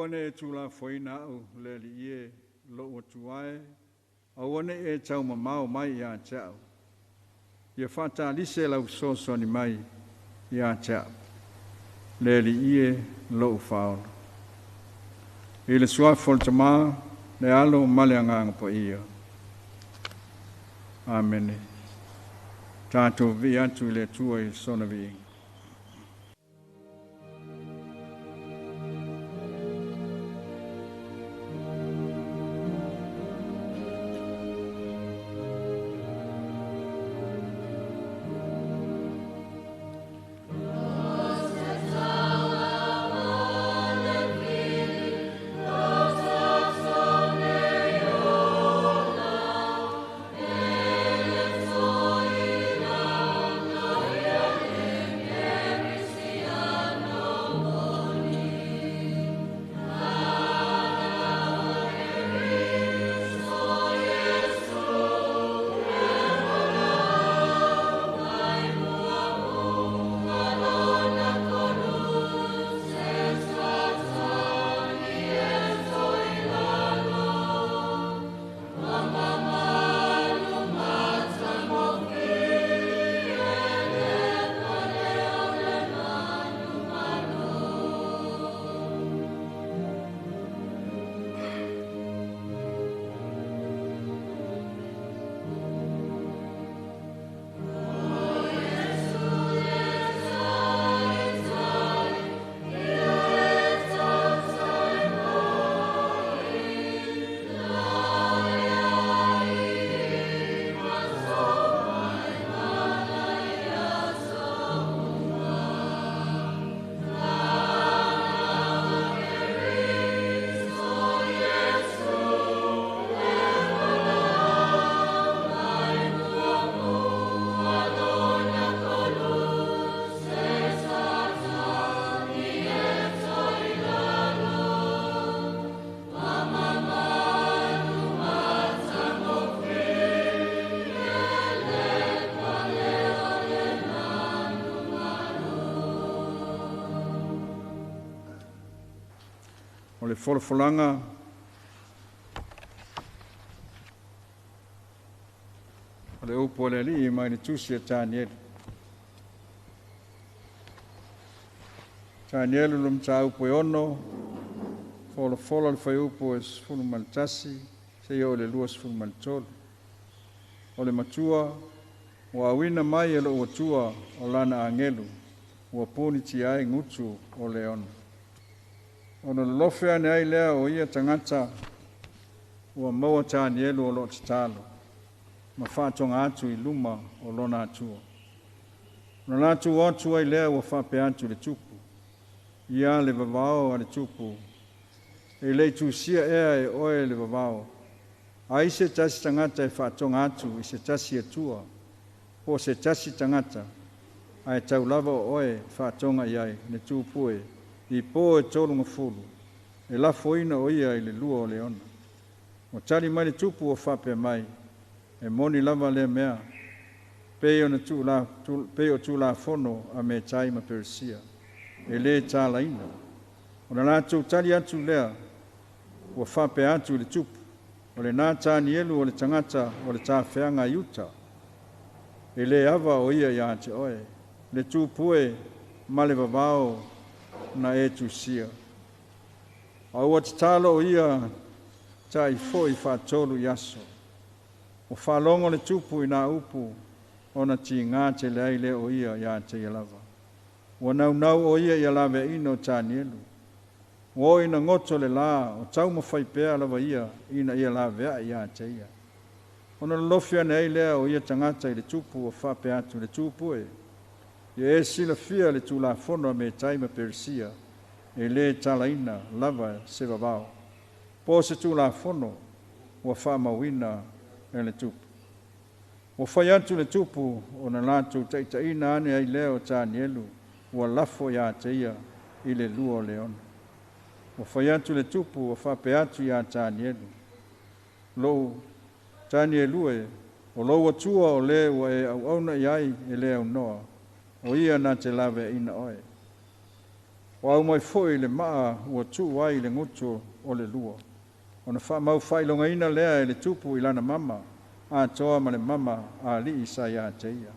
Aua ne i e tuulafoaina au le Alii e, lou Atua e, aua ne i e taumamao mai ia te au. Ia faatalise lau fesoasoani mai ia te au, le Alii e, lou Faaola. I le suafa o le Tamā, le Alo ma le Agaga Paia. Amene. Tatou vivii atu i le Atua i sona viiga. O le folafolaga o le upu a le Alii mai le tusi a Tanielu. Tanielu le mataupu e 6, folafola le fuaiupu e 11 seia oo i le 23. O le matua ua auina mai e lou Atua o lana agelu, ua punitia ai gutu o leona. Ona lolofe ane ai lea o ia tagata ua maua Tanielu o loo tatalo, ma faatoga atu i luma o lona Atua. Ona latou o atu ai lea ua faapea atu le tupu, ia le vavao a le tupu, e le i tusia ea e oe le vavao, ai se tasi tagata e faatoga atu i se tasi Atua, po o se tasi tagata, ae tau lava o oe faatoga i ai le tupu e, i po e 30, e lafoina o ia i le lua o leona. Ua tali mai le tupu o faapea mai, e moni lava lea mea, pei o Tulafono a Metai ma Peresia, e le talaina. Ona latou tali atu lea, ua faapea atu i le tupu, o lena Tanielu o le tagata o le tafeaga i uta, e le ava o ia ia te oe, le tupu e ma le vavao na e tusia. A ua tatalo o ia tai foi faatolu i aso. O faalogo le tupu i nā upu, ona tigā tele ai lea o ia ia te ia lava. Ua naunau o ia ia laveaina o Tanielu. Ua oo ina goto le lā, o taumafai pea lava ia ina ia laveai ia te ia. Ona lolofi ane ai lea o ia tagata i le tupu o faapea atu le tupu e. Ia e silafia le Tulafono a Metai ma Peresia, e le talaina lava se vavao. Po o se Tulafono ua faamauina e le tupu. Ua fai atu le tupu ona latou taitaiina ane ai lea o Tanielu, ua lafo ia te ia i le lua o leona. Ua fai atu le tupu ua faapea atu ia Tanielu, lou Tanielu e, o lou Atua o le ua e auauna i ai e le aunoa, o ia na te laveaina oe. Ua aumai foi le maa ua tuu ai i le gutu o le lua. Ona faamau faailogaina lea e le tupu i lana mama, atoa ma le mama a alii sa ia te ia,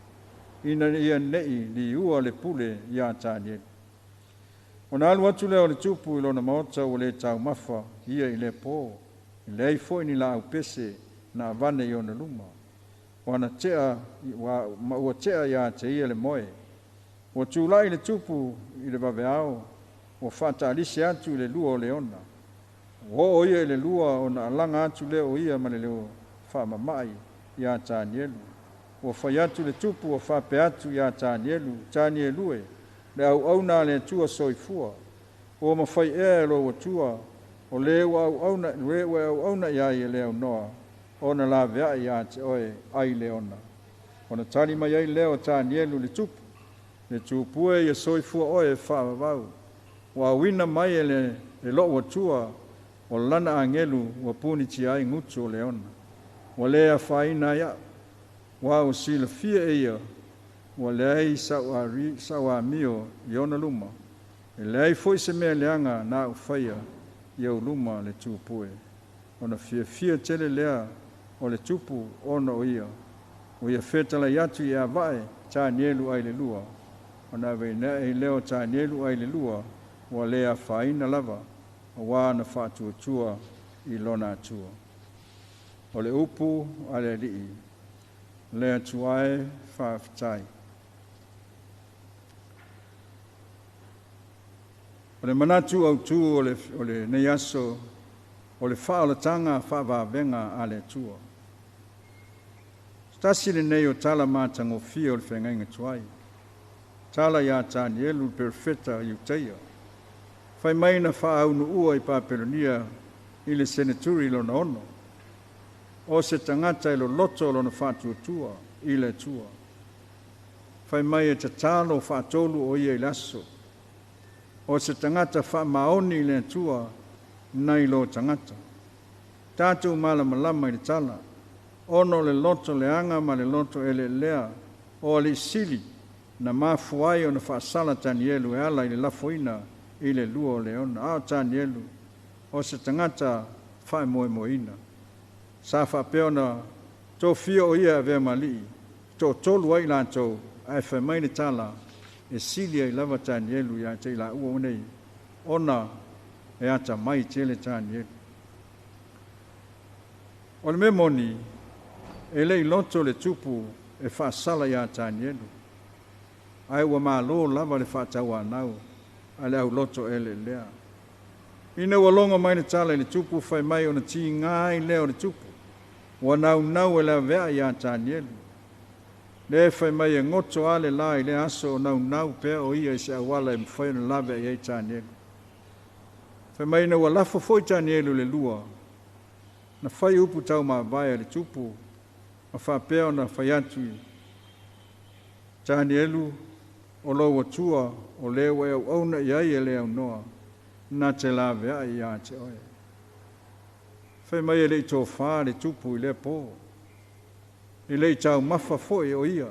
ina ia ne'i liua le pule iā Tanielu. Ona alu atu lea o le tupu i lona maota ua le taumafa ia i lea pō, e leai foi ni laau pese na avane i ona luma. Ua na tea, ma ua tea iā te ia le moe. Ua tulai le tupu i le vaveao, ua faataalise atu i le lua o leona. Ua oo ia i le lua ona alaga atu lea o ia ma le leo faamama'i iā Tanielu. Ua fai atu le tupu ua faapea atu iā Tanielu, Tanielu e, le auauna a le Atua soifua, ua mafai ea e lou Atua, o le ua auauna, le ua e auauna i ai e le aunoa, ona laveai ia te oe ai leona. Ona tali mai ai lea o Tanielu i le tupu, le tupu e ia soifua oe e faavavau. Ua auina mai e le e lou Atua o lana agelu ua punitia ai gutu o leona. Ua le afaina ai au, ua ua silafia e ia, ua leai sau amio i ona luma. E leai foi se mea leaga na au faia i ou luma le tupu e. Ona fiafia tele lea o le tupu ona o ia. Ua ia fetalai atu i avae Tanielu ai le lua. Ona aveina ai lea o Tanielu ai le lua, ua le afaina lava, auā na faatuatua i lona Atua. O le upu a le Alii, le Atua e faafetai. O le manatu autū o lenei aso, o le faaolataga faavavega a le Atua. Se tasi lenei o tala matagofie o le feagaiga tuai. Tala iā Tanielu le perofeta Iutaia. Fai mai na faaunuua i Papelonia i le seneturi lona ono. O se tagata e loloto lona faatuatua i le Atua. Fai mai e tatalo faatolu o ia i le aso. O se tagata faamaoni i le Atua nai lo tagata. Tatou malamalama i le tala, ona o le loto leaga ma le loto eleelea o alii sili na mafua ai ona faasala Tanielu e ala i le lafoina i le lua o leona. A o Tanielu, o se tagata faamoemoeina. Sa faapea ona tofia o ia e avea ma alii, toatolu ai latou, ae fai mai le tala, e sili ai lava Tanielu ia te i laua nei, ona e atamai tele Tanielu. O le mea moni, e le i loto le tupu e faasala iā Tanielu, ae ua malo lava le faatauanau a le auloto eleelea. Ina ua logo mai le tala i le tupu, fai mai ona tiga ai lea o le tupu, ua naunau e laveai iā Tanielu. Le fai mai e goto a le la i le aso o naunau pea o ia i se auala e mafai ona laveai ai Tanielu. Fai mai ina ua lafo foi Tanielu i le lua, na fai upu taumavae a le tupu, ma faapea ona fai atu i Tanielu, o lou Atua o le ua e auauna i ai e le aunoa, na te laveai ia te oe. Fai mai e le i tofā le tupu i lea pō, e le i taumafa foi o ia,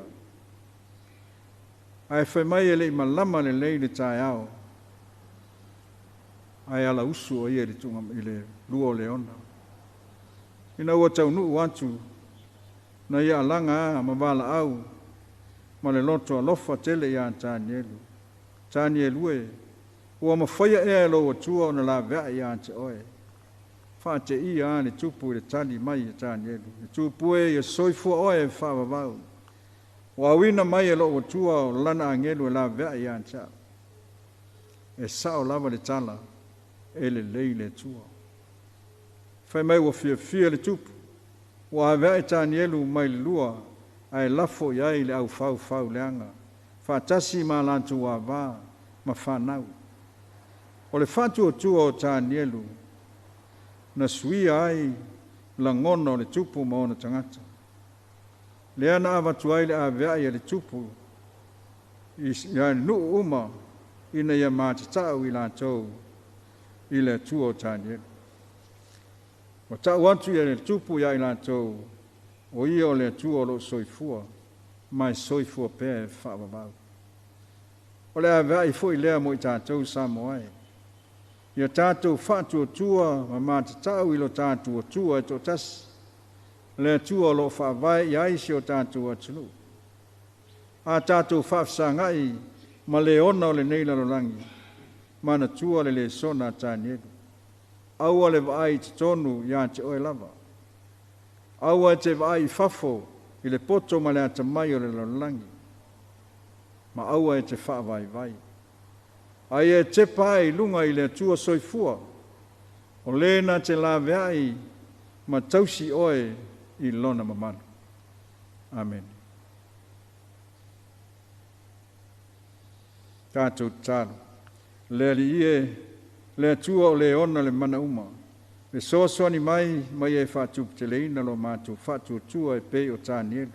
ae fai mai e le i malama lelei le taeao, ae alausu o ia i le tuga i le lua o leona. Ina ua taunuu atu, na ia alaga a ma valaau ma le loto alofa tele iā Tanielu. Tanielu e, ua mafaia ea e lou Atua ona laveai ia te oe. Faateia a le tupu i le tali mai e Tanielu. Le tupu e ia soifua oe e faavavau. Ua auina mai e lou Atua o lana agelu e laveai ia te au. E sao lava le tala, e lelei le Atua. Fai mai ua fiafia le tupu, ua aveae Tanielu mai le lua, ae lafo i ai le aufaufau leaga, faatasi ma latou avā ma fanau. O le faatuatua o Tanielu, na suia ai lagona o le tupu ma ona tagata. Lea na avatu ai le aveai a le tupu i nuu uma ina ia matatau i latou i le Atua o Tanielu. Ua tau atu ia le tupu ia i latou, o ia o le Atua o loo soifua, ma e soifua pea e faavavau. O le aveai fo'i lea mo i tatou Samoa e. Ia tatou fa'atuatua ma matata'u i lo tatou Atua e to'atasi, le Atua o lo'o fa'avae i ai si o tatou atunu'u. A tatou fa'afesaga'i ma le ona o lenei lalolagi, manatua le lesona a Tanielu. Aua le vaai i totonu iā te oe lava. Aua e te vaai i fafo i le poto ma le atamai o le lalolagi. Ma aua e te fa'avaivai. Ai e tepa ae i luga i le Atua soifua, o lē na te lavea'i ma tausi oe i lona mamalu. Amene. Tatou tatalo. Le Alii e, le Atua o le ona le mana uma, fesoasoani mai ma ia e fa'atuputeleina lo matou fa'atuatua e pei o Tanielu.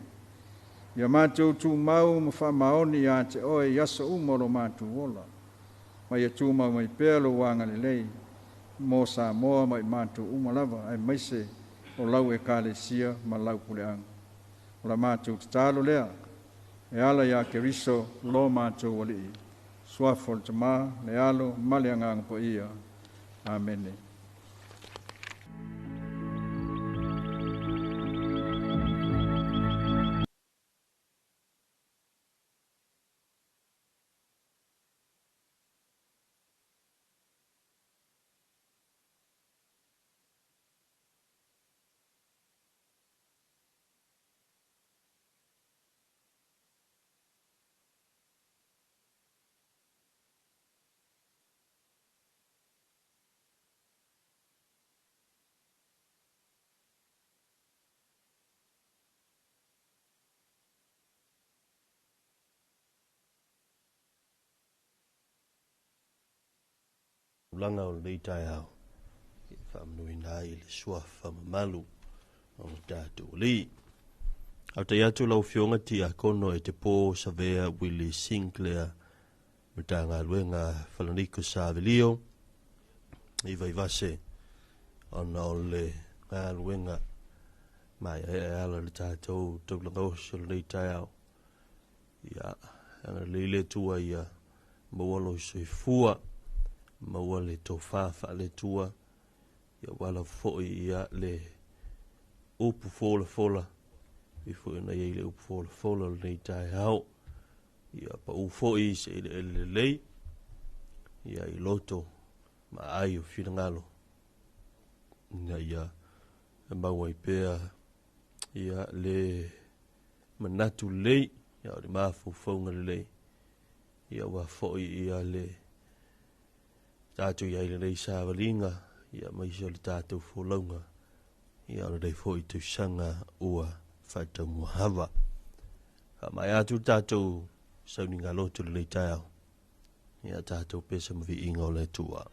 Ia matou tumau ma fa'amaoni iā te oe i aso uma o lo matou ola. Ma ia tumau mai pea lou agalelei mo Samoa ma i matou uma lava, aemaise o lau Ekalesia ma lau puleaga. O la matou tatalo lea, e ala iā Keriso lo matou Alii. Suafa o le Tamā, le Alo ma le Agaga Paia. Amene. Tulaga o lenei taeao e faamanuina ai le suafa mamalu o le tatou Alii. Faafetai atu lau Afioga Tiakono e te po Savea Willie Sinclair, Matagaluega Falaniko Savelio i Vaivase, ona o le galuega maeaea e ala i le tatou taulaga oso i lenei taeao. Ia, agalelei le Atua ia maua lou soifua, maua le tofa faale-Atua, ia aua lava foi ia le upu folafola, e pei foi ona i ai le upu folafola o lenei taeao. Ia pau foi se eleele lelei, ia i loto ma aai o finagalo, ina ia maua ai pea ia le manatu lelei, ia o le mafaufauga lelei, ia aua foi ia le tatou i ai i lenei savaliga, ia aemaise o le tatou folauga, ia o lenei foi tausaga ua faataumuaava. Faamaea atu le tatou sauniga loto i lenei taeao, ia tatou pesa ma viiga o le Atua.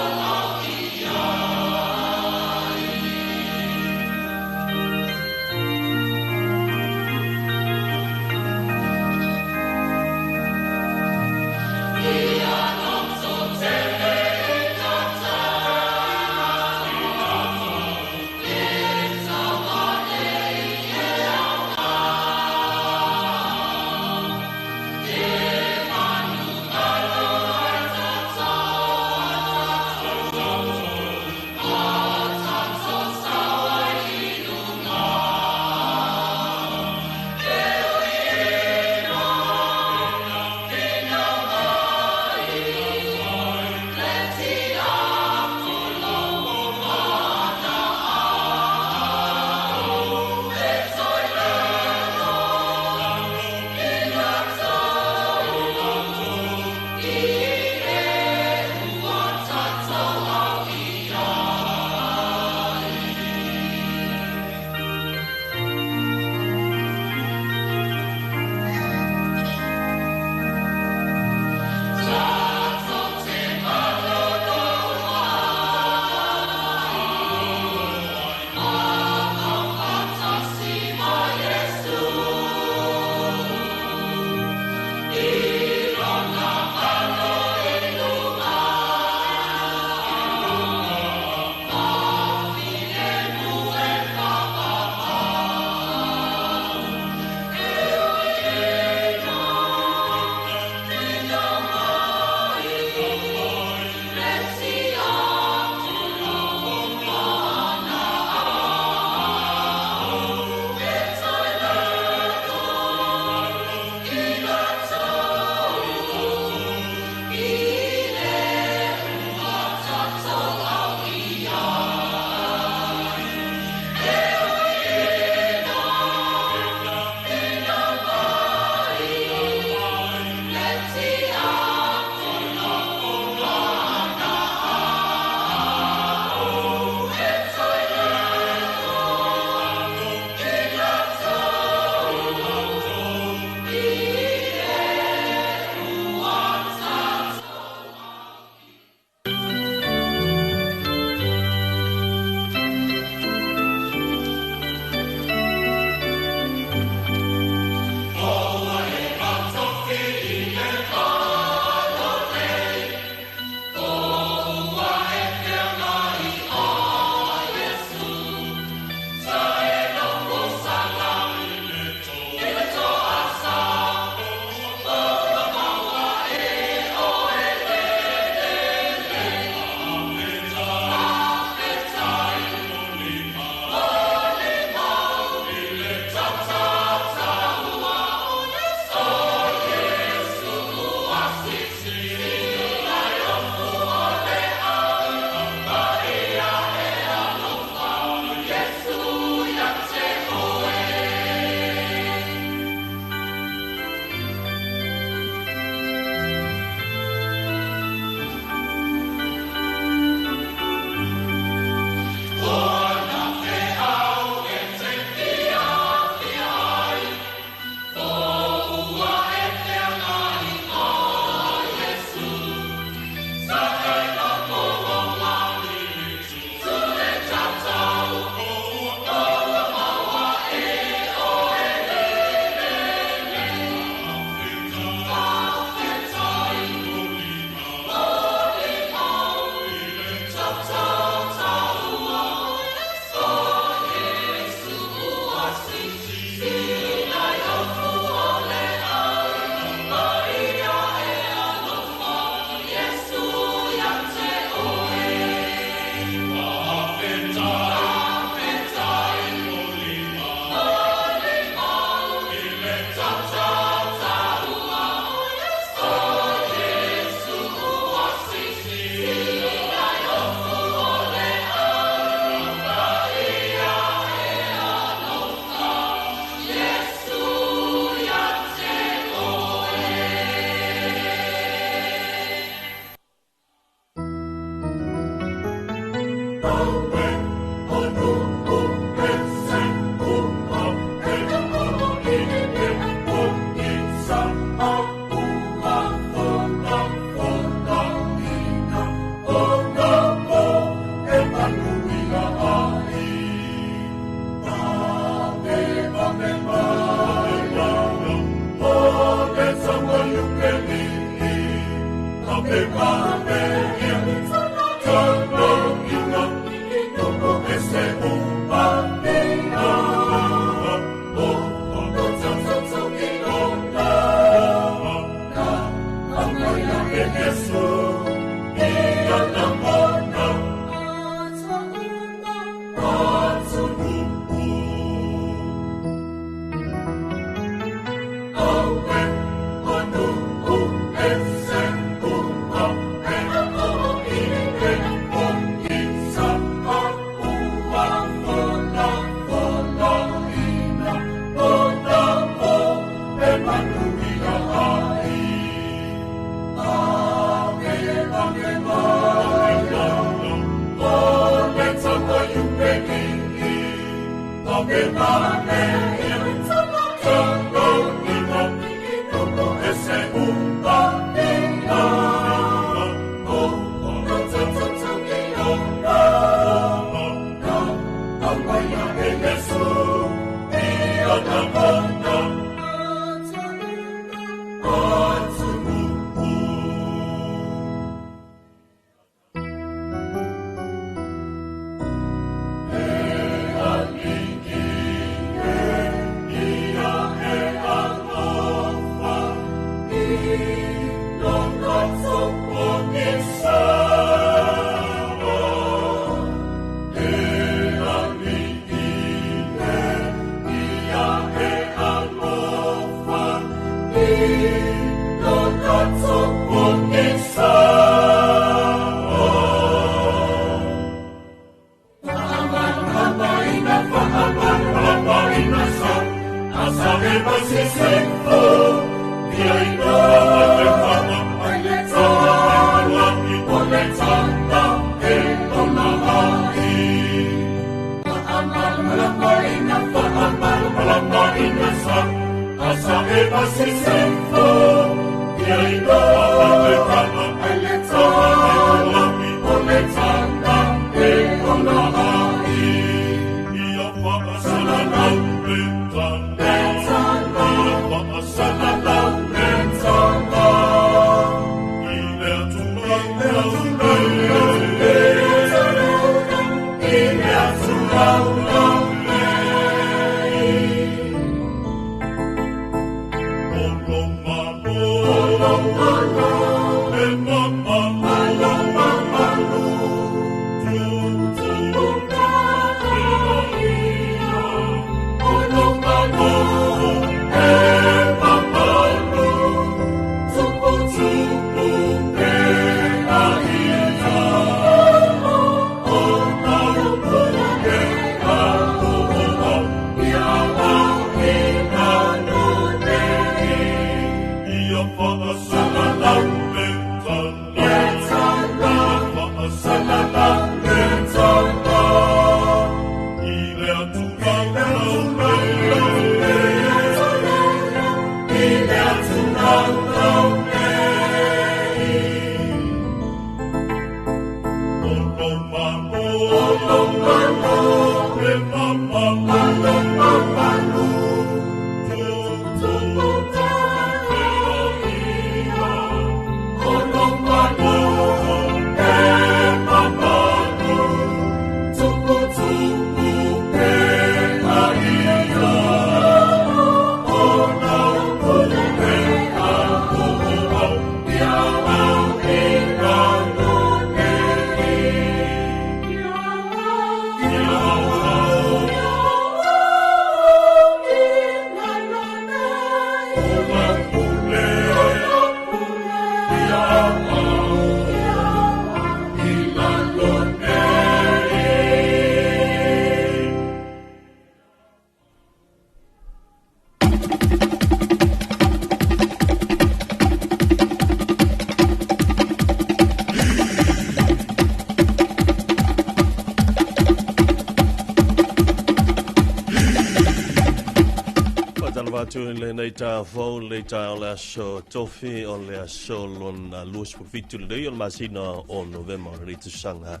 Ta fau le ta o le aso tofi o le aso lona 27 lenei o le masina o Novema o le tausaga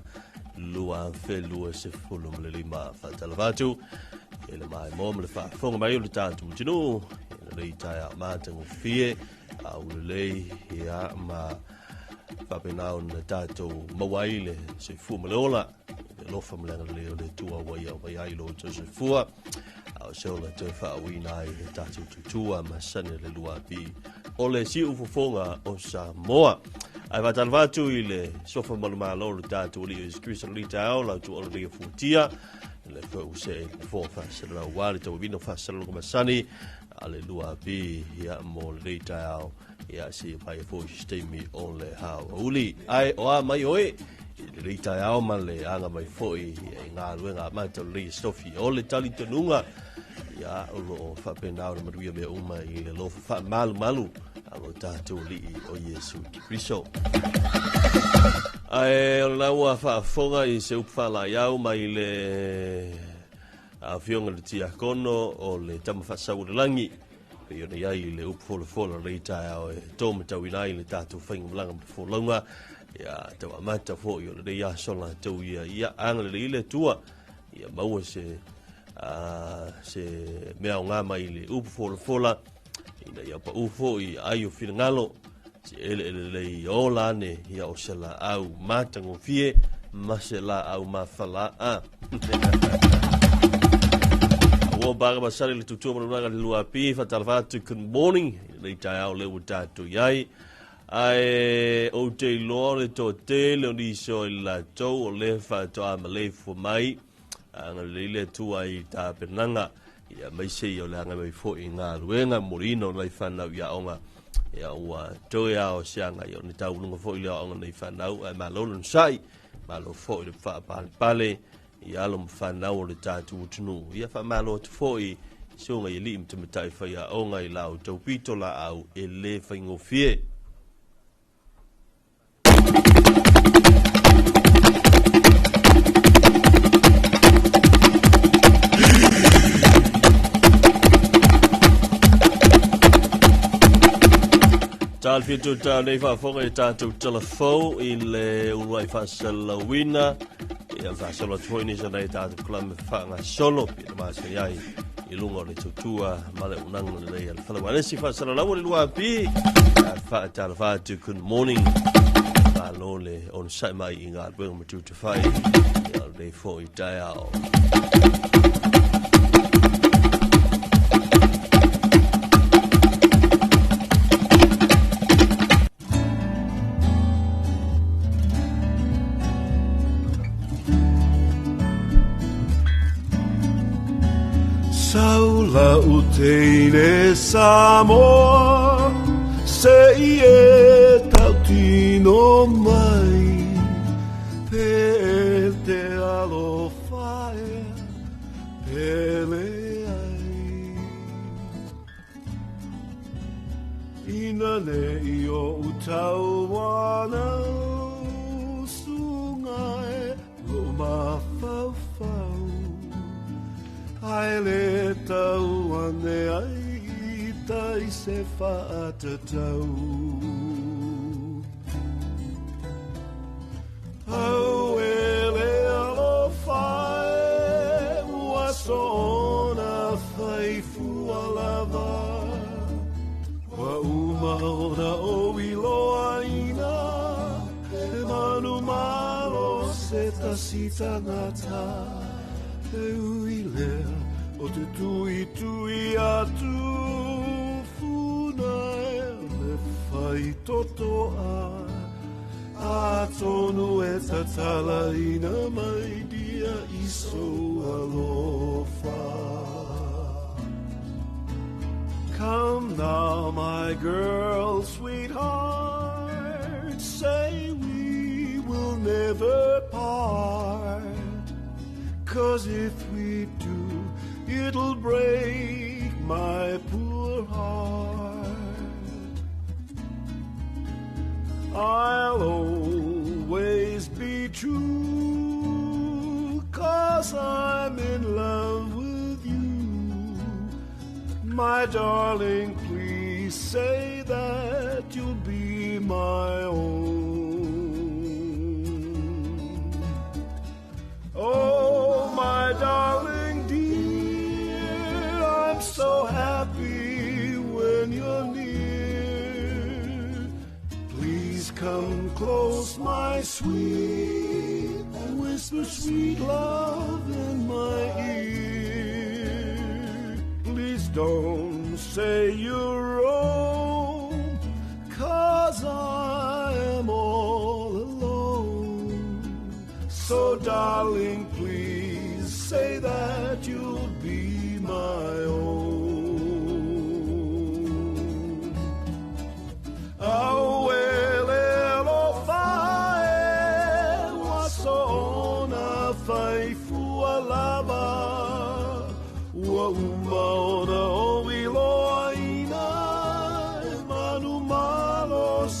2025. Faatalofa atu i le maimoa ma le faafofoga mai o le tatou atunuu i lenei taeao matagofie aulelei ia ma Faapena ona tatou maua ai le soifua ma le ola, le alofa ma le agalelei o le Atua ua ia mai ai lo outou soifua, a o se ola toe faauuina ai le tatou tutua masani le 2AP o le siufofoga o Samoa. Ae faatalofa atu i le suafa malumalo o le tatou Alii o Iesu Keriso lenei taeao, lau tuualo nei o fuatia, le foi ua see i le nofoa faasalalau ua le tauavina o faasalalauga masani a le 2AP ia mo lenei taeao ia se vai foi se taimi o le hauauli. Ae o a mai oe i lenei taeao ma le aga mai foi i galuega amata o lenei asofi o le talitonuga ia o lo o faapena ona manuia mea uma i le alofa faamalumalu a lo tatou Alii o Iesu Keriso. Ae o lena ua faafofoga i se upu faalaeiau mai le afioga i le Tiakono o le Tama Faasau o le Lagi, pei ona i ai le upu folafola o lenei taeao e tō matauina ai le tatou faigamalaga ma le folauga, ia tau amata foi o lenei aso latou ia, ia agalelei le Atua, ia maua se se mea aoga mai le upu folafola, ina ia paū foi ai o finagalo, se eleele lelei ia ola ane, ia o se laau matagofie ma se laau mafalaa. Ua baga masani le tutua ma le 2AP, faatalofa atu, good morning, lenei taeao lea ua tatou i ai. Ae ou te iloa o le toatele o nisi o i latou o lea faatoa maleifua mai, agalelei le Atua i tapenaga, ia aemaise ia o le agai mai foi i galuega, momoliina o nai fanau i aoga, ia ua toe lava o se aga, ia o ni tauluga foi lea o aoga nei fanau, ae malo le onosai, malo foi le faapalepale i alo ma fanau o le tatou atunuu. Ia faamalo atu foi i susuga i alii ma tamaitai faiaoga i la outou pito laau e le faigofie. Talafia atu tau nei faafofoga i tatou telefou i le uluai faasalalauina ia faasolo atu foi nisi o nai tatou kalame faagasolo pei ona masani ai i luga o le tautua ma le auaunaga lelei a le fale uaelesi faasalalau o le 2AP. Faatalofa atu, good morning. Malo le onosai mai i galuega ma tiute fai ia o lenei foi taeao. Saula u teine Samoa se i e tautino mai pe te alofa ea pele ai Ina ne i o utauana sungai lo mafaufau Ai le tau ane ai i tai se whaatatau. Au e le alofa e ua soona faifua lava. Ua uma ona o iloaina e manu malo se tasi tangata. E ui lea o te tui tui atu funa e le whai toto a. A tonu e tatala ina mai dia i so alofa. Come now, my girl, sweetheart, say we will never part. 'Cause if we do, it'll break my poor heart. I'll always be true, 'cause I'm in love with you. My darling, please say that you'll be my own. Oh, my darling dear, I'm so happy when you're near. Please Come close, my sweet, and whisper sweet love in my ear. Please don't say you're wrong, 'cause I am all alone. So darling, please say that you'll be my own.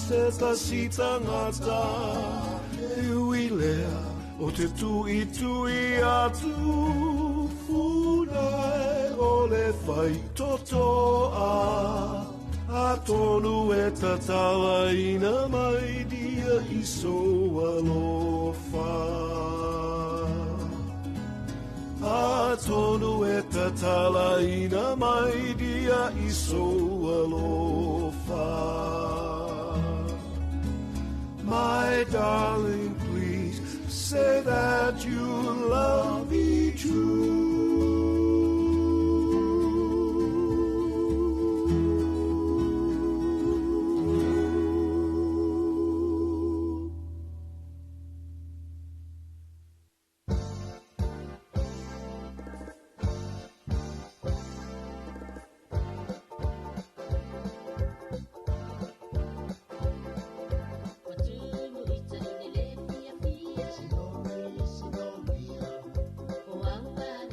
Se tasi tangata e uilea o te tui tui atu funai o le whai toto a atonu e tatala ina mai dia i so alofa. Atonu e tatala ina mai dia i so alofa. My darling, please say that you love me too. Wow.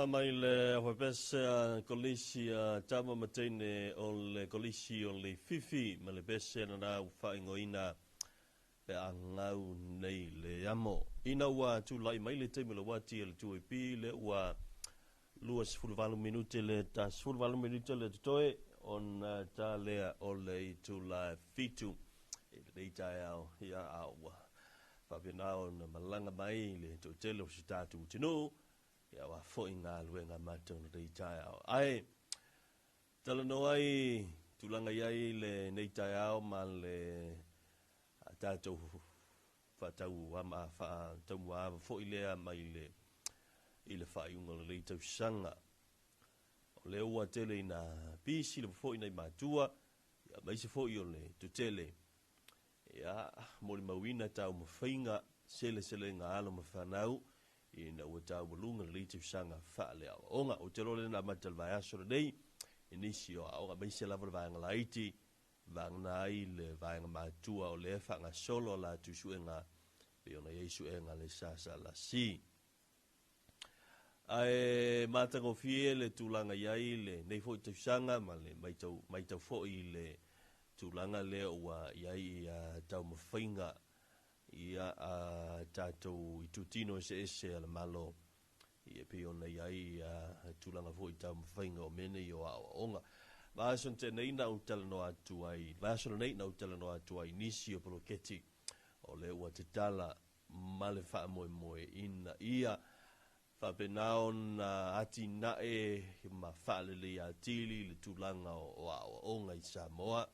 Mai le aufaipe'e a Kolisi a Tama ma Teine o le Kolisi o Leififi ma le pese lena ua faaigoaina pe a gau nei le amo. Ina ua tulai mai le taimi o le uati a le 2AP le ua 28 minute le ta 18 minute le totoe ona ta lea o le itula e 7 i lenei taeao ia a ua faapena ona malaga mai le toatele o si tatou atunuu ia aua foi galuega matou lenei taeao. Ae talanoa ai tulaga i ai lenei taeao ma le tatou faatau ama faataumuaava foi lea mai le i le faaiuga o lenei tausaga. O lea ua tele ina pisi lava foi nai matua, ia aemaise foi o le toatele, ia molimauina taumafaiga seleselega a alo ma fanau ina ua taualuga lenei tausaga faaleaoaoga. Ou te iloa lea na amata i le vaiaso lenei i nisi o aoga, aemaise lava le vaega laiti, vagana ai le vaega matua o lea e faagasolo a latou suega pei ona i ai suega a le SSLC. Ae matagofie le tulaga i ai lenei foi tausaga ma le matau, matau foi i le tulaga lea ua i ai ia taumafaiga ia a tatou itutino eseese a le Malo ia pei ona i ai ia tulaga foi i taumafaiga o mea nei o aoaoga. Vaiaso na tea nei na ou talanoa atu ai, vaiaso lenei na ou talanoa atu ai i nisi o poloketi o lea ua tatala ma le faamoemoe ina ia faapena ona atinae ma faaleleia atili le tulaga o aoaoga i Samoa,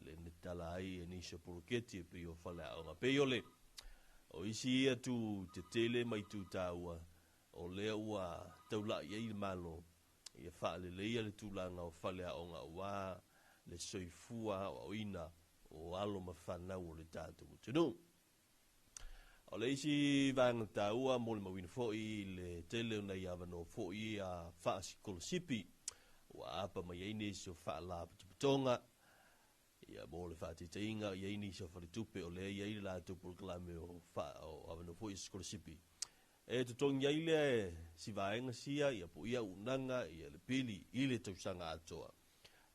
le na tatala ai e nisi o poloketi e pei o faleaoga. Pei o le o isi ia tu tetele ma itu taua o lea ua taulai ai le Malo ia faaleleia le tulaga o faleaoga aua le soifua aoaoina o alo ma fanau o le tatou atunuu. O le isi vaega taua molimauina foi le tele o nai avanoa foi a faasikolasipi ua apa mai ai nisi o faalapotopotoga ia mo le faataitaiga i ai nisi o faletupe o lea i ai le latou polokalame o, fa, o avanoa foi sikolasipi e totogi ai lea si vaega sia ia po ia uunaga ia le pili i le tausaga atoa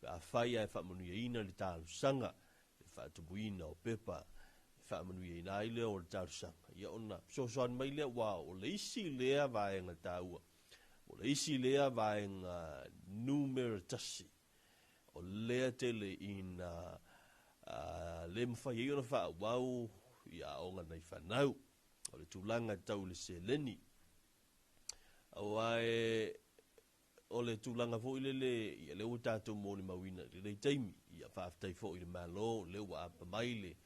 pe afai ae faamanuiaina le talosaga le faatumuina o pepa e faamanuiaina ai lea o le talosaga ia ona fesoasoani mai lea ua o le isi lea vaega taua o le isi lea vaega numera 1 o lea tele ina le mafai ai ona faaauau ia aoga nai fanau o le tulaga tau le seleni. Aua e o le tulaga foi lele ia lea ua tatou molimauina i lenei taimi ia faafetai foi i le Malo lea ua apa mai le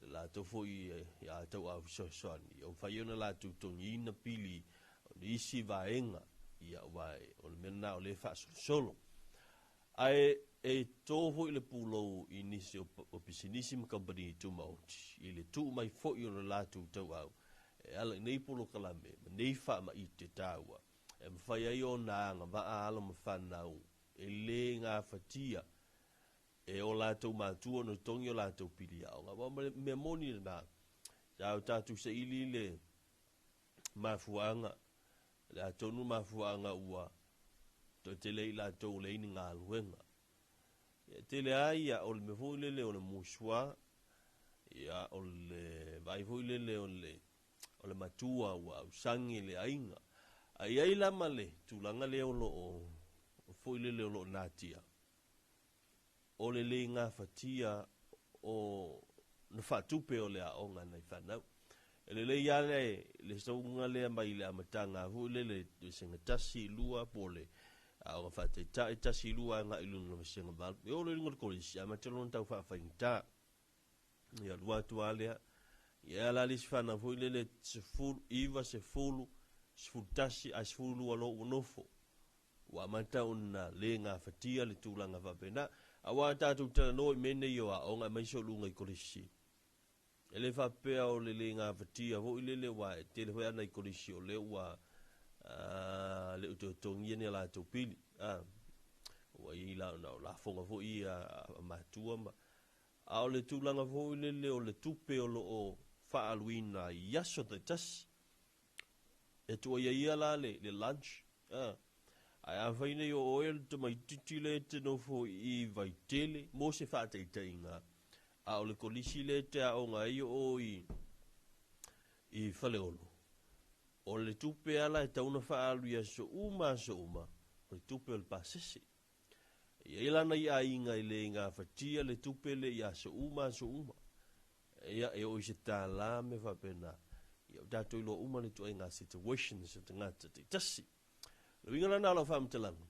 latou foi ia tauau fesoasoani ia mafai ona latou totogiina pili o nisi vaega ia aua o le mea lena o lea e faasolosolo. Ae e to foi le pulou i nisi o pisinisi ma kamupani tumaoti i le tuu mai foi o le latou tauau e ala i nei polokalame ma nei faamaite taua e mafai ai ona agavaa alo ma fanau e le gafatia e o latou matua ona totogi o latou pili aoga. Aua ma le mea moni lena, sa o tatou saili le mafuaaga, le atonu mafuaaga ua toatele ai i latou ua leai ni galuega. Ia tele ai ia o le mea foi lele o le musua, ia o le vaai foi lele o le o le matua ua ausagi le aiga. Ae i ai la ma le tulaga lea o loo foi lele o loo natia, o le le gafatia o na faatupe o le aoga nai fanau. E lelei lava le, le sauga lea mai le amataga foi lele vasega 1, 2 po o le aoga faataitai 1, 2 agai i luga o le vasega 8. E oo loa i luga o le kolisi, amata loa ona tau faafaigata. Ia alu atu lava lea. Ia e ala le isi fanau foi lele 10, 9, 10, 11 ae 12 loa ua nofo. Ua amata ona le gafatia le tulaga faapena. Aua a tatou talanoa i mea nei o aoga aemaise o luga i kolisi, e le faapea o le le gafatia foi lele aua e tele foi lava nai kolisi o lea ua le o toe totogia ni a latou pili. Ua i ai la ona o lafoga foi ia a matua ma a o le tulaga foi lele o le tupe o lo o faaaluina i aso taitasi. E tuuaia ia la le lunch, Ae afai nei o oe o le tamaitiiti lea e te nofo i Vaitele, mo se faataitaiga, a o le kolisi lea e te aoga ai o o i Faleolo, o le tupe ala e tatau ona faaalu i aso uma aso uma, o le tupe o le pasese. E i ai la nai aiga e le gafatia le tupe lea i aso uma aso uma. Ia, e oo i se $1 mea faapena. Ia, ua tatou iloa uma le ituaiga situations o tagata taitasi. O le uiga la lena o lau faamatalaga,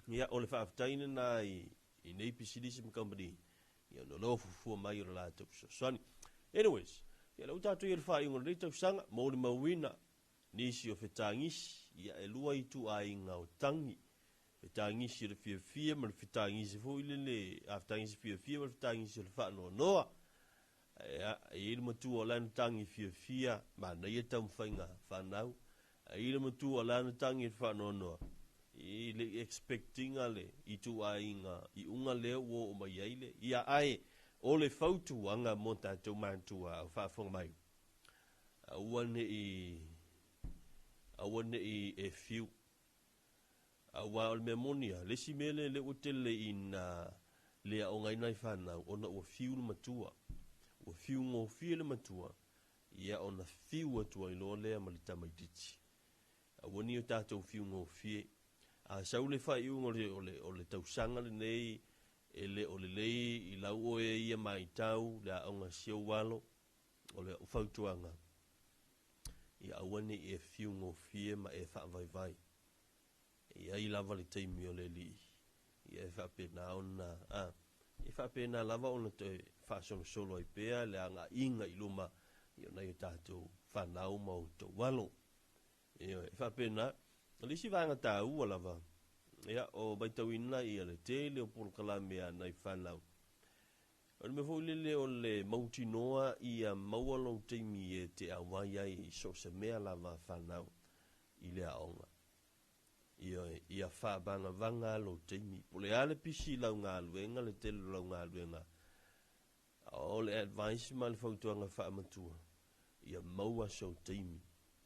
ia, o le faafetai lena i nei pisinisi ma kamupani, ia, ona o lea ua fuafua mai o le latou fesoasoani. Anyways, ia, o lea ua tatou i ai i le faaiuga o lenei tausaga, molimauina nisi o fetagisi, ia, e lua ituaiga o tagi, fetagisi o le fiafia ma le fetagisi foi lele, a fetagisi fiafia ma le fetagisi o le faanoanoa. Ia, e i ai le matua o lana tagi fiafia, manaia taumafaiga fanau. E i ai le matua o lana tagi faanoanoa, i le i expect-ina le ituaiga iuga lea ua oo mai ai le, ia, ae o le fautuaga mo tatou matua o faafofoga mai, aua ne i, aua ne i e fiu. Aua o le mea moni lava, le isi mea lea lea ua tele ina le aogaina ai fanau, ona ua fiu le matua. Ua fiu gofie le matua, ia ona fiu atu ai loa lea ma le tamaitiiti. Aua ne i o tatou fiu gofie. A sau le faaiuga o le, o le, o le tausaga lenei, e le o lelei i lau oe ia matau le aoga si ou alo, o le fautuaga, ia aua ne i e fiu gofie ma e faavaivai. E i ai lava le taimi o le Alii, ia e faapena ona, a, e faapena lava ona toe faasolosolo ai pea le agaiga i luma i o nai o tatou fanau ma outou alo. Ioe, e faapena. O le isi vaega taua lava, ia, o matauina ia le tele o polokalame a nai fanau. O le mea foi lele o le mautinoa ia maua lou taimi e te auai ai i so o se mea lava a fanau i le aoga. Ioe, ia faavagavaga lou taimi. Po o le a le pisi i lau galuega, le tele o lau galuega, o le advice ma le fautuaga faamatua, ia maua sou taimi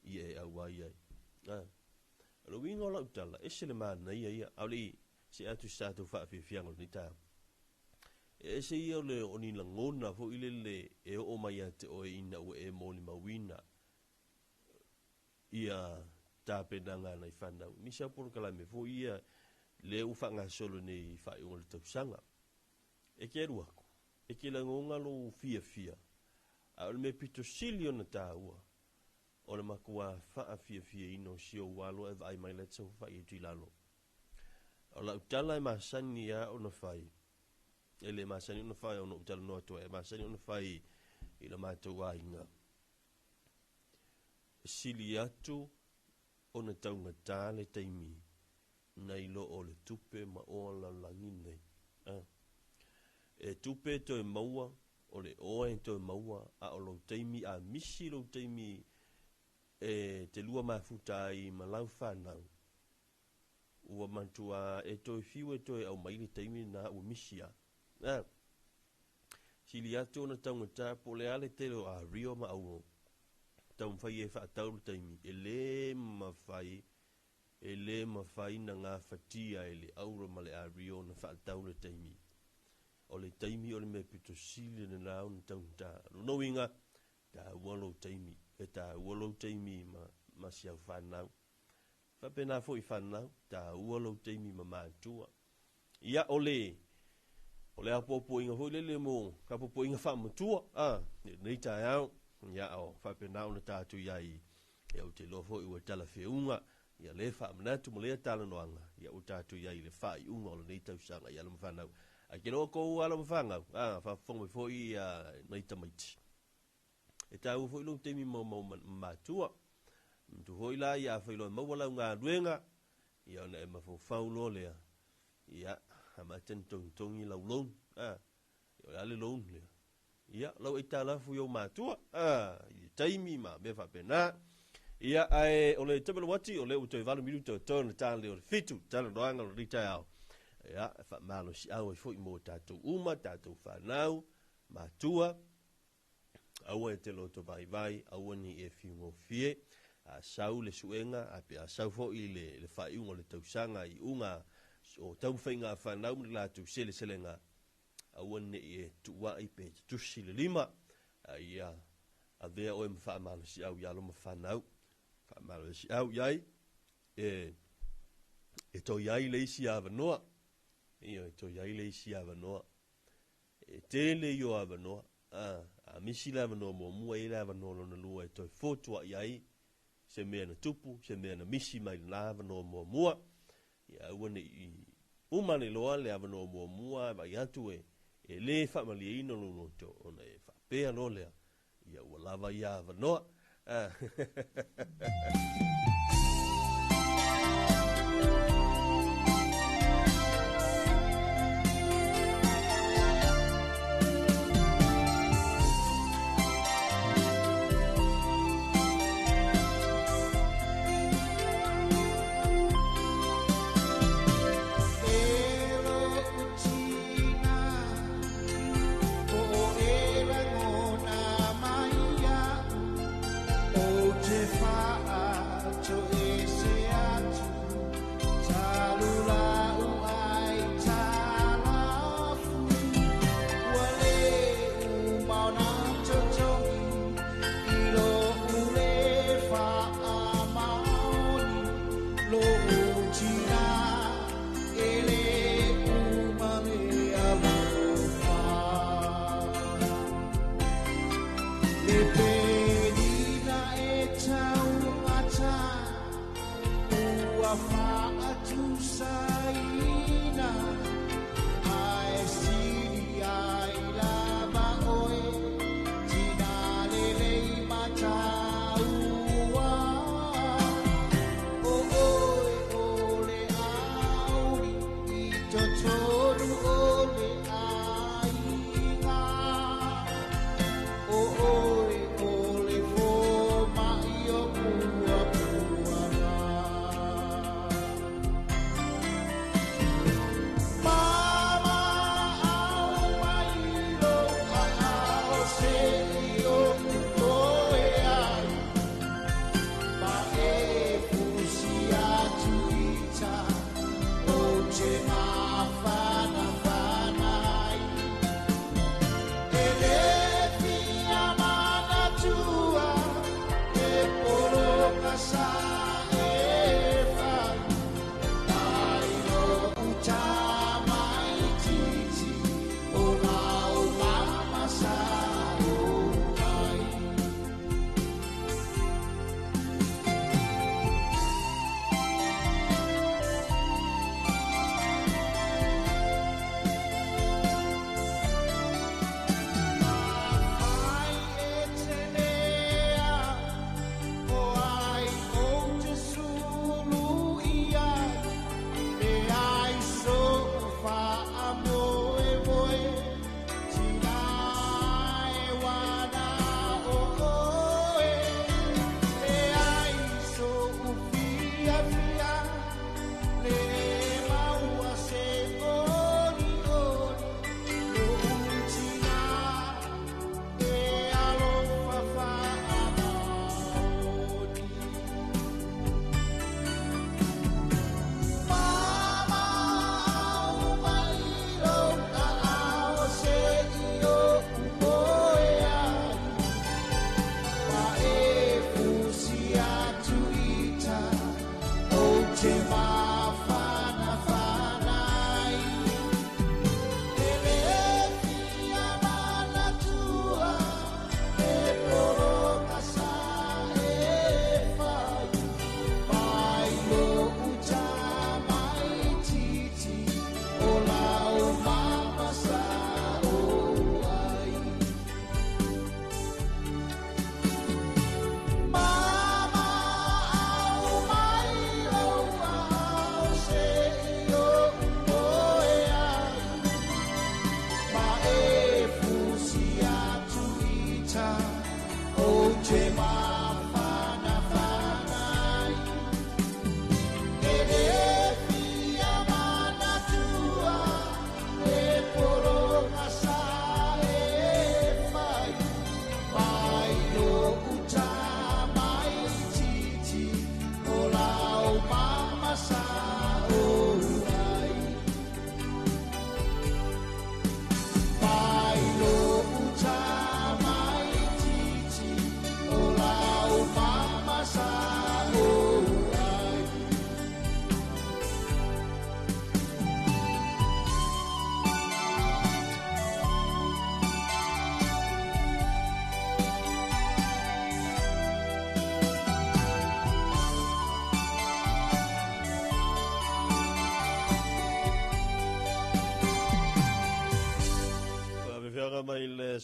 ia e auai ai. A. O le uiga o lau tala, ese le manaia ia, a o le i see atu i se tatou faafiafiaga o lenei taeao. E ese ia o le o ni lagona foi lele e oo mai ia te oe ina ua e molimauina ia tapenaga a nai fanau. Nisi lava polokalame foi ia lea ua faagasolo nei i faaiuga o le tausaga. E te alu atu, e te lagona lou fiafia, a o le mea pito sili ona taua, o le matua faafiafiaina o si ou alo e vaai mai la e te saofafai atu i lalo. O lau tala e masani lava ona fai, e le masani ona fai ona ou talanoa atu ai, e masani ona fai i la matou aiga. E sili atu ona taugata le taimi nai lo o le tupe ma oa lalolagi nei. A. E tupe e toe maua, o le oa e toe maua, a o lou taimi, a misi lou taimi e te lua mafuta ai ma lau fanau, ua matua e toe fiu e toe aumai le taimi lena ua misi a. A. Sili atu ona taugata po o le a le tele o ario ma auro, taumafai e faatau le taimi, e le mafai, e le mafai na gafatia e le auro ma le ario ona faatau le taimi. O le taimi o le mea pito sili lena ona taugata. Lona uiga, taua lou taimi, e taua lou taimi ma si au fanau. Faapena foi i fanau, taua lou taimi ma matua. Ia, o le, o le apoapoaiga foi lele mo apoapoaiga faamatua, a, lenei taeao, ia, o faapena ona tatou i ai, ia, ou te iloa foi ua talafeauga, ia, lea faamanatu ma lea talanoaga, ia, ua tatou i ai i le faaiuga o lenei tausaga i alo ma fanau. Ae ke loa kou alo ma fanau, a, faafofoga mai foi, ia, nai tamaiti. E taua foi lou taimi ma mau matua. Manatua foi la ia afai loa e maua lau galuega, ia ona e mafaufau loa lea, ia, amata ona togitogi lau loan, a, ia o le a le loan lea? Ia, lau aitalafu i ou matua, a, i le taimi ma mea faapena. Ia, ae o le taimi o le uati, o lea ua toe 8 minuta o totoe ona ta lea o le 7, talanoaga o lenei taeao. Ia, e faamalosiau ai foi mo tatou uma, tatou fanau, matua, Aua e te loto vaivai, aua ne i e fiugofie. A sau le suega a pe a sau foi le faaiuga o le tausaga i uga o taumafaiga a fanau ma le latou seleselega aua nei e tuuai pe tusi le lima a ia avea oe ma faamalosiau iā loma fanau faamalosiau iai e toe ai le isi avanoa ia e toe ai le isi avanoa e tele i o avanoa a misi le avanoa muamua e le avanoa lona lua e toe fotuai ai se mea na tupu se mea na misi mai lena avanoa muamua ia aua nei uma le loa le avanoa muamua vai atu e lē faamalieina lou loto ona e faapea loa lea ia ua lava ia avanoa.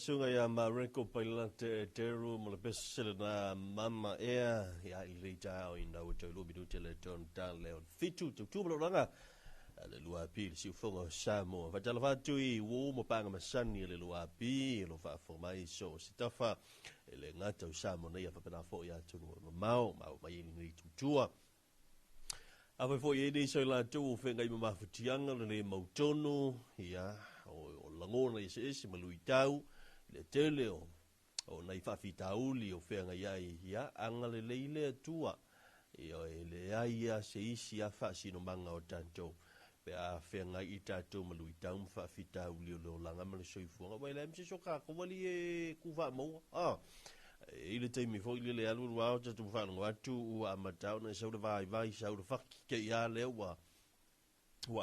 Sunga ia Mareko Pailate Teru mo le pese na mama ea ia i le tao i nau tau lu minute le ton tan le fitu tu tu mo langa le lua pi le siufoga o Samoa. Fatalofa atu i uō ma paga masani le lua pi lo faafofoga mai so o se tafa e le gata o Samoa nei a faapena foʻi atonu e mamao ma au mai ai lenei tutua. A foi e nei so latou o feagai ma mafatiaga lenei mautonu ia o lagona i eseese ma luitau le tele o nai faafitauli o feagai ai ia agalelei le Atua ia e leai a se isi a faasinomaga o tatou pe a feagai i tatou ma luitau ma faafitauli o le olaga ma le soifuaga ua e leai ma se isi o kakou ali e kufaamaua a i le taimi foi le le alu alu ao tatou faalogo atu ua amata ona e sau le vaivai sau le faki ke ia lea ua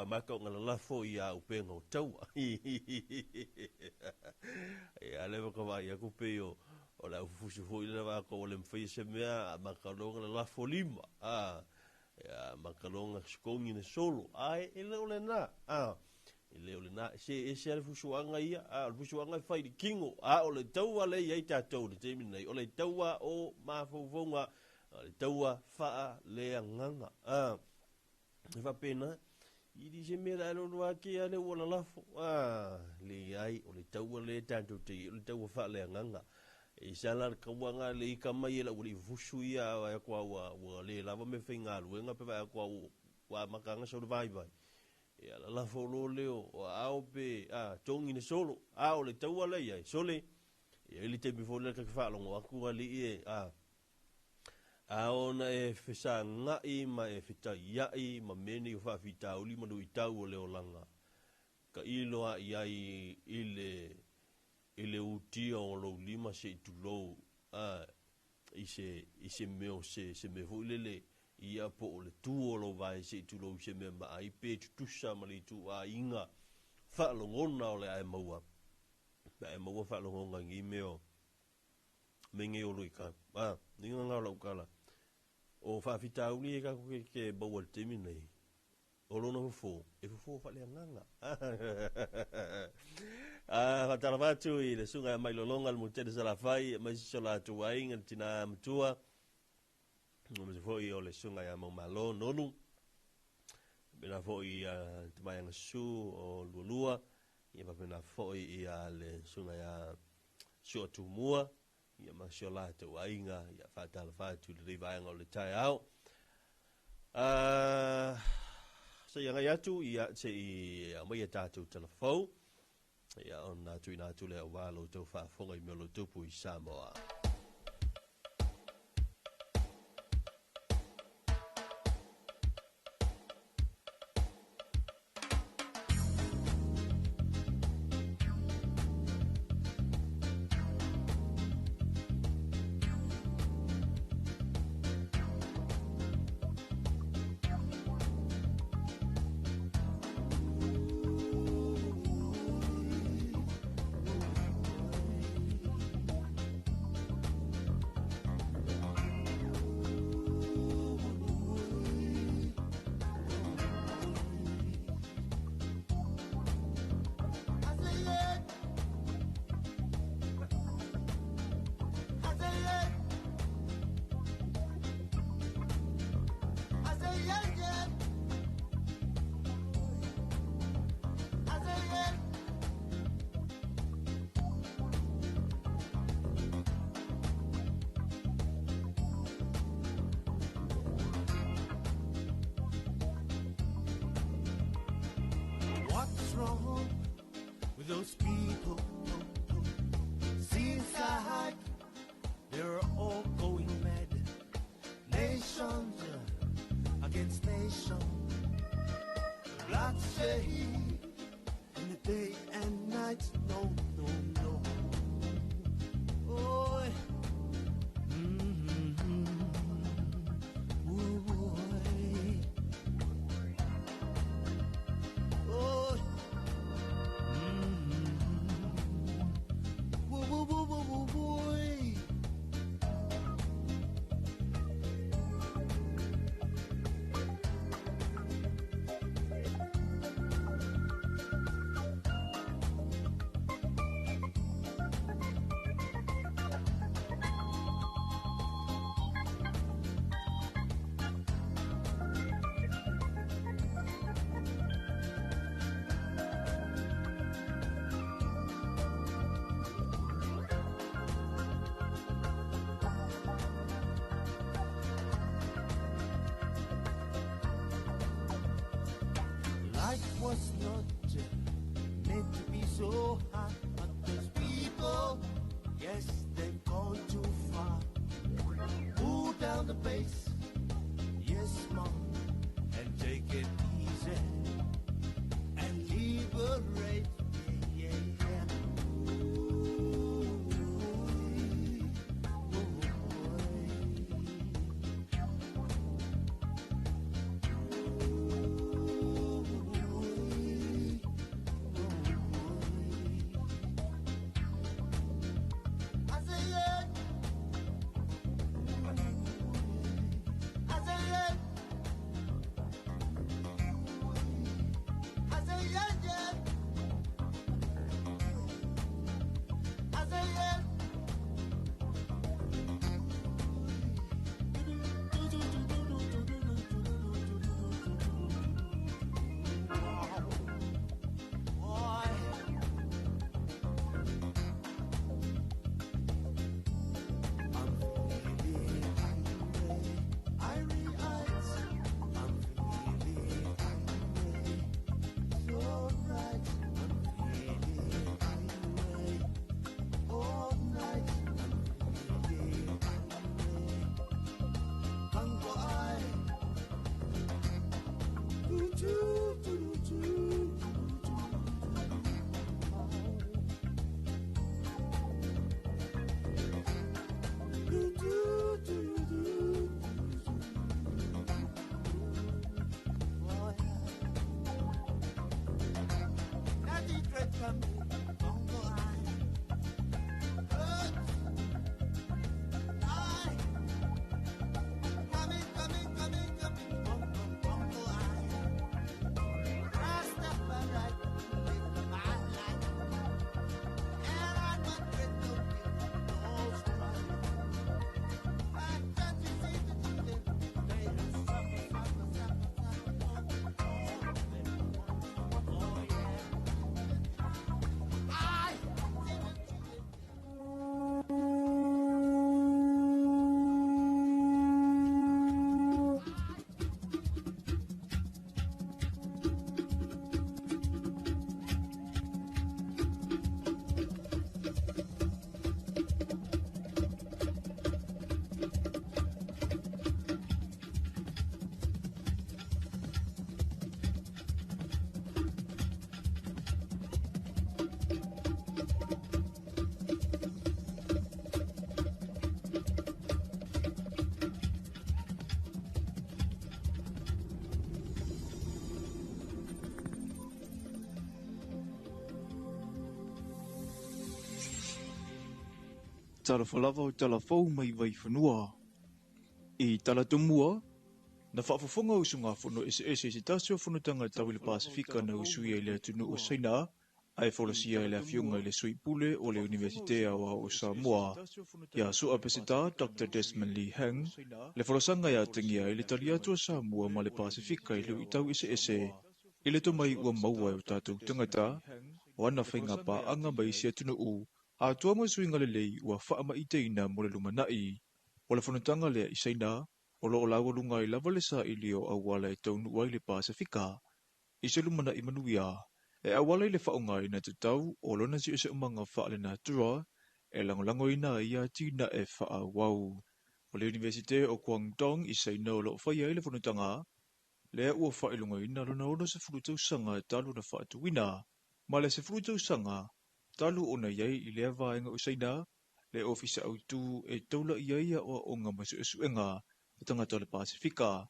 amata ona lalafo ia upega o taua. Ia le ka vai aku pe o le aufufusi foi le vakou o le mafai se mea amata loa ona lalafo lima. Ia amata loa ona sikogi na solo. Ae e le o lena. E le o lena. Se ese a le fusuaga ia. O le fusuaga e fai i le kino. A o le taua lea i ai tatou i le taimi lenei. O le taua o mafaufauga. O le taua faaleagaga. E faapena. I di se mea la lo ake a le ua lalafo. Leai o le taua lea tatou te i o le taua faaleagaga. E sa la le kauaga le ika mai e lau ua le fusu ia ai koa ua le lava me faigaluega pe vaai koa ua amataga sau le vaivai. Ia lalafo lo leo o ao pe togi le solo. A o le taua lea i ai sole. Ia i le taimi foi lea ka faalogo atu alii e a ona e fesaga'i ma e fetaia'i ma mea nei o faafitauli ma luitau o le olaga. Ka ilo a'i ai i le utia o lou lima se i tulou i se mea o se mea foi lele ia po o le tu o lou vae se i tulou i se mea maai pe tutusa ma le ituaiga faalogona o le ae maua. Pe ae maua faalogoga i nei mea o me nei o luitau. Ni ngā lau kala. O faafitauli e kakou ke maua i le taimi nei. O lona fofo, e fofo faaleagaga. Faatalofa atu i le suga mai lologa le mutele salafai mai se so latou aiga le tinā matua. O ma se foʻi o le suga ia maumalo nonu. Pena foʻi ia tamaiaga su o lualua. Ia faapena foʻi ia le suga ia suatumua. Ia ma se o latou aiga ia faatalofa atu i lenei vaega o le taeao. Sa ia agai atu ia se i aumai a tatou talafou. Ia ona tuuina atu lea aua lo outou faafofoga i mea o lo tupu i Samoa. What's wrong with those people? Seems like they're all going mad. Nations against nation. Bloodshed in the day and night. No, no, no. Oh, mm-hmm. Ooh, boy. Oh, mm-hmm. Woo, woo, woo, woo, woo, boy. the bass. Yes, mom, and take it easy and liberate. Yeah, yeah, yeah. Ooh, ooh, I say yeah. I say yeah. I say yeah, yeah. I say yeah. Boy. I'm feeling irie eyes. I'm feeling irie, so right. I'm feeling irie all night. I'm feeling irie. Uncle I. Do do do do do do do do do. Natty dread coming, Bongo I. Hurt. I. Coming, coming, coming, coming, Bongo, Bongo I. Rastafari, live my life. And I'm not dread no guilt, no strife. I can't you see the children? They are suffer, suffer, suffer, suffer, oh, oh, yeah. I see the children. Talofa lava o talafou mai vaifanua. I talatumua, na faafofoga usugafono eseese i se tasi o fonotaga tau i le Pasifika na usuia i le atunuu o Saina, ae folasia e le afioga i le Sui Pule o le Iunivesite Aoao o Samoa, ia Soa Peseta Dr. Desmond Lee Heng, le folasaga e atagia ai le tali atu a Samoa ma le Pasifika i luitau eseese, i le tomai ua maua e o tatou tagata, o ana faiga paaga ma isi atunuu, atoa ma suiga lelei ua faamaiteina mo le lumanai. O le fonotaga lea i Saina, o loo laualuga ai lava le saili o auala e taunuu ai le Pasifika, i se lumanai manuia, e auala i le faaaogaina tatau o lona siosiomaga faalenatura e lagolagoina ai ia atinae faaauau. O le Iunivesite o Guangdong i Saina o loo faia ai le fonotaga, lea ua faailogaina lona 60 tausaga talu na faatuina, ma le 10 tausaga talu ona i ai i lea vaega o Saina, le ofisa autu e taula'i ai aoaoga ma suesuega o tagata o le Pasifika.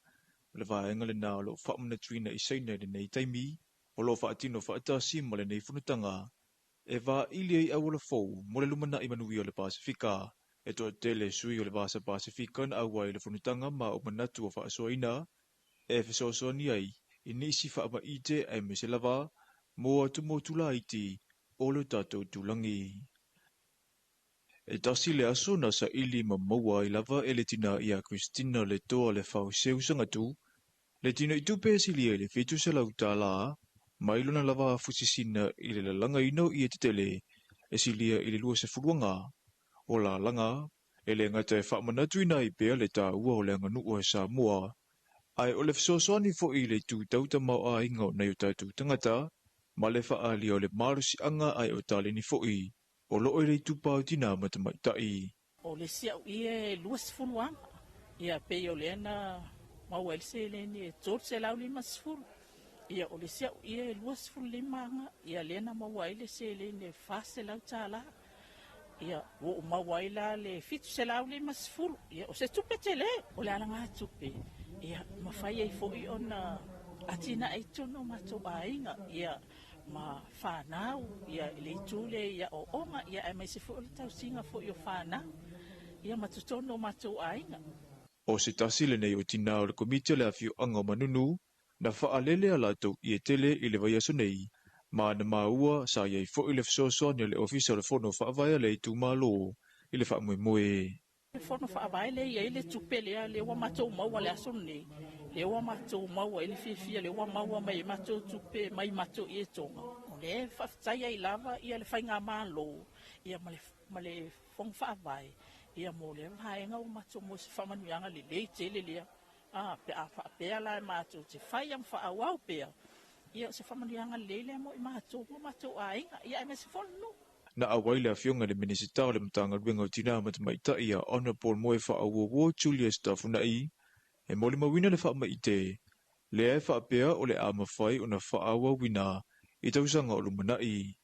O le vaega lena o loo faamanatuina i Saina i lenei taimi, o loo faatino faatasi ma lenei fonotaga, e vaili ai auala fou mo le lumanai manuia o le Pasifika. E toatele sui o le Vasa Pasifika na auai i le fonotaga ma o manatu o faasoaina, e fesoasoani ai i nisi faamaite aemaise lava mo atumotu laiti o le tatou tulagi. E tasi le aso na saili ma maua ai lava e le tina ia Christina le toa le fauseu sagatu, le tino i tupe e silia i le $700 mai lona lava fusisina i le lalagaina o ie tetele e silia i le 20 aga. O lalaga, e le gata e faamanatuina ai pea le taua o le aganuu a Samoa, ae o le fesoasoani fo'i i le tutau tamaoaiga o nai o tatou tagata, ma le faaalia o le malosiaga ae o taleni fo'i o loo i le itupa o tina ma tamaitai. O le si au ie 20 aga. Ia pei o lea na maua ai le seleni e 350. Ia o le isi au ie e 25 aga, ia lea na maua ai le seleni e $400. Ia ua ou maua ai la le 750. Ia o se tupe tele, o le alagatupe, ia mafai ai foi ona atinae i totonu o matou aiga, ia ma fanau, ia i le itu lea i aoaoga, ia aemaise foi o le tausiga foi o fanau, ia ma totonu o matou aiga. O se tasi lenei o tinā o le Komiti o le Afioaga o Manunu na faalele a latou ie tele i le vaiaso nei, ma na maua sa i ai foi le fesoasoani a le Ofisa o le Fono Faavae a le itumalo i le faamoemoe. Le Fono Faavae lea e i ai le tupe lea, lea ua matou maua i le aso lenei, lea ua matou maua ai le fiafia, lea ua maua mai ai matou tupe mai matou ietoga. O lea e faafetai ai lava ia le faigamalo ia ma le Fono Faavae ia mo lea vaega ua matou maua se faamanuiaga lelei tele lea. Pe a faapea la e matou te fai ma faaauau pea, ia o se faamanuiaga lelei lea mo i matou ma matou aiga, ia aemaise foi le nuu. Na auai le afioga i le Minisita o le Matagaluega o Tinā ma Tamaitai ia Honourable Moefaauouo Julius Tafunai e molimauina le faamaite lea e faapea o le a mafai ona faaauauina i tausaga o lumanai.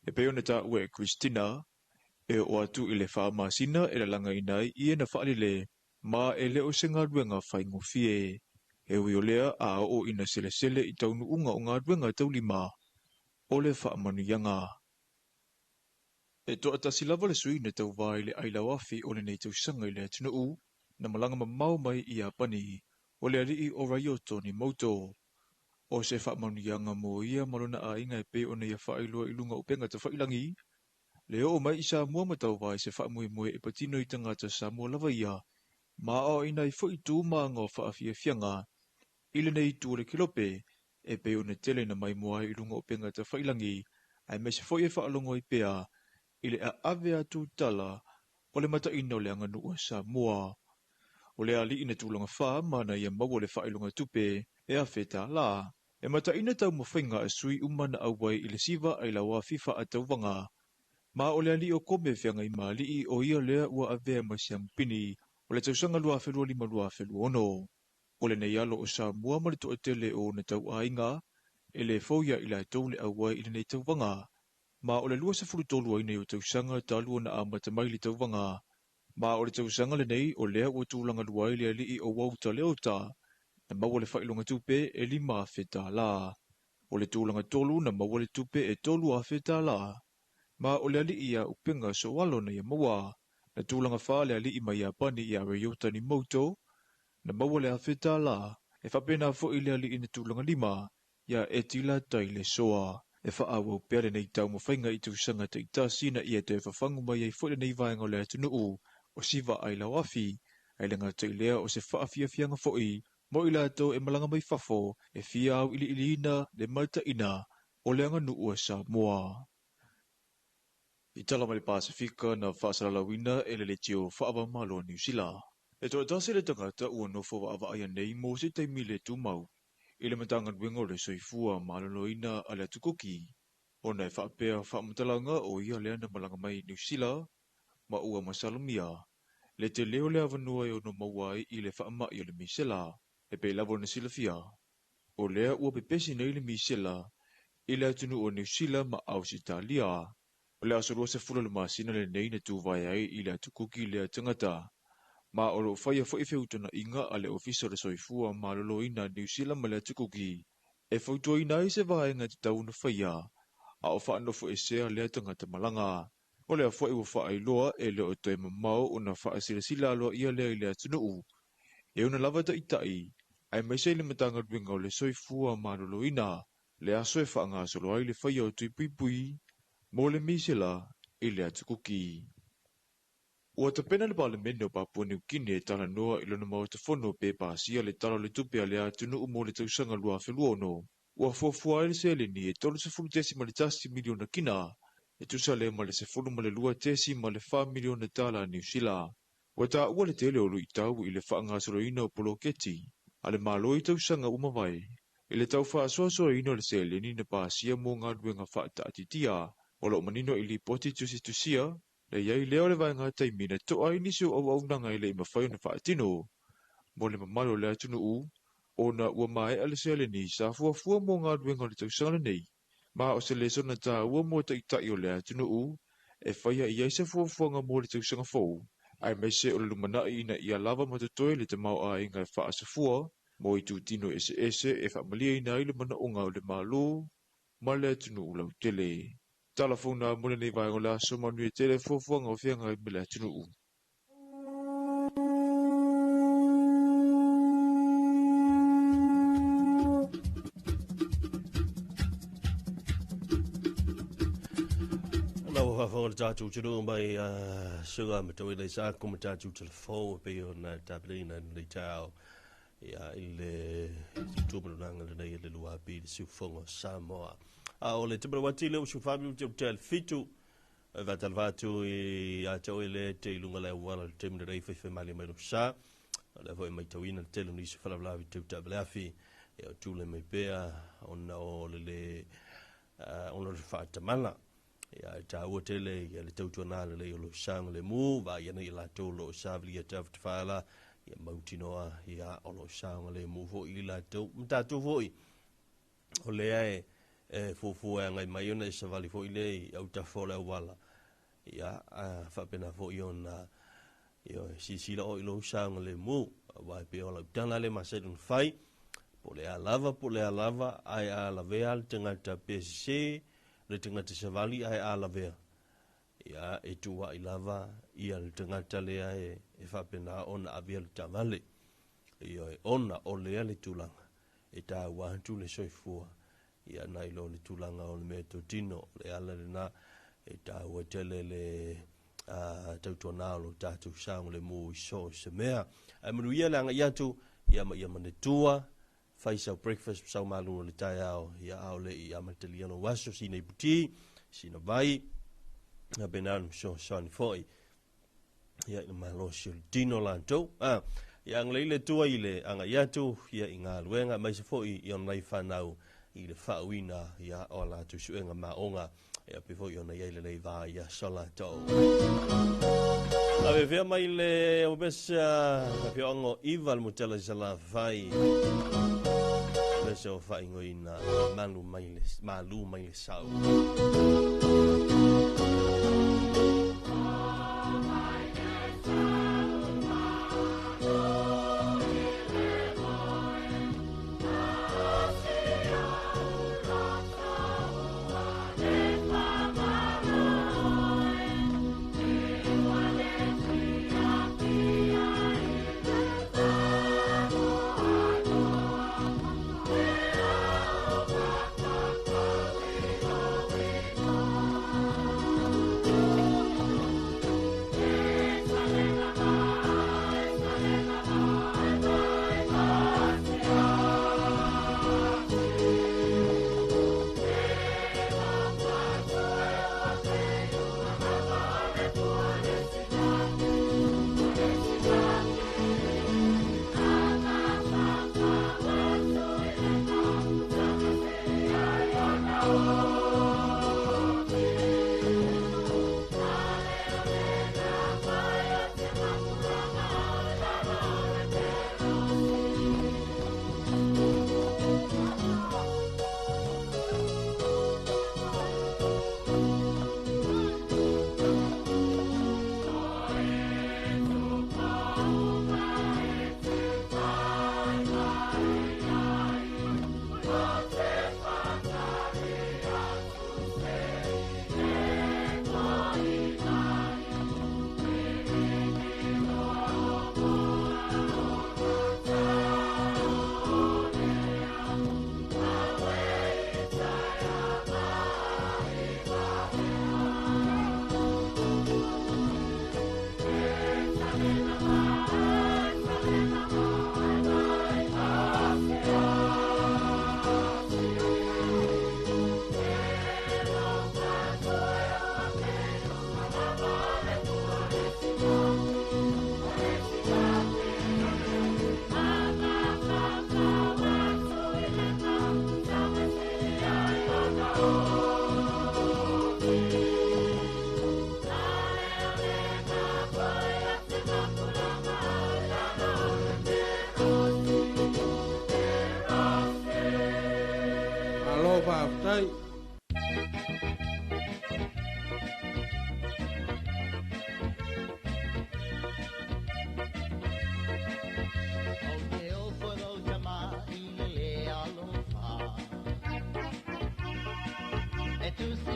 E pei ona taua e Christina, e oo atu i le 4 masina e lalagaina ai ie na faalele ma e le o se galuega faigofie. E ui o lea a oo ina selesele i taunuuga o galuega taulima o le faamanuiaga. E toatasi lava le sui na tauvā i le ailao afi o lenei tausaga i le atunuu na malaga mamao mai i Iapani o le alii o Ryoto Nimoto. O se faamanuiaga mo ia ma lona aiga e pei ona ia faailoa i luga o upega tafailagi, le oo mai i Samoa ma tauvā i se faamoemoe e patino i tagata Samoa lava ia, ma aoaoina ai foi tu ma aga o faafiafiaga i lenei itu o le kelope e pei ona tele na maimoa ai i luga o upega tafailagi, aemaise foi e faalogo ai pea i le aave atu tala o le mataina o le aganuu a Samoa. O le alii na tulaga fa ma na ia maua le faailoga tupe e $1,000. E mataina taumafaiga a sui uma na auai i le siva ailao afi faatauvaga. Ma o le alii o kome feagai ma alii o ia lea ua avea ma siamupini o le tausaga 2025-2026. O lenei alo o Samoa ma le toatele o ona tauaiga e le fou ia i latou le auai i lenei tauvaga. Ma o le 23 ai nei o tausaga talu ona amata mai le tauvaga. Ma o le tausaga lenei o lea ua tulaga lua ai le alii o Wauta Leota na maua le faailoga tupe e $5,000. O le tulaga tolu na maua le tupe e $3,000. Ma o le alii ia upega soalo na ia maua. Na tulaga fa le alii mai Iapani ia Ryota Nimoto na maua le $1,000. E faapena foi le alii na tulaga lima ia Etila Taile Soa. E faaauau pea lenei taumafaiga i tausaga taitasi na ia toe fafagu mai ai foi lenei vaega o le atunuu o siva ailao afi. Ae le gata i lea o se faafiafiaga foi mo i latou e malaga mai fafo e fia auiliiliina le mataina o le aganuu a Samoa. I tala mai le Pasifika na faasalalauina e le leitio faava-o-Malo a Niu Sila. E toatasi le tagata ua nofo vaavaaia nei mo se taimi le tumau i le Matagaluega o le Soifua Maloloina a le Atukuki, ona e faapea faamatalaga o ia lea na malaga mai Niu Sila ma ua masalomia le tele o le avanoa e ono maua ai i le faamai o le misela. E pei lava ona silafia, o lea ua pepesi nei le misela i le atunuu o Niu Sila ma Ausetalia. O le aso 20 o le masina lenei na tuvae ai i le Atukuki lea tagata, ma o loo faia foi feutanaiga a le Ofisa o le Soifua Maloloina a Niu Sila ma le Atukuki e fautuaina ai se vaega e tatau ona faia a o faanofoesea lea tagata malaga. O lea foi ua faailoa e le o toe mamao ona faasilasila aloaia lea i le atunuu e ona lava taitai aemaise i le Matagaluega o le Soifua Maloloina le aso e faagasolo ai le faia o tui puipui mo le misela i le Atukuki. Ua tapena le Palemene o Papua Niu Kini e talanoa i lona Maota Fono pe pasia le Tala o le Tupe a le atunuu mo le tausaga 2026. Ua fuafua ai le seleni e 30.1 miliona kina, e tusa lea ma le $12.4 miliona a Niu Sila. Ua taua le tele o luitau i le faagasoloina o poloketi a le Malo i tausaga ua mavae i le tau faasoasoaina o le seleni na pasia mo galuega faataatitia. O loo manino i lipoti tusitusia le iai lea o le vaega taimi na to'a ai nisi o auaunaga e le i mafai ona faatino. Mo le mamalu o le atunuu, ona ua maea le seleni sa fuafua mo galuega o le tausaga lenei, ma o se lesona taua mo ta'ita'i o le atunuu e faia i ai se fuafuaga mo le tausaga fou, aemaise o le lumana'i ina ia lava ma totoe le tamaoaiga e fa'asafua mo itutino eseese e fa'amaliaina ai le manaʻoga o le Mālō ma le atunuu lautele. Tala founa mo lenei vaega o le aso manuia tele fuafuaga o feagai ma le atunuu. Na ua faafofoga le tatou atunuu mai suga ma tauila i sa ma tatou telefon e pei ona tapenaina i lenei taeao ia i le tutumalunaga lenei e le luapi le siufofoga o Samoa. A o le tamalawati le usu whabi u te ute al fitu e vatalava atu i a te oe le te i lunga le auala le taimi lenei faifai malie mai lou sa. O lea foi e matauina le tele o nisi faalavelave tau taavale ia o tule mai pea ona o le le ona o le faatamala. Ia e tāua tele ia le tautuana lelei o lou saogalemu vaai ana i latou o lo o savalia tafatafala ia mautinoa ia o lo o saogalemu foi i latou ma tatou foi. O lea e fuafua e agai mai ona e savali foi le i autafa o le auala ia faapena foi ona ia silasila o i lou saogalemu aua e pei o lau tala le masani ona fai po o le a lava po o le a lava ae a lavea le tagata pe sese le tagata savali ae a lavea ia e tuua'i lava ia le tagata lea e faapena ona avea le taavale ia ona o lea le tulaga e tāua atu le soifua ia nai lo le tulaga o le mea totino o le ala lena e tāua tele le tautuana o lo tatou saogalemu i so o se mea. Ae manuia le agai atu ia ma ia manatua fai sau breakfast sau malu o le taeao ia a o le i amatalia lou aso sina iputi sina vai a pena no fesoasoani foi ia i le malosi o le tino latou. Ia agalelei le Atua i le agai atu ia i galuega aemaise foi i ona nai fanau i le faauina ia o a latou suega maoga ia pei foi ona i ai lenei va i aso latou. Avefea mai le opesa afioaga o Iva le Motela i Salafai. Pesa o faaigoina malu mai le malu mai le sau.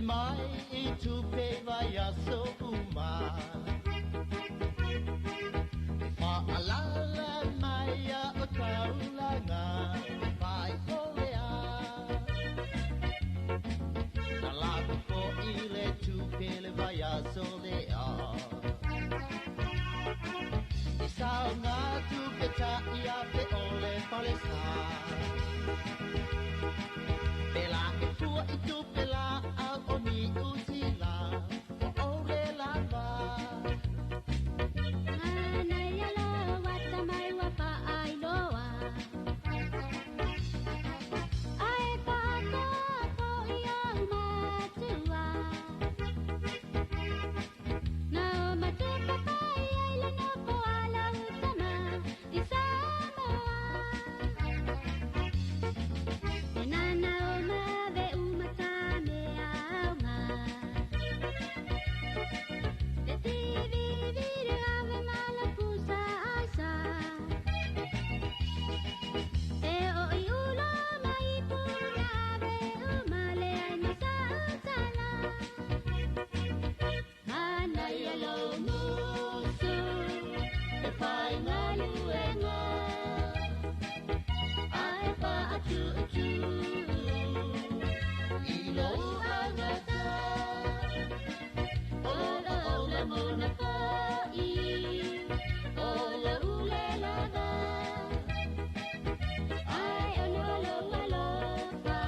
Mai i tupe vai aso uma. E whaalala mai a o taulanga vai ole a. Na lako fo i le tupe le vai aso le a. I sao ngā tupe ta i a te ole palesa. Pela e fua i tupe la au o ni utila o ole lava. Anai ala wata mai wa pa ai loa. Ai pa ko ko i au matua. Na o matua pa i ai le no po ala utama i Samoa. E nana o mave umata me aunga. Te tivi vire ave mala pusa aisa. E o i ulo mai puna ave umale ai masa utala. Hanai alo musu, e whai ngaluenga. Ai wha atu atu, i lo angata. Ola ola mona i, ola ule lava. Ai ono alo alofa,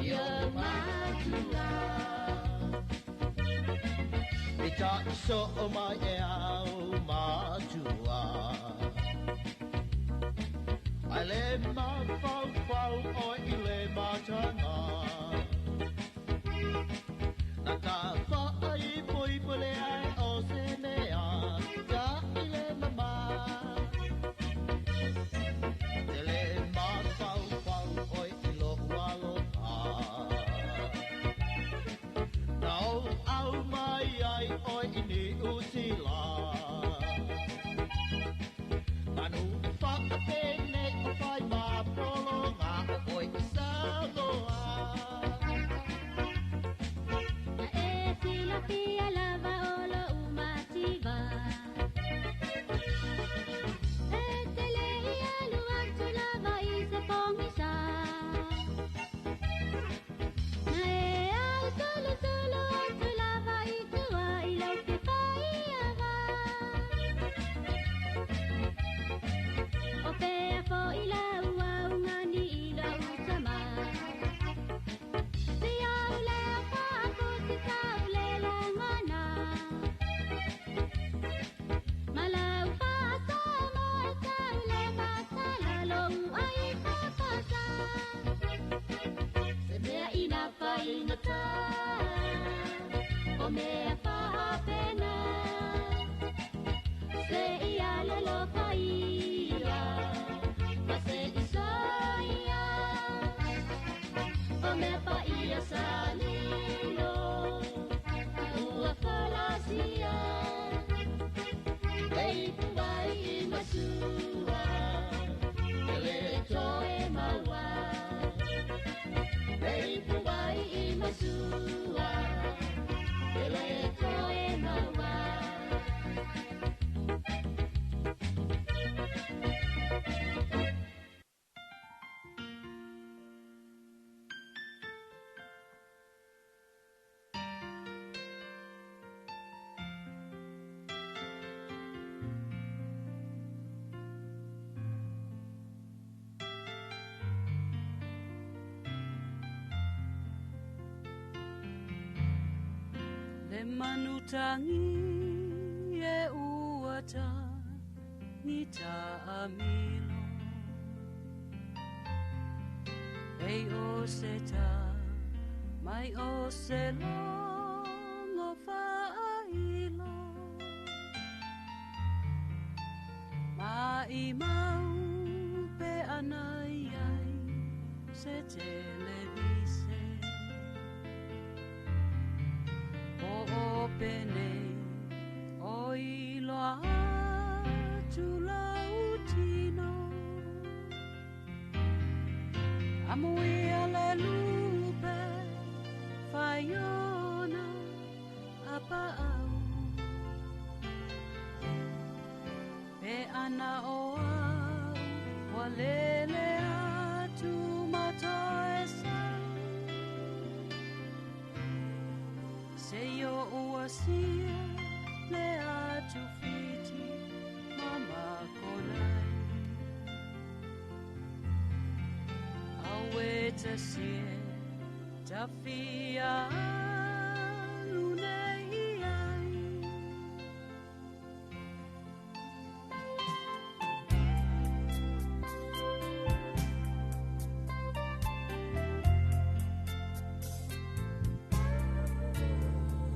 i o matua. E ta so o mai e au matua. Ai le ma fau fau o i le matanga. Na ka wha ai poi pole ai o se mea, ta i le mama. Te le ma fau fau o i lo aloha. Na o au mai ai o i ni utila. Manu e whakapene o whai mā polo ngā o oi i Samoa. Na e silapia lava o lo umativa. E te le i alu atu lava i se pongisa. Na e au solo solo atu lava i tua i lau te whai ava. O pea fo i lau au ngani i lau tama. Si au lea whaaku si tau le langana. Malau whaasa mo e tau le masala lo ai whapasa. Se mea ina whaingata, o mea whaapena. Se ia lelo whaia, ma se isoia. O mea paia salilo, ua falasia. Ei puai i masua, e le toe maua. Ei puai i masua, e le toe maua. Le manutangi e uata ni ta amilo. Ei o se ta mai o se longo whailo. Ma i mau pe anai ai se televise. O o pene o i loa atu lau tino. Amuia le lupe fai Pe ana o au Wa lele atu matoe sau Se yo ua sia le atu fiti mama konai Awe ta sie tafia lunei ai.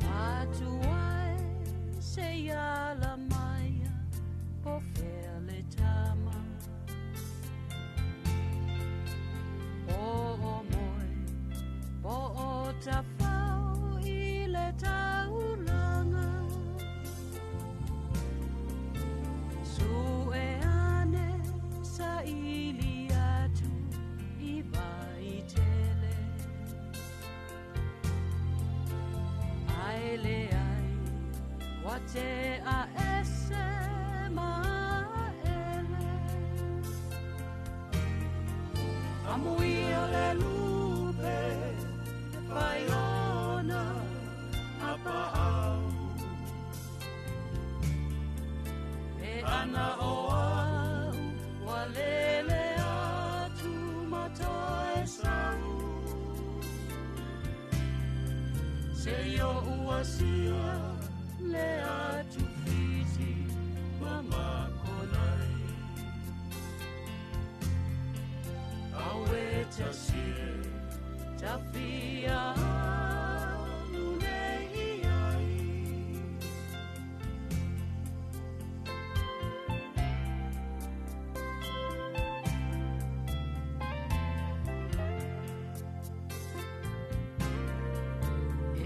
Atu ai se ala maia po fele tama Po o moe, po o tafau i le taulanga Su e ane sa ili atu i vai tele Ai le ai, wa te a ese ma ele Amuia le lupe, whaiona a paau E ana o au, wa lele atu matoe sau Se yo ua sia le atu fiti mama konai Awe ta sie tafia lunei ai.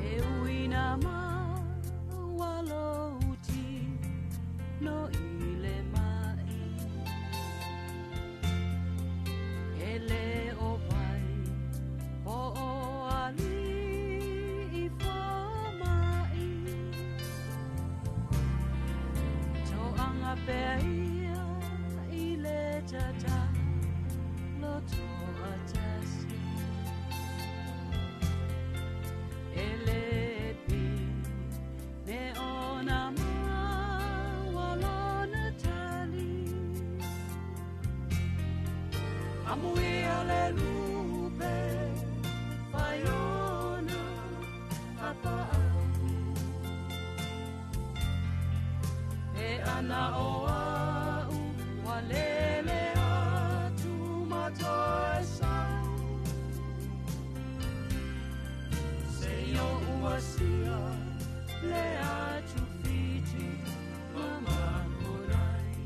E uina ma walo uti no ile mai E le o vai po o ali i fo mai Toanga pea ia i le tata loto atasi Ele pi me ona mawalona tali Amuia le lupe whaiona apa au E ana o au wa lele atu matoe sau Se yo ua sia le atu fiti mama korai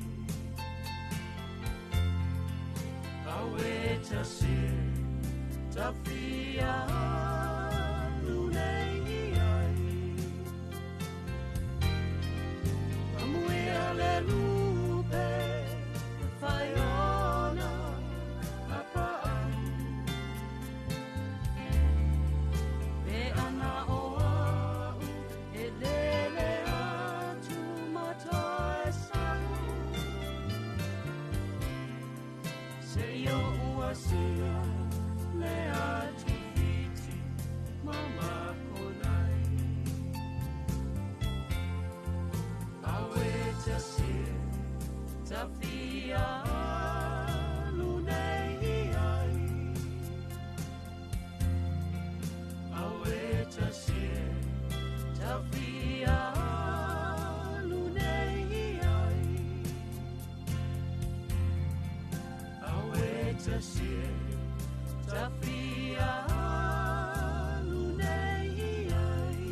Awe ta sie tafia lunei ai Amuia le lupe whaiona apa au E ana o au e lele atu matoe sau Se yo ua sia le atu fiti mama konai Awe ta sie tafia lunei ai Awe ta sie tafia lunei ai Awe ta sie tafia lunei ai.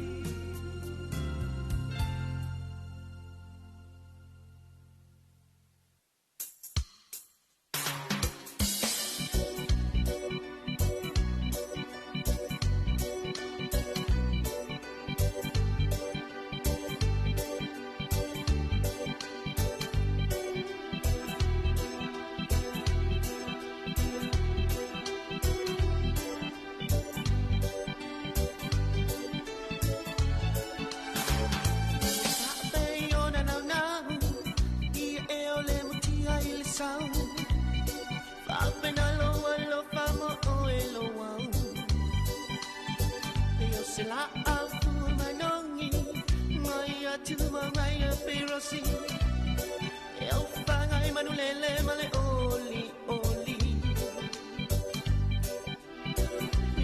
Thank La au manongi Ngai atu mangai a pirosi E au whangai manulele male oli oli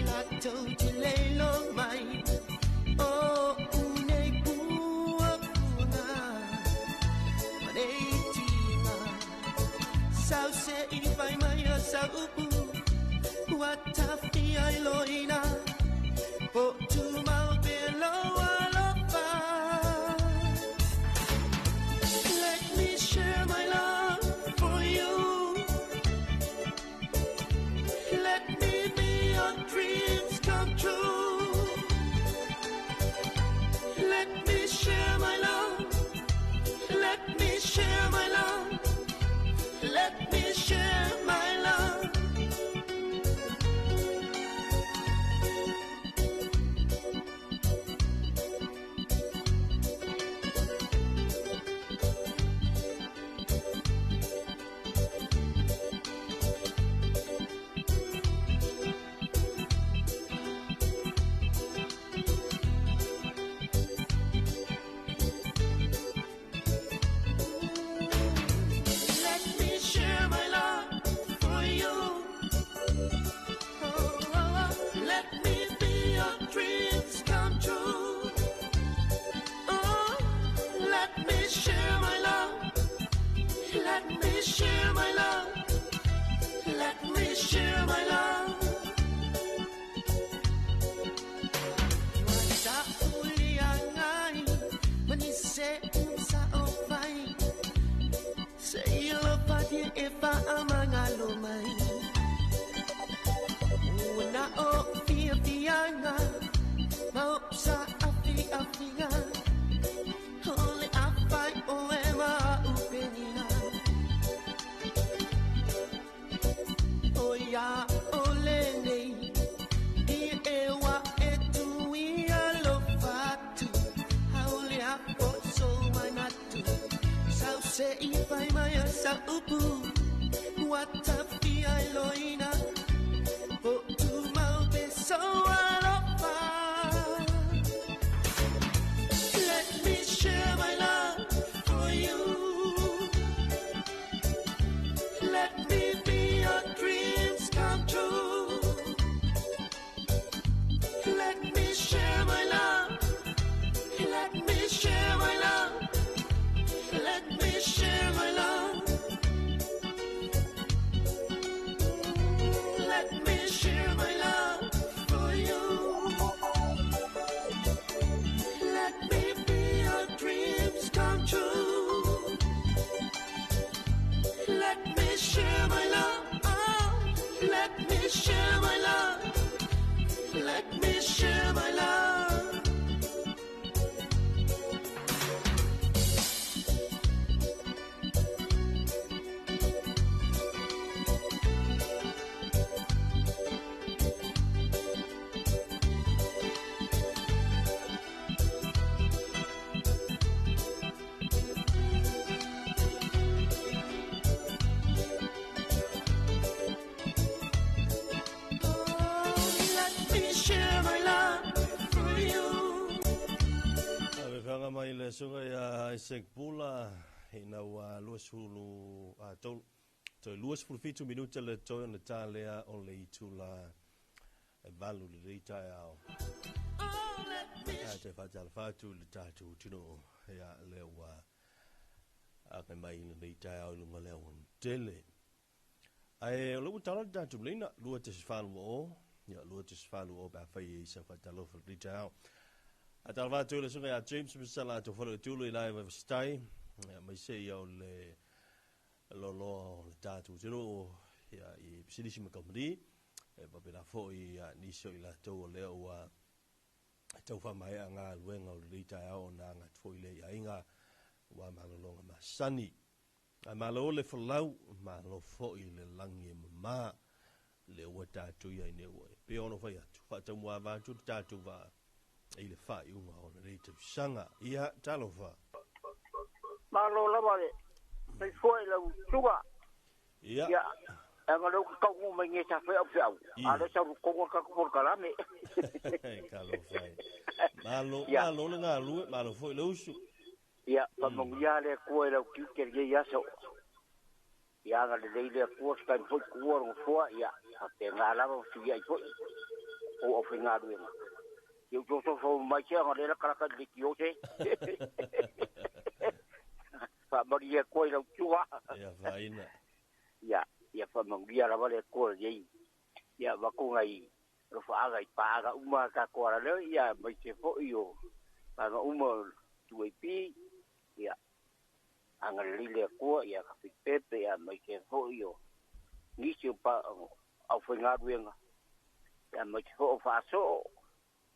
La tau te leilo mai O unei pua puna Manei tima Sau se i whai mai a sau upu Ua tawhi ai loina Po tu mau pe loa lofa. Let me share my love for you. Let me be your dreams come true. Let me share my love. Let me share my love. Let me share my love. Let me share my love for you. Oh, oh, let me be your dreams come true. Oh, let me share my love. Let me share my love. Let me share my love. Sa uliangai, manise sa ofai. Se ilo pati e fa amangalo mai. Una o fia fianga, ma o sa afi afinga. Ole afai o e ma upenina. O ia ole nei, i e wa e tui alo fatu. Haole a po so manatu. Sau se i whai mai a sa upu Ua tawhi ai loina Po tu mau pe so alofa. Let me share my love for you. Let me be your dreams come true. Let me share my love. Let me share my love. Let me share my love. Let me share my love for you. Let me be your dreams come true. Let me share my love. Oh, let me share my love. Let me share my love. Let me share my love for you. Ave fanga mai le suga ia Isaac Bula ina ua 20 a tolu toe 27 minuta le toe ona talea o le itula e 8 le lei taeao. Oh, let me A te whaatala whātu le tātou tino ia le ua a kai mai le lei taeao i lunga lea wan tele. Ae o le ua tala le tātou leina, 2 te 8 o, ia 2 te 8 o pa whai e isa whaatala o le taeao. A tala whātu le sunga ia James Misala tō whalo e tūlu i lai vai ia mai se ia o le loloa o le tātou tino ia i pisilisi makamani e papena foi ia nisi o i latou o lea ua tau whamai a ngā luenga o le leita ao na ngā tfoi le ia inga ua malolonga masani. A malo le whalau, malo foi le langi e mama le ua tātou ia i ne ua. Pe ono whai atu, whaatau mua vātu le tātou wā i le whai unga o le leita sanga. Ia, talofa. Malo lava le soifua i lau suga. Ia. Ia. Anga leu ka kau mai nge sa fe au fe au. A le sa ko ka ko kalame. Ka lo fai. Malo, malo le ngā lue, malo foi le usu. Ia, pa le kua lau kiu ke ye ia so. Ia nga le le kua ska foi kua ro fo ia. A te nga la ro si ia foi. O o fe nga lue. Ia to to fo mai che nga le la kala ka le ki o te. Pa mari ia kua lau kiu. Ia faina. Ia ia fa mangia la vale ko ye ia va ko ngai ro fa aga i pa aga uma ka ko ara le ia mai te fo io aga uma tu pi ia anga lile ko ia ka pepe ia mai te fo io ni se pa au fa ngaruenga ia mai te fo fa so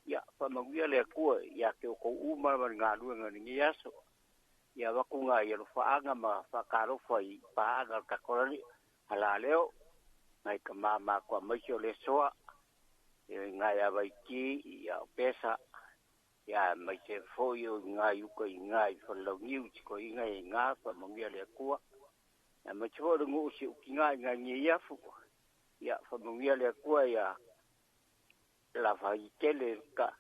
ia fa mangia le ko ia ke ko uma ma ngaruenga ni ia so ia va ko ngai ro fa aga ma fa ka ro fa i pa aga ka ko ni ala leo ngai ka mama kwa maisio le soa e ngai awaiki ia pesa ia mai te foio ngai uka ngai whalau tiko ngai ngā pa mangia le kua ia mai te foio ngu usi uki ngai ngai ngi iafu ia whamangia le kua ia la whaitele ka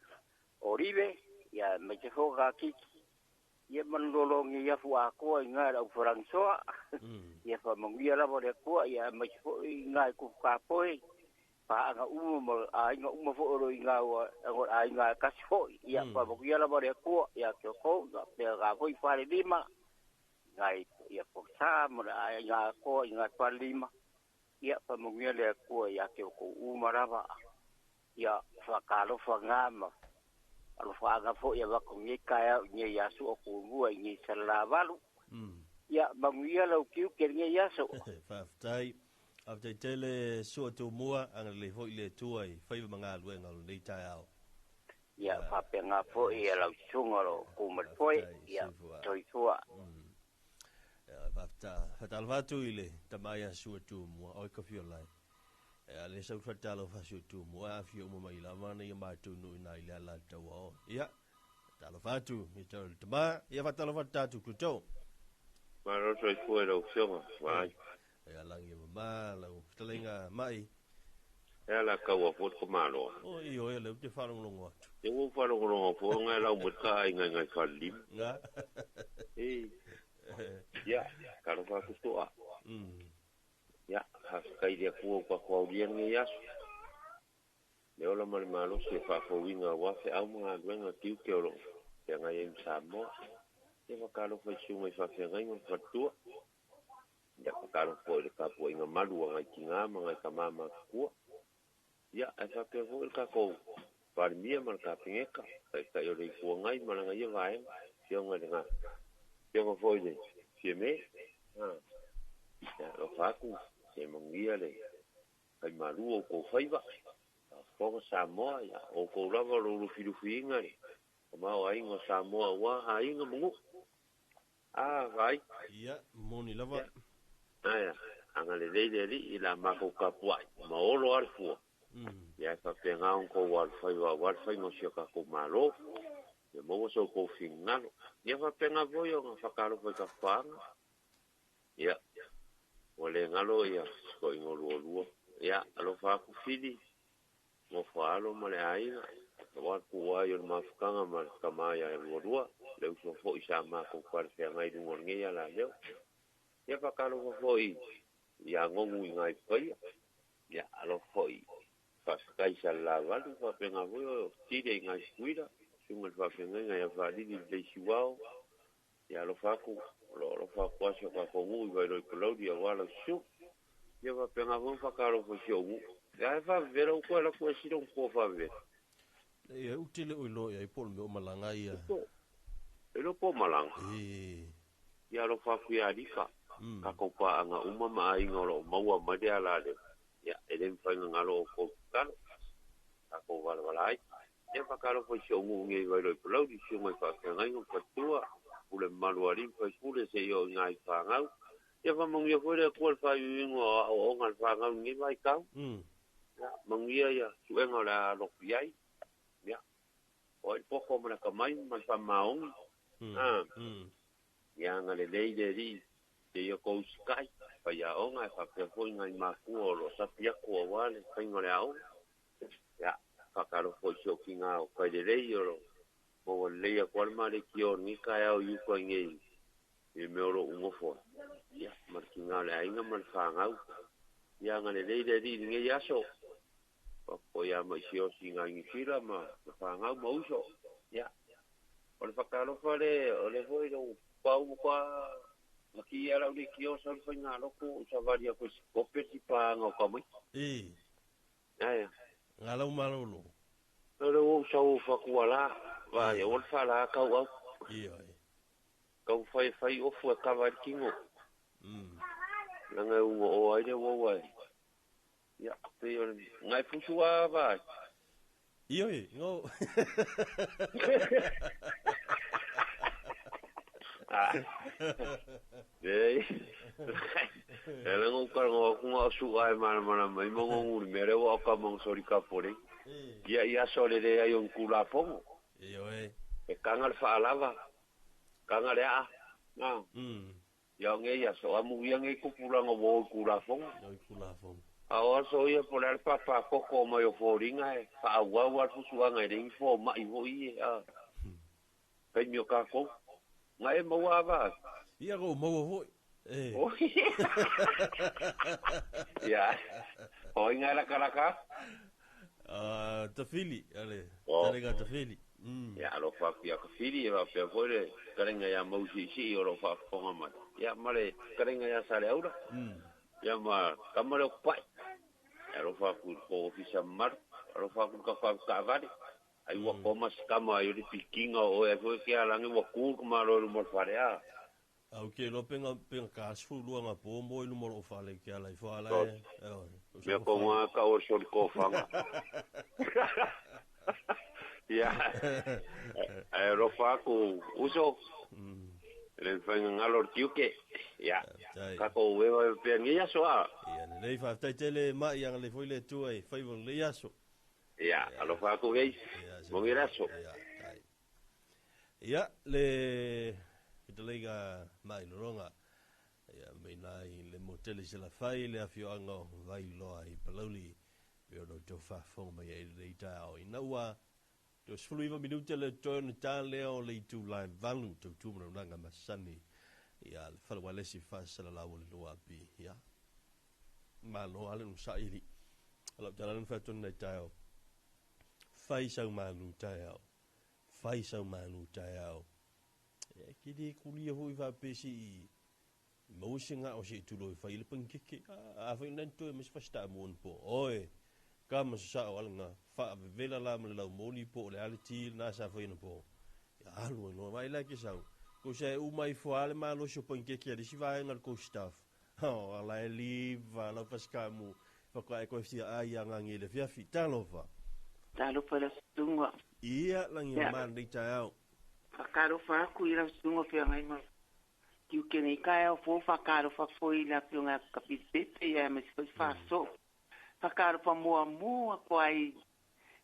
oribe ia mai te foio ka kiki ia manulolo ngi iafu a koa i ngai lau wharangsoa ia whamangia lava le kua ia mai te foio ngai kukapoe pa anga uma ma ainga uma fo ro inga wa ainga kasi fo ia whamangia lava le kua ia te kou ia pea ngā foi whare lima ngai ia posa mo ainga koa inga whare lima ia whamangia le kua ia te kou uma lava ia whakalofa ngā ma alofa fo ia wako ngi kaya ngi yasu o ku ngi salavalu ia manguia lau kiu ke ngi yasu Faafetai aftai tele sua tu mua anga le foi le tua i fai manga luenga lo nei taeao ia faapega fo ia lau sunga lo ku ma foi ia toi tua Faafetai fatalvatu ile tamaia sua tu mua oi ka fiolai le sau fatalo fa su tu mua fi o mai la mana ia matu no ina ile ala tawa ia talo fatu ni talo tama ia fatalo fatatu ku to ma ro so fu ro fionga mai ia langi ma la talenga mai ia la ka wa fo ko malo o io ia le te fa longo atu e wo fa longo fo ngai la mo ka ngai ngai fa lim nga e ia ka ro fa ku to a ia ha kai dia ku pa ku au ngi yasu le ola ma le malo se fa fo winga wa fe au ma luenga tiu ke olo te ngai em Samoa ia wa ka lo fa su mai fa fe ngai ma fatua ia ka lo fo le ka po inga malu ngai tinga ma ngai ka mama ku ia e fa pe fo ka ko parmia ma ka pengeka kai kai o le ku ngai ma ngai ia vai fionga le nga fionga fo ile fieme ha ia lo fa ku se mangia le kai malu o ko faiva foga Samoa ia o ko lava lo lufilufiinga le o mau ainga Samoa wa ainga mungu a vai ia moni lava aia anga le leile li i la mako kapuai ma olo alfua ia fa penga on ko wal faiva wal fainga sia ka ko malo ia mo so ko fingalo ia fa penga voyo nga fakalo fa ka fanga ia o le ngalo ia ko ingo lua ia alofa ku fili mo falo ma le aiga wa ku wa yo mafukanga ma kama ya lua le uso fo isa ma ko pa fe ngai du ngi ya la leo ia fa kalo fo i ia ngongu ngai pai ia alo fo i fa kai sa la valu fa penga vo tire ngai kuira sunga fa penga ngai fa li le siwao ia alo fa ku lo fa ku aso ka ko ngu i lo ko dia wa lo su ia fa penga vo fa kalo fo si o ia fa vera ko la ko si ko fa vera ia utile o lo ia pol me o malanga ia e lo po malanga e ia lo fa ku ia lika ka ko pa anga uma ma ainga lo maua ma dia la le ia e le fa nga lo ko ka ka ko wala wala ai ia fa ka lo fo si o ngu ngi vai lo po lo di si mai fa ka ngai ko tua u le malu ali fa ku le se yo ngai fa ngau ia fa mangia fo le ko fa yu ngo o ngal fa ngau ngi vai kau ia mangia ia su enga la lo piai ia o il poco ma ka mai ma fa maong ah ia nga le le le ri Te ia kou sikai, faiaoga e faapea foʻi nai makua o loo sapi aku auā le faiga o le aoga. Ia, faatalofa i si ou kigā o Failelei o loo maua lelei atu a le maleki o lenei taeao i uka i nei i le mea o loo ugofo ai. Ia, ma le kigā o le aiga ma le fanau. Ia agalelei le Alii i lenei aso. Faapea ia mai siosi ngai Niu Sila ma fanau ma uso. Ia, o le faatalofa le o le foi lou pau kwa maki ia lau le kio sa le fainga loko o savali aku si kope si paanga o kamai. E. Aia. Ngā lau malolo. Le o sa o fakuala, va ia o le whala kau au. Ia e. Kau whai whai ofu e kawa i kingo. Langa ungo o ai le wawa e. Ia, pe o le ngai fusu a vai. Ia e, ngo. Ei. E le ngo ka ngo ku ngo su ai mana mana mai mo ngo nguri mere wa ka mong sori ka pore. Ia ia so le le ai on kula pongo. Ia e. E kanga le whaalava. Kanga le a. Nā. Ia nge ia so amu ia nge kupulanga wo kula fongo. Oi kula fongo. A o so ia po le papa koko mai o foringa e whaauau al fusuanga e lengi fo mai ho i e a. Kai mio kako. Ngai e maua awa. Ia ko maua hoi. E. Ia. Hoi ngai laka laka. Tafili, ale. Tarenga tafili. Ia, alofa aku ia ka fili, e wapea foi le karenga ia mausi si o lo whaafonga mai. Ia, ma le karenga ia sale aura. Ia, ma kamare o kupai. Ia, alofa aku ko ofisa maru. Alofa aku ka wha kawari. Ai ua koma sikama ai uri pikinga o e foi ke alangi ua kū kumaro ru mo whare a. Au ke lo penga penga ka sfu lua nga po mo ilu mo fale ke ala i fala e. Mea ko ngā ka o sori ko whanga. Ia. Ai alofa aku uso. Le whainga ngalo tiuke. Ia. Kako uewa e pea ngi aso a. Ia, lei whaftai tele mai anga le foi le tua e whaiwa le aso. Ia, alofa aku vei. Mongi raso. Ia, le fitaleiga mai loronga. Ia, meina i le motele se la whai le awhioanga o Vailoa i Palauli. Pe ono tau whafonga mai e le itao. Ina ua, tau 15 minute le toi ona tā leo le itu lai valu tau tūmana unanga masani. Ia, le whala walesi whasala lau le loa pi. Ia, malo ale nusa ili. Alau talanu whatona nei tao. Whai sau manu taeao. Whai sau manu taeao. E ki le kulia hoi whapesi i mausi ngā o se tulo i whai le pankeke. A whai nani toi mas whasta mo po. Oi, ka masa sa o alanga wha vela la ma le lau moli po o le ale ti nā sa whai na po. Ia alu e noa mai la ke sau. Ko se umai fua ale malo so pankeke ale si vai ngā ko staff. Oh, ala e liva, lau paskamu. Whaka e koe whia ai a ngā ngele fiafi. Talofa. Talofa la sunga. Ia, langi o mana nei taeao. Whakarofa aku i la sunga whia ngai ma. Kiu ke nei kai au fo whakarofa foi la whia ka pipepe ia me se whaso. Whakarofa mua mua ko ai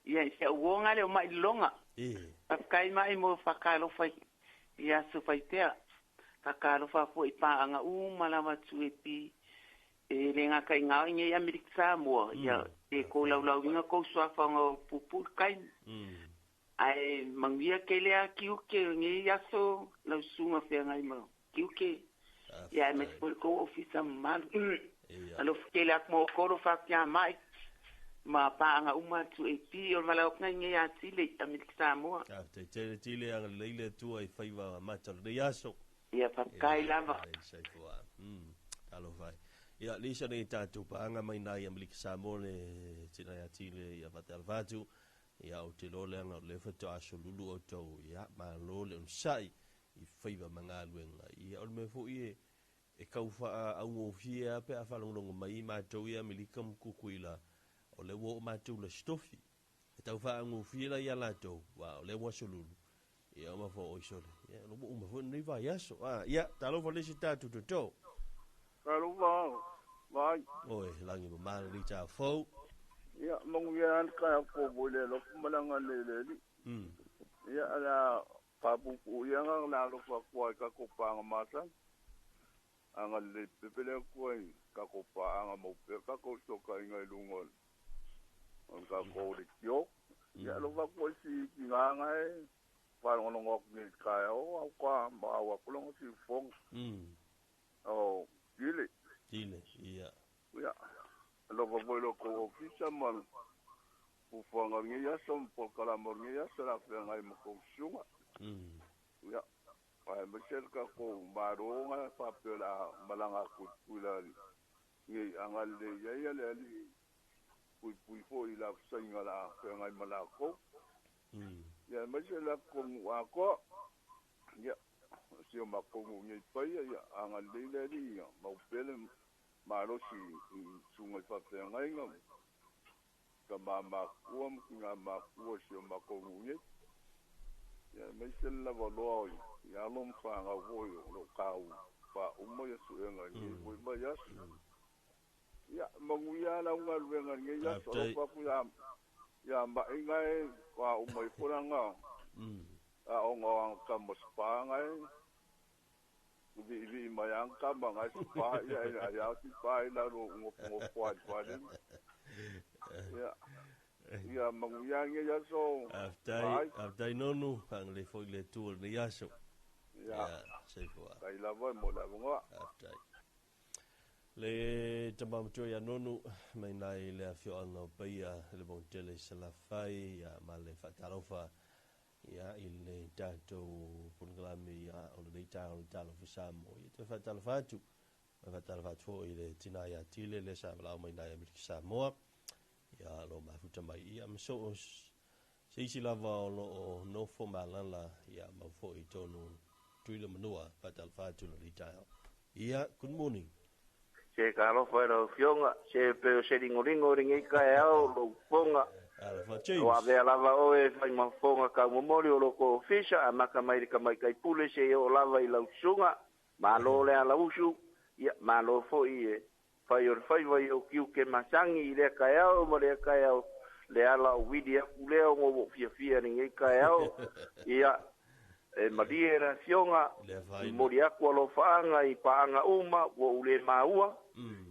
ia se uonga le o mai longa. E. Whakai mai mo whakarofa ia su whaitea. Whakarofa fo i paanga umalawa tuepi. E le ngā kai ngā inge i Amerika Samoa, ia te ko laulau inga kou suawhanga o pupu kai. Ai manguia ke lea kiuke nge i aso lau sunga whia ngai mau. Kiuke, ia e me te kou ofisa malu. Alo ke lea mo koro whakia mai. Ma paanga uma tu e pi o malau ngai nge a tile i Amerika Samoa. Te tele tile anga leile tua i whaiwa mata le aso. Ia whakai lava. Ia, talo whai. Ia, lisa nei tātou paanga mai nai Amerika Samoa le tina ia tile ia wate alwhatu. Ia o te lole anga o le whato aso lulu o tau. Ia, ma lole on sai i whaiwa mangaluenga. Ia, o le mea fo ie e kau wha au o fia pe a whalonglongo mai mātou ia Amerika mkukuila. O le wo o mātou la stofi. E tau wha angu fia la ia lātou. Wa, o le wo aso lulu. Ia, o mafo o isole. Ia, o le wo o mafo nei vai aso. Ia, talofa lesi tātou tō. Talofa, vai. Oi, langi mamana li tā fau. Ia, manguia an kai ako bo le lo malanga le le li. Ia, ala papupu ia ngā la lo fa kwa ka ko panga mata. Agalelei pea le Atua i tatou paaga mau pea tatou fesootaiga i luga o le tatou leitio. Ia alofa atu ai si tina na e faalogologo atu nei i le taeao au ka maau atu lona siufofoga. O Tile. Tile, ia. Ia, alofa foi i lo outou ofisa ma le fuafuaga o lenei aso ma polokalame o lenei aso o le a feagai ma tou susuga. Ia, aemaise le tatou Malo na faapea o le a malaga atu i Tutuila nei agalelei ai le Alii puipui foi i lafesaiga o le a feagai ma latou. Ia aemaise le latou nuu atoa. Ia, si o matou nuu nei i Paia, ia agalelei le Alii ia mau pea le malosi i susuga i faafeagaiga ma tama matutua ma tina matutua o si o matou nuu nei. Ia aemaise le lavaloa i alo ma fanau foi o lo o tau faauma ia suega i lenei foi vaiaso. Ia, manuia lau galuega i lenei aso. Alofa atu ia Ma'i e faauma ifo lana aoga o ana tama spa na e viivii mai ana tama na e spa ia ai a sipa i lalo nofonofo ai i le fale. Ia, ia manuia lenei aso. Faafetai, faafetai Nonu, agalelei foi le Atua i lenei aso. Ia, soifua. Faafetai lava mo le avanoa. Faafetai. Le tama matua ia Nonu mai nai le afioaga o Paia i le Mautele i Salafai, ia ma le faatalofa ia i le tatou polokalame ia o lenei taeao o le Talofa Samoa. Ia toe faatalofa atu, ma faatalofa atu foi i le tina ia Tile lea sa valaau mai nai Amerika Samoa. Ia lo mafuta mai ia ma so o se isi lava o lo o nofo ma alala ia mau foi i tonu Tutuila Manua, faatalofa atu lenei taeao. Ia, good morning. Se talofa i lau Afioga, se pei o se ligoligo i lenei taeao lou fofoga. Alofa James. Ua avea lava oe e fai ma fofoga taumomoli o lo tou ofisa, amata mai i le tamaitai pule seia oo lava i lau susuga. Malo le alausu, ia malo foi e fai o le faiva i ou tiute masani i lea taeao ma lea taeao, le ala o wili aku lea ona ua ou fiafia i lenei taeao. Ia, e malie le afioga, momoli atu alofaaga i paaga uma ua ou le maua,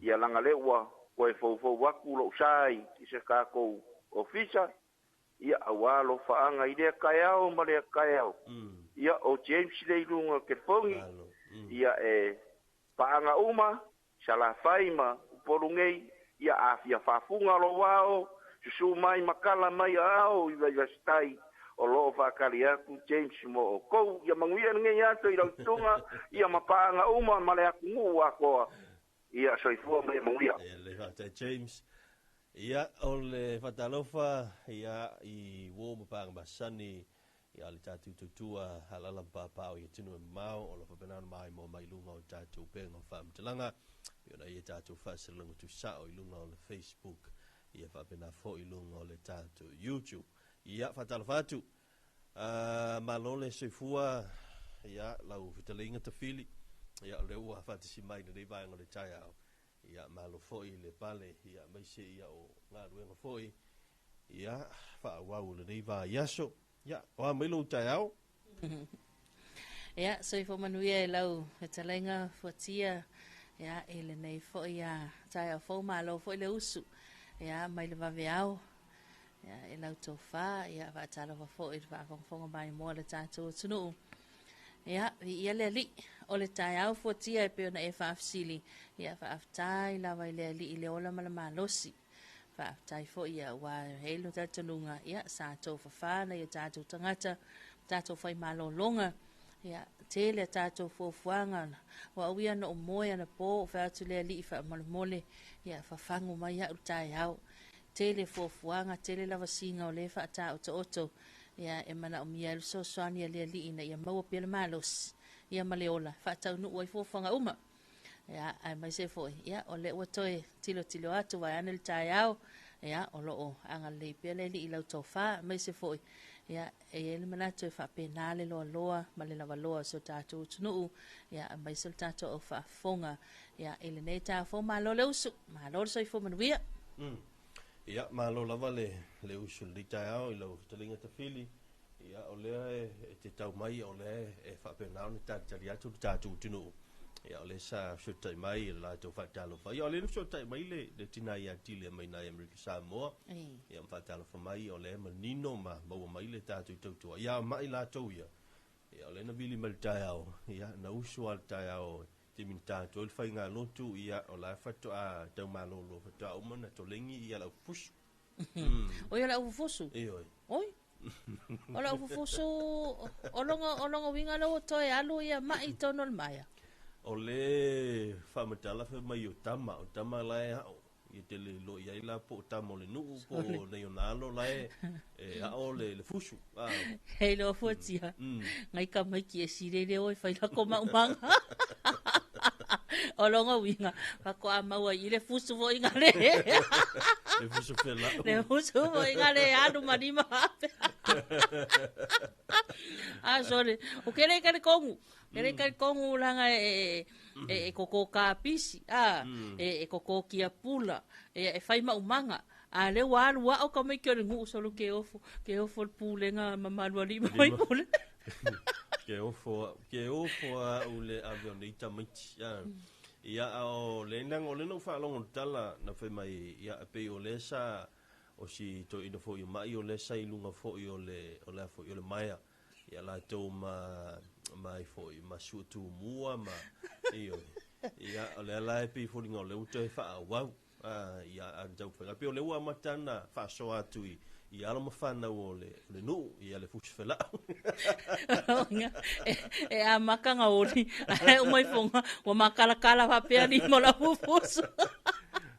ia leaga lea ua toe foufou atu lou sa i se tatou ofisa, ia aua alofaaga i lea taeao ma lea taeao. Ia, o James lea i luga o le telefoni, ia e paaga uma, Salafai ma Upolu nei, ia a fia faafuga lou ao, susu mai ma kala mai aao i Vaivasitai, o lo o faatali atu James mo outou. Ia manuia lenei aso i lau susuga, ia ma paaga uma ma le atunuu atoa. Ia soifua ma ia manuia. Ia lelei faafetai James. Ia o le faatalofa ia i uo ma paaga masani ia le tatou tautua alaala ma papaaao i atunuu e mamao o lo o faapena ona maimoa mai i luga o tatou upega o faamatalaga pei ona i ai tatou faasilalaga tusao i luga o le Facebook ia faapena foi i luga o le tatou YouTube. Ia faatalofa atu. Malo le soifua ia lau fetalaiga Tafili ia o lea ua faatasi mai i lenei vaega o le taeao. Ia malo foi le pale ia aemaise ia o galuega foi ia faaauau o lenei vaiaso. Ia, o a mai lou taeao? Ia, soifua manuia e lau fetalaiga Fuatia, ia, i lenei foi a taeao fou, malo foi le usu, ia, mai le vaveao, ia, e lau tofa, ia, faatalofa foi i le faafogafoga maimoa a le tatou atunuu. Ia, viia le Alii, o le taeao Fuatia e pei ona e faafesili, ia, faafetai lava i le Alii i le ola ma le malosi. Faafetai foi ia ua e i ai le talitonuga ia sa tofafa nai o tatou tagata, tatou fai malologa, ia tele a tatou fuafuaga, o au ia na ou moe anapo ou fai atu le Alii faamolemole, ia fafagu mai au le taeao. Tele fuafuaga, tele lavasiga o lea e faataotooto, ia e manaomia ai le fesoasoani a le Alii ina ia maua pea le malosi, ia ma le ola, e faataunuu ai fuafuaga uma. Ia, aemaise foi, ia, o lea ua toe tilotilo atu vaeane le taeao, ia, o lo o agalelei pea le Alii i lau tofa, aemaise foi, ia, e i ai le manatu e faapena le loaloa ma le lavaloa o si o tatou atunuu, ia, aemaise o le tatou au faafofoga, ia, i lenei taeao fou. Malo le usu, malo le soifua manuia. Ia, malo lava le, le usu i lenei taeao i lau fetalaiga Tafili. Ia, o lea e te tau mai, o lea e faapena ona talitali atu le tatou atunuu. Ia o le sa fesotai mai i le latou faatalofa. Ia o le na fesotai mai le tina ia Tile mai nai Amerika Samoa. Ia ma faatalofa mai o le manino ma maua mai le tatou tautua. Ia mai latou ia. Ia o le na vili mai le taeao. Ia na usu a le taeao te min tatou le faiga lotu ia o la fatoa tau malolo fatoa uma na tolengi ia lau fusu. Oi o lau fusu. E oi. Oi. O lau fusu o longa winga lo toe alu ia mai tono le maia. O le whaamatala wha mai o tama lae ao. I te le lo ia ila po o tama o le nuu po o nei o nalo lae e ao le fusu. Hei loa fuatia. Ngai ka mai ki e sirere oi whai lako maumanga. O longa winga. Whako a maua i le fusu fo inga le. Le fusu whela. Le fusu fo inga le alu marima ape. Ah, sorry. O kere kere kongu. Kere kere kongu langa e koko ka pisi. Ah, e koko kia pula. E whai maumanga. A le wa alu wa o ka mai kia ngu solo ke ofo le pulenga mamalua lima mai pule. Ke ofo a ule ave o nei tamaiti. Ia o le nanga o le no whaalongo tala na whai mai ia pe o le sa o si to ina fo i mai o le sa i lunga fo i o le o le fo i o le maia. Ia la tau ma i fo i ma suatu mua ma iyo. Ia o le ala e pe fo linga o le uto e wha wau. Ia a tau wha. Pe o le ua matana wha atu i alo mawhana o le nuu, i ale fusu whelau. E a makanga ori, e umai fonga, ua makalakala whapea ni mo la fusu.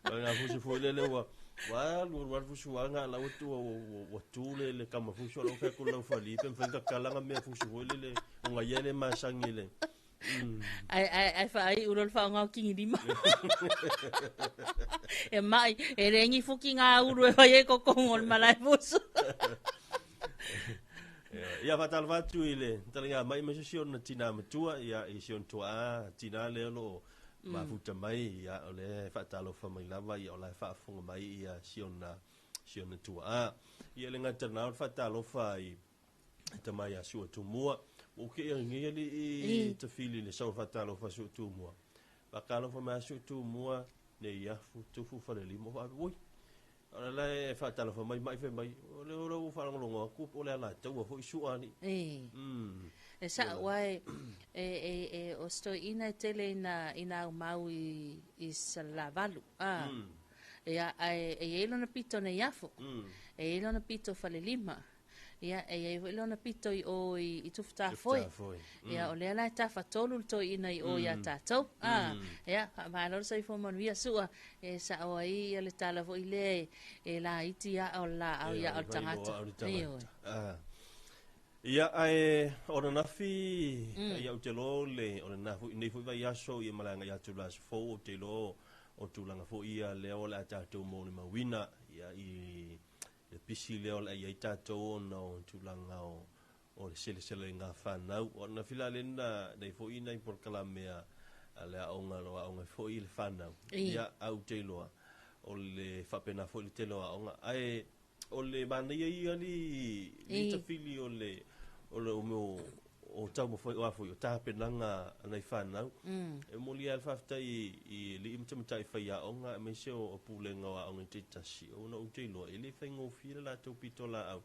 Ngā fusu fo le ua, wa lua fusu wa ngā lau tu wa tu le kama fusu lau whea kula whali, pe mwhenga kalanga mea fusu fo le, o ngā iele masangi le. Ai whaai uro le whaongao kingi lima. E mai, e rengi fuki ngā uru e whai e kokongo le malae fusu. Ia whatalwa atu i le talinga mai mai si ona tina matua, ia i si ona tua tina le lo mafuta mai, ia o le whaatalofa mai lava, ia o le whaafonga mai ia si ona tua. Ia le ngata nā o le whaatalofa i tamai a sua tumua. O ke ia ngia li i te whili le sau whatalo wha su tūmua. Whakalo wha mea su tūmua ne ia tufu whare limo wha oi. O le e whatalo wha mai mai wha mai. O le ora o wharangolongo aku o le ala taua fo i sua ni. E sa wai e o stoi ina tele ina au mau i salavalu. E e elona pito ne iafo. E elona pito whare lima. Ia e e lona pito i o i tufuta foi. Ia o le ala ta fatolu to ina i o ia tatou. Ia ma lo sai fo manuia sua e sa o ai le tala fo ile e la iti ia o la au ia o tangata. Ia ai o na fi ia o te lo le o na fo nei fo vai aso ia malanga ia tu las fo o te lo o tulanga fo ia le o la tatou mo le mawina ia i le pisi leo le ia i tātou ona o tūlanga o le selesele ngā whanau. O na whila le na nei fo ina i porkala mea le aonga lo aonga fo i le whanau. Ia au te loa o le whapena fo i le te loa aonga. Ae o le manaia ia li tawhili o le o meo o tau mawhai o afo i o tāpenanga anai whanau. E moli al whaftai i li imta matai whai aonga e meise o pūlenga o aonga te tasi. O na ute loa e le whai ngōwhira la tau pito la au.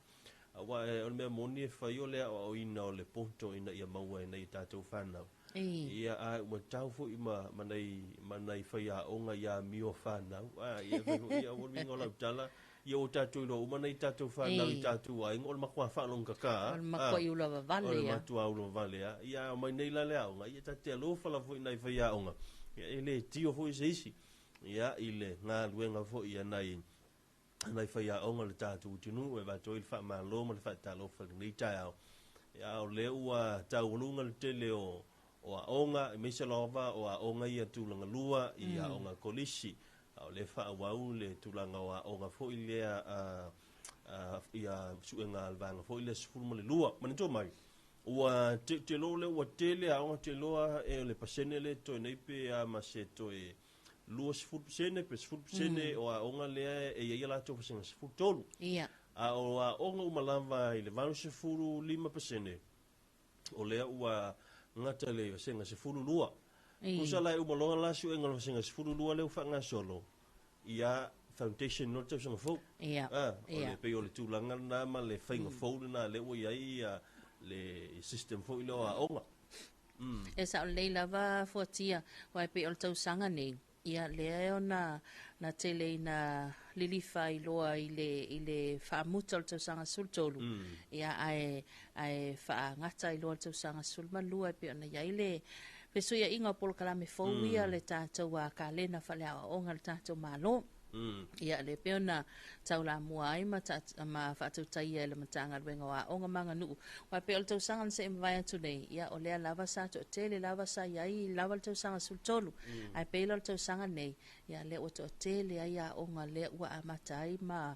Awa e o le mea moni e whai o lea o ina o le poto ina ia maua ina i tātou whanau. Ia a ua tau fo i manai whai aonga ia mio whanau. Ia whai ia o winga o lau tala. Ia o tātou ilo, umana i tātou whanau i tātou ai, o le makua whaalonga ka. O le makua i ula vavale ia. O le matua ula vavale ia. Ia o mai nei la lea aonga, ia tate alofa la fo i nai whai aonga. Ia e le tio fo i se isi. Ia i le ngā luenga fo i anai whai aonga le tātou tunu, e vātou i le wha malo ma le wha tālofa le nei tai ao. Ia o le ua taualunga le tele o aonga, e meisa lova o aonga ia tūlanga lua, i aonga kolisi. O le whaawau le tūlanga o aonga fo i lea ia suenga alvanga fo i lea sefulu ma le lua. Mane tō mai, ua te lo le ua tele aonga te loa e le pasene le toi nei pe a ma se toi lua sefulu pasene pe sefulu pasene o aonga lea e ia latou pasenga sefulu tolu. Ia. A o aonga umalava i le 85 pasene o lea ua ngata le pasenga sefulu lua. Tusa la e uma loa la suega o le vasega 12 lea ua faagasolo, ia foundation loa le tausaga fou. Ia. O le pei o le tulaga lena ma le faiga fou lena lea ua i ai le system foi lea o aoga. E sao lelei lava Fuatia, aua e pei o le tausaga nei, ia lea e ona na tele ina lilifa ai loa i le i le faamuta o le tausaga 13, ia ae ae faagata ai loa le tausaga 12 e pei ona i ai le fesuiaiga o polokalame fou ia le tatou kalena faaleaoaoga a le tatou Malo. Ia, lea pei ona taulamua ai ma, ta, ma faatautaia e le Matagaluega o Aoga ma Aganuu. Aua pei o le tausaga na se i mavae atu nei, ia, o lea lava sa toatele lava sa i ai lava le tausaga 13. Ae pei la o le tausaga nei, ia, lea ua toatele ai aoga lea ua amata ai ma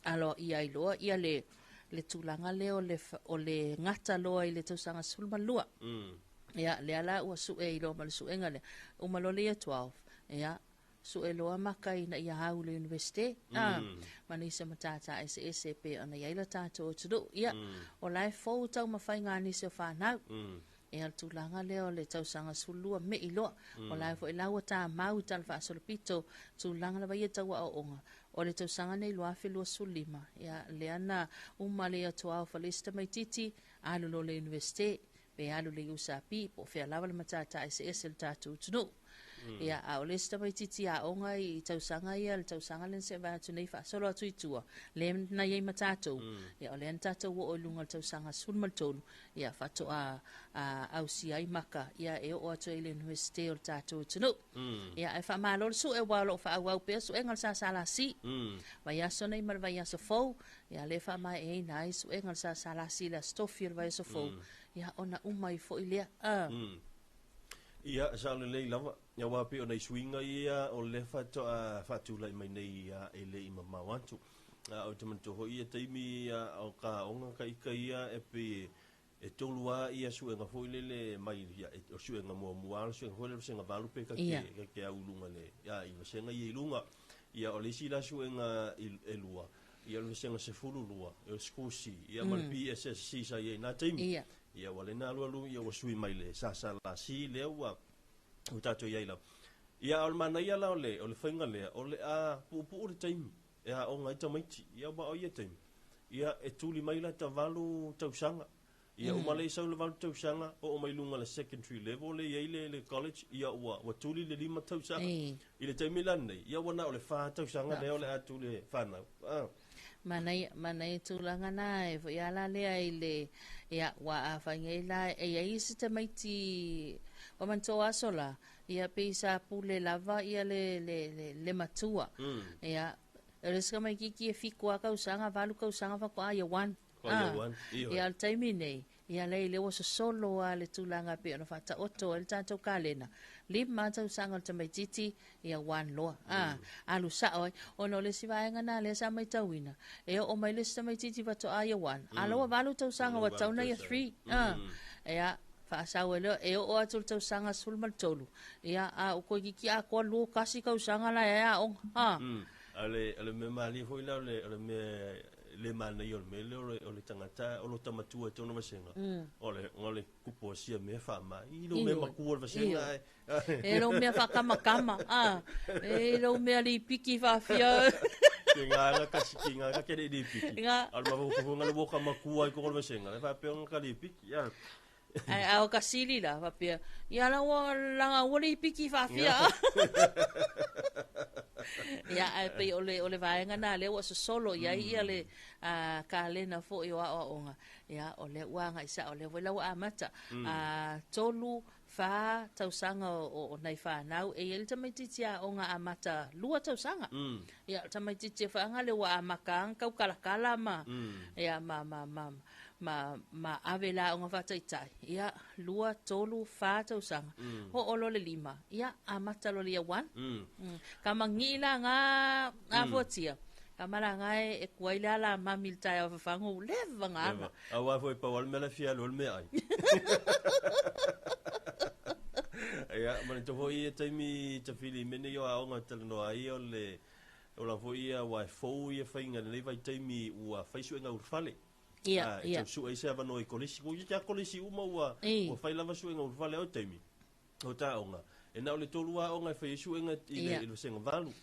aloaia ai loa ia le, le tulaga lea o le, o le gata loa i le tausaga 12. Ia, lea la ua sue ai loa ma le suega lea. Uma loa le Year 12, ia, sue loa maka ina ia au i le Universite, ma nisi o matata eseese e pei ona i ai le tatou atunuu. Ia, o la e fou taumafaiga a nisi o fanau. Ia, le tulaga lea o le tausaga 12 mei loa. O la e foi la ua tamau i tala faasolopito, tulaga lava ia tau aoaoga. O le tausaga nei 2025, ia, lea na uma le Year 12 a le isi tamaitiiti, alu loa i le Universite, pe alu i le USP, po o fea lava le matata eseese o le tatou atunuu. Ia, a o le isi tamaitiiti aoga i tausaga ia, le tausaga lea na se i vae atu nei faasolo atu i tua, lea na i ai ma tatou, ia o lea na tatou oo i luga o le tausaga 13, ia faatoa ausia ai maka, ia e oo atu ai i le Universite o le tatou atunuu. Ia, ae faamalo le sue, aua o lo o faaauau pea suega a le SSLC. Vaiaso nei ma le vaiaso fou, ia lea e faamaeaina ai suega a le SSLC i le Aso Tofi o le vaiaso fou, ia ona uma ai foi lea. Ia, sao lelei lava. Ia, aua pei o nai suiga ia o lea faatoa faatulai mai nei ia e le i mamao atu. A ou te manatua foi ia taimi ia o ka aoga ka ika ia e pei e tolu lava ia suega foi lele mai ia o le suega muamua lava o le suega foi lele o le vasega valu pe ka te ka te au i luga i le ia i vasega ia i luga. Ia o le isi la suega e lua, ia o le vasega 12, o le School C, ia ma le PSSC sa i ai i na taimi. Ia ua lena alualu ia ua sui mai le SSLC lea ua ua tatou i ai lava. Ia a o le manaia la o le o le faiga lea, o le a puupuu le taimi e aoga ai tamaiti. Ia aua o ia taimi, ia e tuli mai lata 8 tausaga. Ia uma lea i sau le 8 tausaga, oo mai luga i le secondary level lea e i ai le le college, ia ua ua tuli le 5 tausaga. I le taimi la lenei, ia ua na o le 4 tausaga lea o le a tuli e fanau. Manaia, manaia tulaga na e foi ala lea i le, ia, ua a whai nei la, e iai isi tamaiti, ua manatua aso la, ia pei sa pule lava ia le, le, le, le matua. Ia, o le isi tamaititi e 7 lava tausaga, 8 tausaga faatoa year 1. Year 1, ioe. Ia, o le taimi nei, ia lea lea ua sosolo lava le tulaga e pei ona faataoto ai le tatou kalena, 5 tausaga o le tamaitiiti, ia one loa, alu sao ai. Ona o le isi vaega lena lea sa matauina, e oo mai le isi tamaitiiti faatoa year 1, a o la ua 8 tausaga ua tatau ona year 3. Ia, faasau ai lea, e oo atu i le tausaga 13, ia, a ua toeitiiti atoa 21 tausaga la e aoga. A o le mea malie foi la, o le mea le manaia o le mea lea, o le tagata o lota matua i tona vasega, o le kupu o sia mea faama i lou mea matua o le vasega ae. E lou mea faakamakama, e lou mea lipiki faafia. Ke ngā kasi ki ngā ka kere lipiki. Ngā. A o le mafaufauga le woka matua i koko le vasega, le faapea ona ka lipiki. Ae a o ka sili la, faapea, ia la ua langa ua lipiki faafia. Ia, ae pei o le, o le vaega nā lea ua sosolo i ai ia le kalena foi o aoaoga. Ia, o lea ua agai sao, o lea foi la ua amata. 3, 4 tausaga o nai fanau, e i ai le tamaitiiti aoga amata 2 tausaga. Ia, o le tamaitiiti e faagale ua amata lava ona taukalakala ma, ia, ma, ma, ma, ma, ma ave i le aoga faataitai, ia, 2, 3, 4 tausaga, oo loa le 5, ia, amata loa le year 1. Ka magii la ngā, ngā fuatia, ka mala ngā e kuai le ala mami le taeao fafagu, leva ngā ana. Leva. Aua foi pau o le mea la fia alu o le meaai. Ia, manatua foi ia taimi tafili mene i o aoga talanoa ai o le o la foi ia aua e fou ia faiga i lenei vaitaimi ua fai suega ulufale. Ia, E ia. tau sue ai se avanoa i kolisi. Ua ia kolisi uma ua Ei. ua fai lava suega ulufale o taimi. O taoga e na o le tolu aoga e fai ai suega i le i le vasega 8.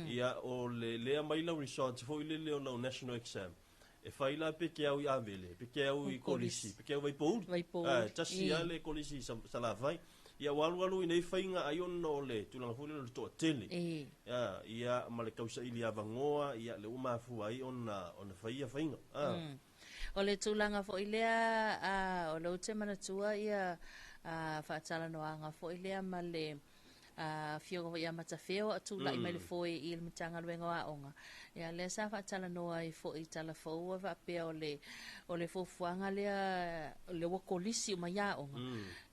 Ia o le lea mai lau results foi lele o lau national exam e fai la pe te au i Avele, pe te au i Kolisi, pe te au Vaipouli. Vaipouli. Tasi lava le Kolisi i Salafai. Ia ua alualu i nei faiga ai ona o le tulaga foi lele o le toatele. Ia ma le tausaili avanoa, ia lea ua mafua ai ona fai ia faiga. O le tulaga foi lea o lea ou te manatua ia faatalanoaga foi lea ma le afioga foi ia Matafeo a o tulai mai le foe i le Matagaluega o Aoga. Ia lea sa faatalanoa ai foi i talafou faapea o le fuafuaga lea lea ua kolisi uma i aoga.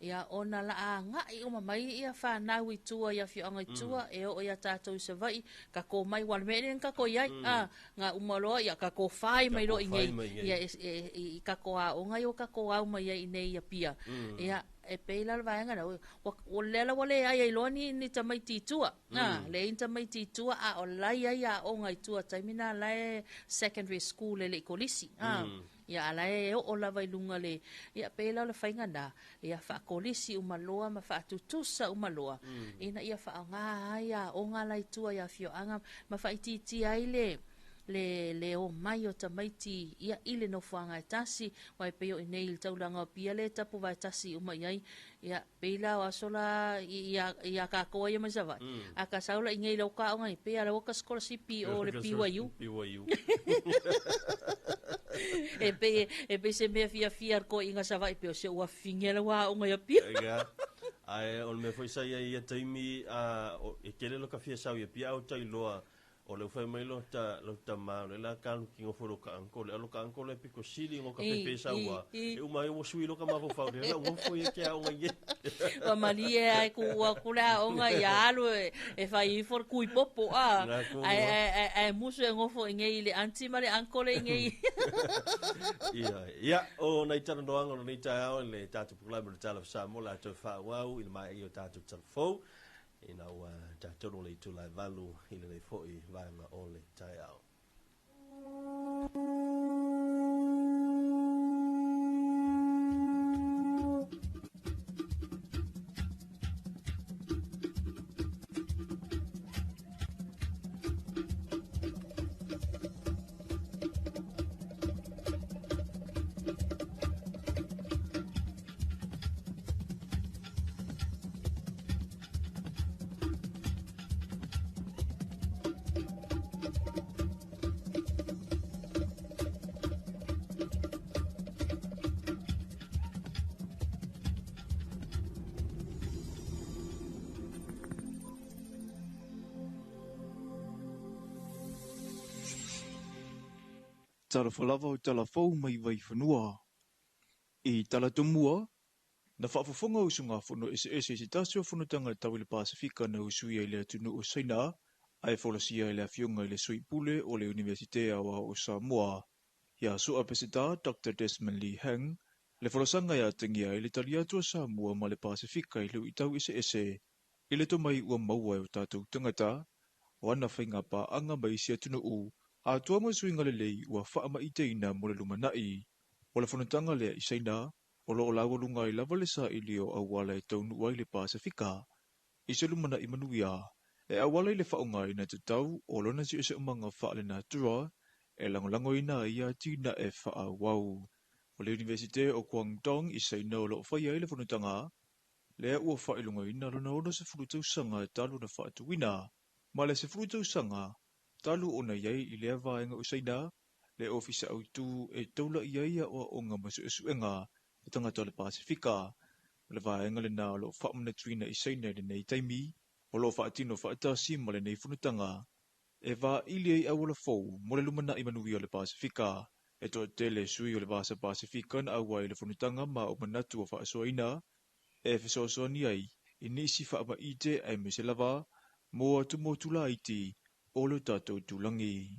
Ia ona la agai uma mai ia fanau i tua i afioaga i tua e oo ia tatou i Savaii tatou omai aua o le mea ea lea na tatou i ai. Nga uma loa ia tatou fai mai loa i nei ia i tatou aoga ia ua tatou au mai ai i nei i Apia. Ia e pei la o le vaega lea o lea la ua leai ai loa ni tamaiti i tua. Leai ni tamaiti i tua a o la e i ai aoga i tua taimi na la e secondary school e le i kolisi. Ia a la e oo lava i luga le ia pei la o le faiga na ia faakolisi uma loa ma faatutusa uma loa ina ia faaaoga ai aoga la i tua i afioaga ma faaitiitia ai le omai o tamaiti ia i le nofoaga e tasi aua e pei o i nei i le taulaga o Apia le tapu vaetasi uma i ai ia pei la o aso la ia tatou ai mai Savaii a ka sau la i nei lau aoga i pei ala ka sikolasipi o le BYU. BYU. E pei se mea fiafia le toeaiina Savaii pei o se ua fine lau aoga i Apia. Ia. Ae o le mea foi sa i ai ia taimi e tele lo ka fia sau i Apia au tailoa o le ufai mai lo ta lo tama o le la kalu ki ngofo lo ka ankole alo ka ankole piko sili ngo ka pepe saua e uma e wo sui lo ka mafau le la ngofo ye ke aoga ye. Ua malie ai ku ua kule aoga ia alu e fai ifo le kui popo a. Nga ku Ai ua. ai ai musu e ngofo i nei le aunty ma le uncle i nei. Ia, ia, o nai talanoaga o lenei taeao i le tatou polokalame o le Tala o Samoa o le a toe faaauau i le maea o tatou talafou ina ua tatou le itula e 8 i lenei foi vaega o le taeao. Talofa lava o talafou mai Vaifanua. I Talatumua, na faafofoga usugafono eseese i se tasi o fonotaga tau i le Pasefika na usuia i le atunuu o Saina, ae folasia e le afioga i le Sui Pule o le Iunivesite Aoao o Samoa, ia Soa Peseta Dr. Desmond Lee Heng, le folasaga e atagia ai le tali atu a Samoa ma le Pasefika i luitau eseese i le tomai ua maua e o tatou tagata, o ana faiga paaga ma isi atunuu, atoa ma suiga lelei ua faamaiteina mo le lumanai. O le fonotaga lea i Saina, o loo laualuga ai lava le saili o auala e taunuu ai le Pasefika i se lumanai manuia, e auala i le faaaogaina tatau o lona siosiomaga faalenatura e lagolagoina ai ia atinae faaauau. O le Iunivesite o Guangdong i Saina o loo faia ai le fonotaga, lea ua faailogaina lona 60 tausaga talu na faatuina, ma le 10 tausaga talu ona i ai i lea vaega o Saina, le ofisa autu e taula'i ai aoaoga ma suesuega o tagata o le Pasefika. O le vaega lena o loo faamanatuina i Saina i lenei taimi, o loo faatino faatasi ma lenei fonotaga, e vaili ai auala fou mo le lumanai manuia o le Pasefika. E toatele sui o le Vasa Pasefika na auai i le fonotaga ma o manatu o faasoaina, e fesoasoani ai i nisi faamaite aemaise lava mo atumotu laiti o le tatou tulagi.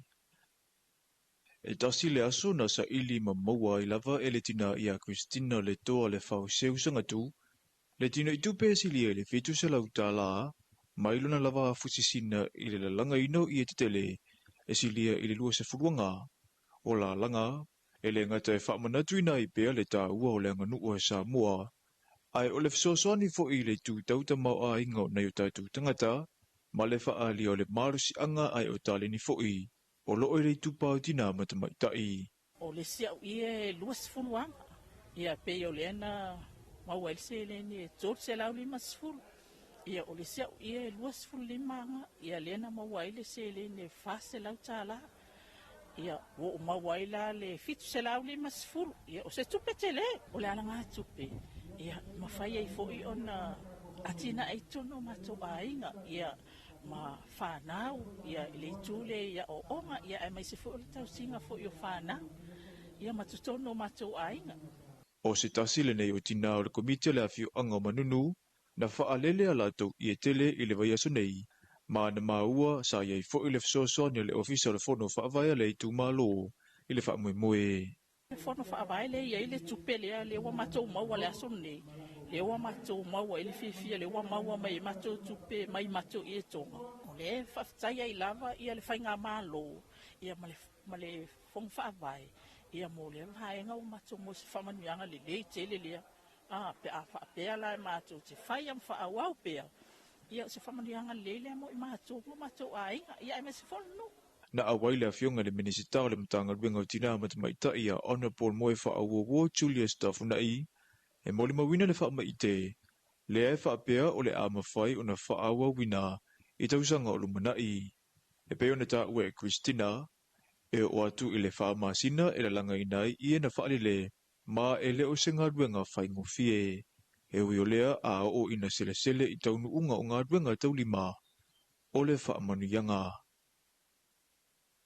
E tasi le aso na saili ma maua ai lava e le tina ia Christina le toa le fauseu sangatu, le tina i tupe e silia i le $700, mai lona lava fusisina i le lalagaina o ie tetele, e silia i le 20 aga. O lalaga, e le gata e faamanatuina ai pea le taua o le aganuu a Samoa, Ae o le fesoasoani foʻi i le itu tau tamaoaiga o nai o tatou tagata ma le faaalia o le malosiaga ae o taleni foʻi o loo i le itupa o tinā ma tamaitai. O le isi au ie e 20 aga, ia pei o lea na maua ai le seleni e 350. Ia o le isi au ie e 25 aga, ia lea na maua ai le seleni e 400 tālā. Ia ua ou maua ai la le 750. Ia o se tupe tele, o le alagatupe, ia mafai ai foi ona atinae i totonu o matou aiga, ia ma fanau, ia i le itu lea i aoaoga, ia aemaise foi o le tausiga foi o fanau, ia ma totonu o matou aiga. O se tasi lenei o tinā o le Komiti o le Afioaga o Manunu na faalele a latou ie tele i le vaiaso nei, ma na maua sa i ai foʻi le fesoasoani a le Ofisa o le Fono Faavae a le itumalo i le faamoemoe. Le Fono Faavae lea e i ai le tupe lea, lea ua matou maua i le aso lenei, lea ua matou maua ai le fiafia, lea ua maua mai ai matou tupe mai matou ietoga. O lea e faafetai ai lava ia le Faigamalo ia ma le Fono Faavae ia mo lea vaega ua matou maua se faamanuiaga lelei tele lea. Pe a faapea la e matou te faia ma faaauau pea, ia o se faamanuiaga lelei lea mo i matou ma matou aiga, ia aemaise foi le nuu. Na auai le afioga i le Minisita o le Matagaluega o Tinā ma Tamaitai ia Honourable Moefaauouo Julius Tafuna'i e molimauina le faamaite lea e faapea o le a mafai ona faaauauina i tausaga o lumanai. E pei ona taua e Christina, e oo atu i le 4 masina e lalagaina ai ie na faalele ma e le o se galuega faigofie. E ui o lea a oo ina selesele i taunuuga o galuega taulima o le faamanuiaga.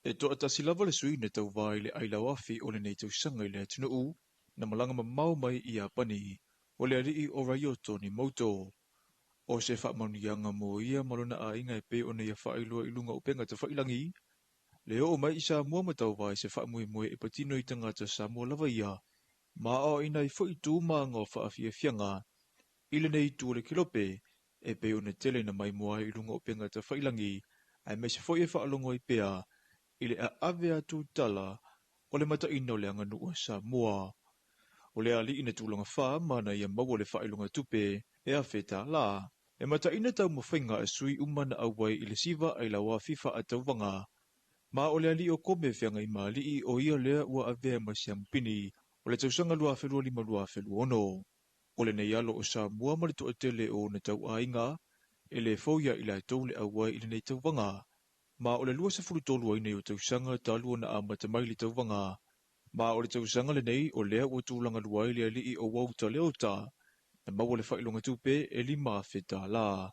E toatasi lava le sui na tauvā i le ailao afi o lenei tausaga i le atunuu na malaga mamao mai i Iapani o le alii o Ryoto Nimoto. O se faamanuiaga mo ia ma lona aiga e pei ona ia faailoa i luga o upega tafailagi, le oo mai i Samoa ma tauvā i se faamoemoe e patino i tagata Samoa lava ia, ma aoaoina ai foʻi tu ma aga o faafiafiaga i lenei itu o le kelope e pei ona tele na maimoa ai i luga o upega tafailagi, aemaise foʻi e faalogo ai pea i le aave atu tala o le mataina o le aganuu a Samoa. O le alii na tulaga fa ma na ia maua le faailoga tupe e $1,000. E mataina taumafaiga a sui uma na auai i le siva ailao afi faatauvaga. Ma o le alii o Kome feagaimalii o ia lea ua avea ma siamupini o le tausaga 2025-2026. O lenei alo o Samoa ma le toatele o ona tauaiga e le fou ia i latou le auai i lenei tauvaga. Ma o le 23 ai nei o tausaga talu ona amata mai le tauvaga. Ma o le tausaga lenei o lea ua tulaga lua ai le alii o Walter Leota na maua le faailoga tupe e $5,000.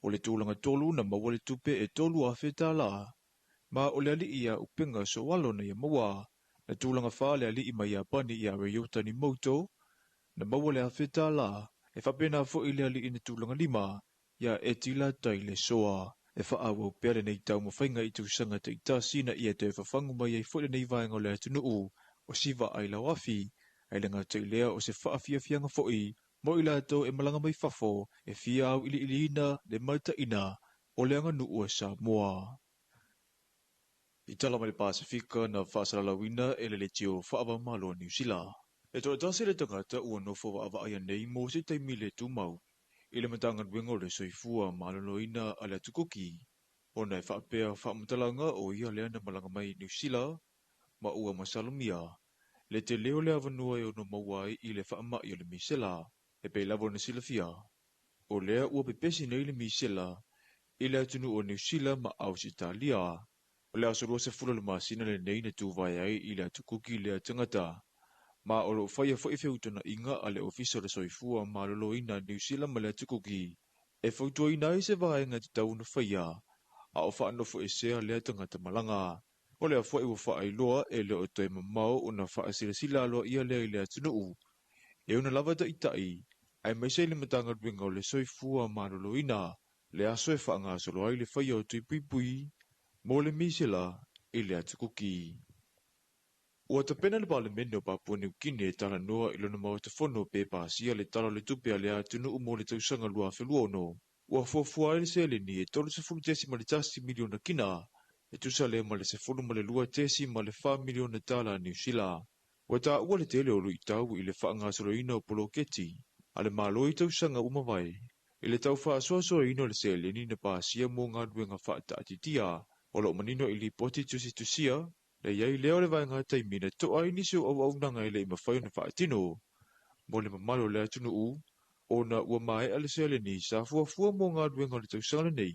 O le tulaga tolu na maua le tupe e $3,000. Ma o le alii ia upega soalo na ia maua. Na tulaga fa le alii mai Iapani ia Ryota Nimoto na maua le $1,000. E faapena foʻi le alii na tulaga lima ia Etila Taile Soa. E faaauau pea lenei taumafaiga i tausaga taitasi na ia toe fafagu mai ai foʻi lenei vaega o le atunuu o siva ailao afi. Ae le gata i lea o se faafiafiaga foʻi mo i latou e malaga mai fafo e fia auiliiliina le mataina o le aganuu a Samoa. I tala mai le Pasifika na faasalalauina e le leitio faava-o-Malo a Niu Sila. E toatasi le tagata ua nofo vaavaaia nei mo se taimi le tumau i le Matagaluega o le Soifua Maloloina a le Atukuki, ona e faapea faamatalaga o ia lea na malaga mai Niu Sila ma ua masalomia le tele o le avanoa e ono maua ai i le faamai o le misela. E pei lava ona silafia, o lea ua pepesi nei le misela i le atunuu o Niu Sila ma Ausetalia. O le aso 20 o le masina lenei na tuvae ai i le Atukuki lea tagata, ma o loo faia foʻi feutanaiga a le Ofisa o le Soifua Maloloina Niu Sila ma le Atukuki e fautuaina ai se vaega e tatau ona faia a o faanofoesea lea tagata malaga. O lea foʻi ua faailoa e le o toe mamao ona faasilasila aloaia lea i le atunuu e ona lava taitai aemaise i le Matagaluega o le Soifua Maloloina le aso e faagasolo ai le faia o tui puipui mo le misela i le Atukuki. Ua tapena le Palemene o Papua Niu Kine e talanoa i lona Maota Fono pe pasia le Tala o le Tupe a le atunuu mo le tausaga 2026. Ua fuafua ai le seleni e 30.1 miliona kina, e tusa lea ma le $12.4 miliona a Niu Sila. Ua taua le tele o luitau i le faagasoloina o poloketi, a le Malo i tausaga ua mavae i le tau faasoasoaina o le seleni na pasia mo galuega faataatitia o loo manino i lipoti tusitusia le iai lea o le vaega taimi na to'a ai nisi o auaunaga e le'i mafai ona faatino mo le mamalu o le atunuu ona ua maea le seleni sa fuafua mo galuega o le tausaga lenei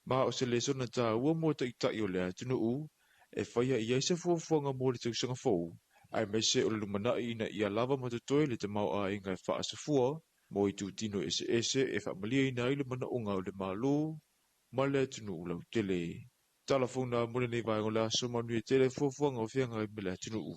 ma o se lesona tāua mo ta'ita'i o le atunuu e faia i ai se fuafuaga mo le tausaga fou aemaise o le lumana'i ina ia lava ma totoe le tamaoaiga e faasafua mo itutino eseese e faamaliaina ai le manaoga o le Malo ma le atunuu lautele. Tala founa mo lenei vaega o le aso manuia tele fuafuaga o feagai ma le atunuu.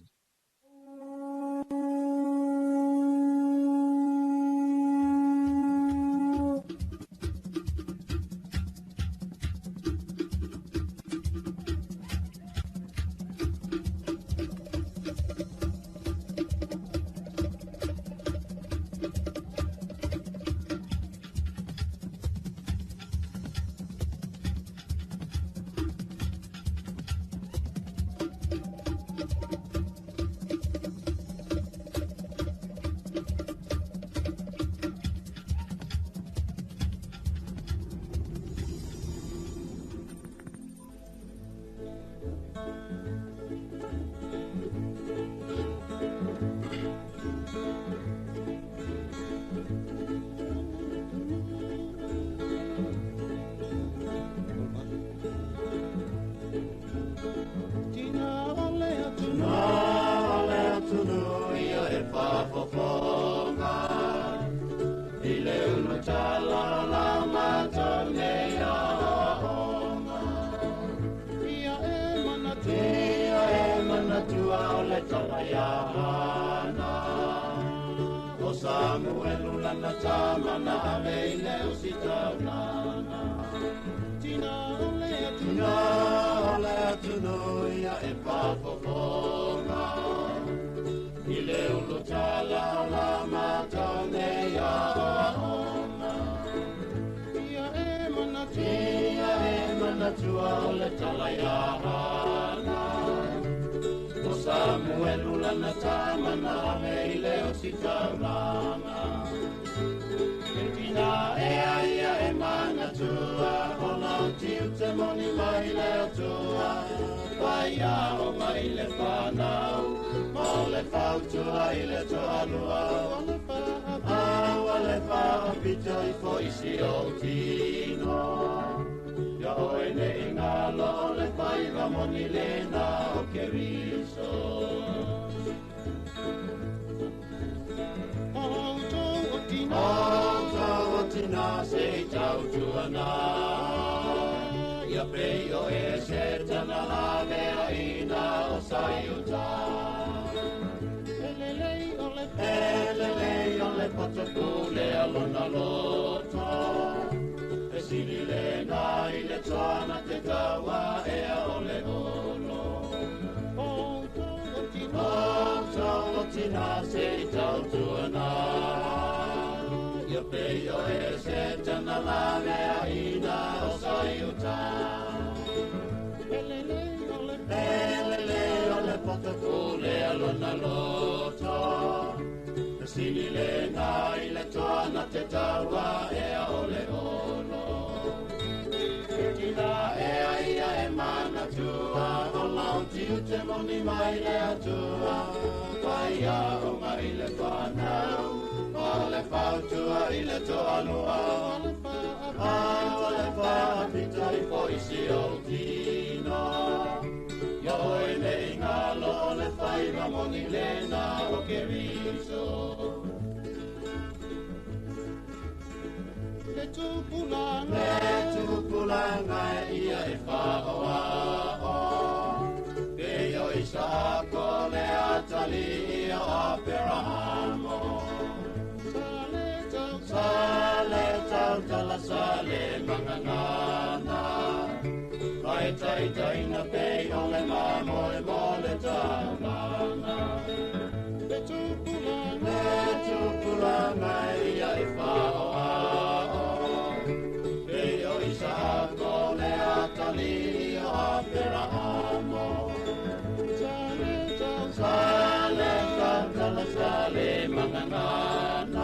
Sale, tau, tala, sale, mangangana.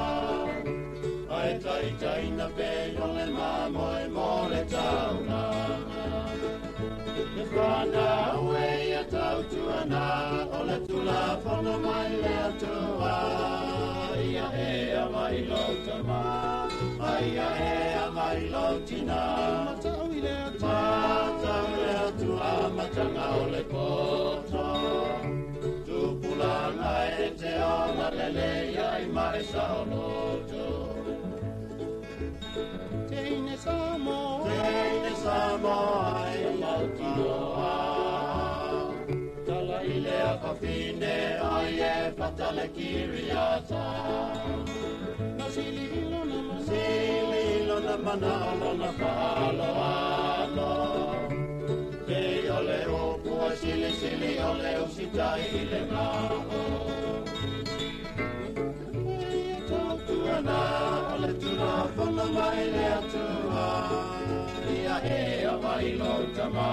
taulaga. Le whanau e ia tautuana, o le tulafono mai le Atua. Ia e ava i lou tama, ai ia e ava i lou tina. Matau i le Atua, matau i le Atua, matanga o le poto. Tupulaga e te ola lelei ai ma e saoloto. Teine Samoa, teine Samoa e mautinoa. Tala i le afafine ai e fatale kiriata. Na sili lona mana, sili lona mana o lona fa'aloalo. Te o le upu e silisili o le usitai i le mao. Ia tautuana o le tulafono mai le Atua. Ia e ava i lou tama,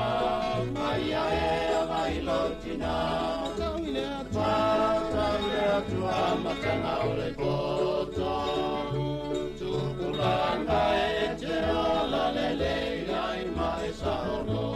ai ia e ava i lou tina. Matau i le Atua, matau i le Atua, matanga o le poto. Tupulaga e te ola lelei ai ma e saoloto.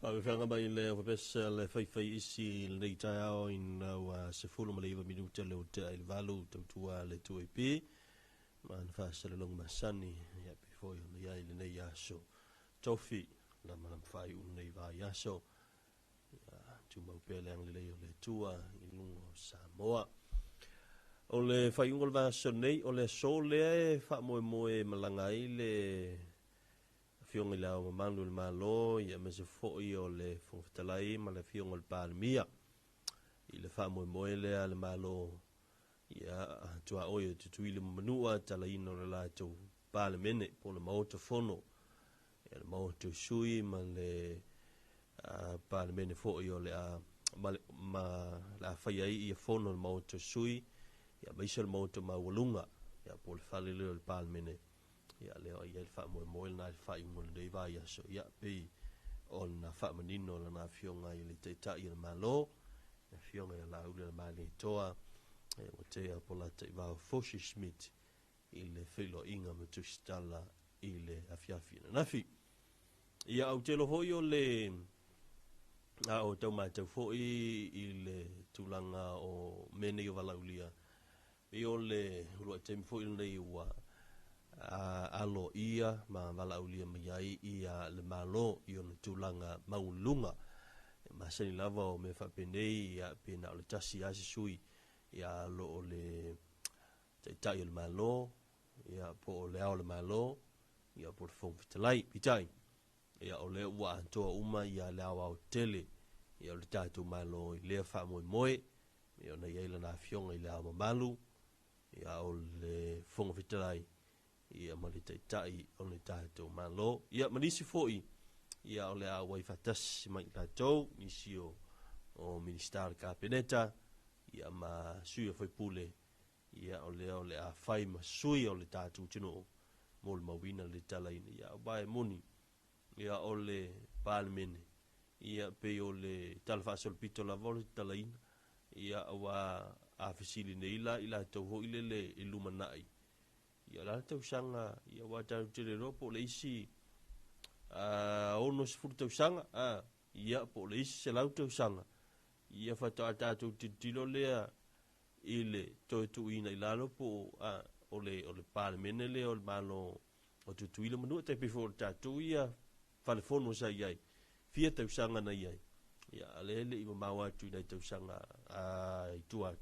Faafeaga mai le ofapesa le faifai isi lenei taeao ina ua 19 minute le ua i le 8 tautua le 2AP ma na faasalalauga masani ia pe foi ona iai lenei aso tofi la malamawhai u lenei vai aso ia tumau pea le agalelei o le Atua i luga o Samoa. O le faaiuga o le vaiaso nei, o le aso lea e faamoemoe malaga ai le Afioga i le Ao Mamalu o le Malo, ia aemaise foi o le Fofoga Fetalai ma le Afioga o le Palemia i le faamoemoe lea a le Malo ia tuaoi o Tutuila ma Manua talaina o le latou Palemene po o le Maota Fono, ia le Maota o Sui ma le Palemene foi o le a ma, ma le a fai ai ia fono le Maota o Sui ia aemaise o le Maota Maualuga ia po o le fale lea o le Palemene. Ia lea o i ai le faamoemoe lena i le faaiuga o lenei vaiaso, ia pei ona faamanino lana afioga i le Taitai o le Malo, le afioga ia Laauli Malietoa, ua tea po Lataivao Fosi Schmidt i le feiloaiga ma tusitala i le afiafi ananafi. Ia ou te iloa foi o le a o tau matau foi i le tulaga o mea nei o valaaulia, pei o le uluai taimi foi lenei ua aloaia ma valaaulia mai ai ia le Malo i ona tulaga maualuluga. E masani lava o mea faapenei, ia pe na o le tasi lava se sui, ia lo o le Taitai o le Malo, ia po o le Ao o le Malo, ia po o le Fofoga Fetalai. Peitai, ia o lea ua atoa uma ia le aoaotele ia o le tatou Malo i lea faamoemoe, ia ona i ai lana afioga i le Ao Mamalu, ia o le Fofoga Fetalai, ia ma le Taitai o le tatou Malo. Ia ma nisi foi, ia o le a auai faatasi ma i latou, nisi o Minisita o le Kapeneta, ia ma sui o faipule, ia o lea o le a fai ma sui o le tatou atunuu mo le mauina le talaina. Ia aua e moni, ia o le Palemene, ia pei o le tala faasolopito lava o le talaina, ia aua a fesili nei la i latou foi lele i lumanai, ia o le a le tausaga, ia aua tatou te le iloa po o le isi 60 tausaga, ia po o le isi 100 tausaga, ia faatoa tatou tilotilo lea i le toe tuuina i lalo po o le Palemene lea o le Malo o Tutuila Manua, tai pei foi o le tatou ia falefono sa i ai, fia tausaga na i ai, ia a lea e le i mamao atu i nai tausaga i tua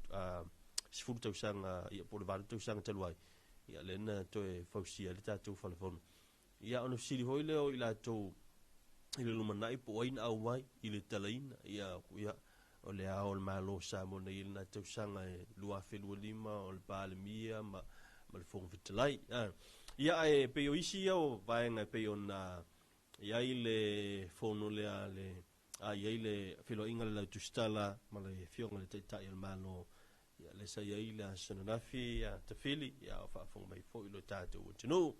10 tausaga, ia po o le 8 tausaga talu ai, ia lea na toe fausia ai le tatou falefono. Ia ona fesili foi lea o i latou i le lumanai po o ai na auai i le talaina, ia ia o le Ao o le Malo o Samoa nei i lena tausaga e 2025 o le Palemia ma le Fofoga Fetalai. Ia ae pei o isi ia o vaega e pei ona i ai le fono lea le a i ai le feiloaiga le lautusitala ma le afioga i le Taitai o le Malo, ia lea sa i ai le aso ananafi ia Tafili, ia o faafofoga mai foi lo tatou atunuu.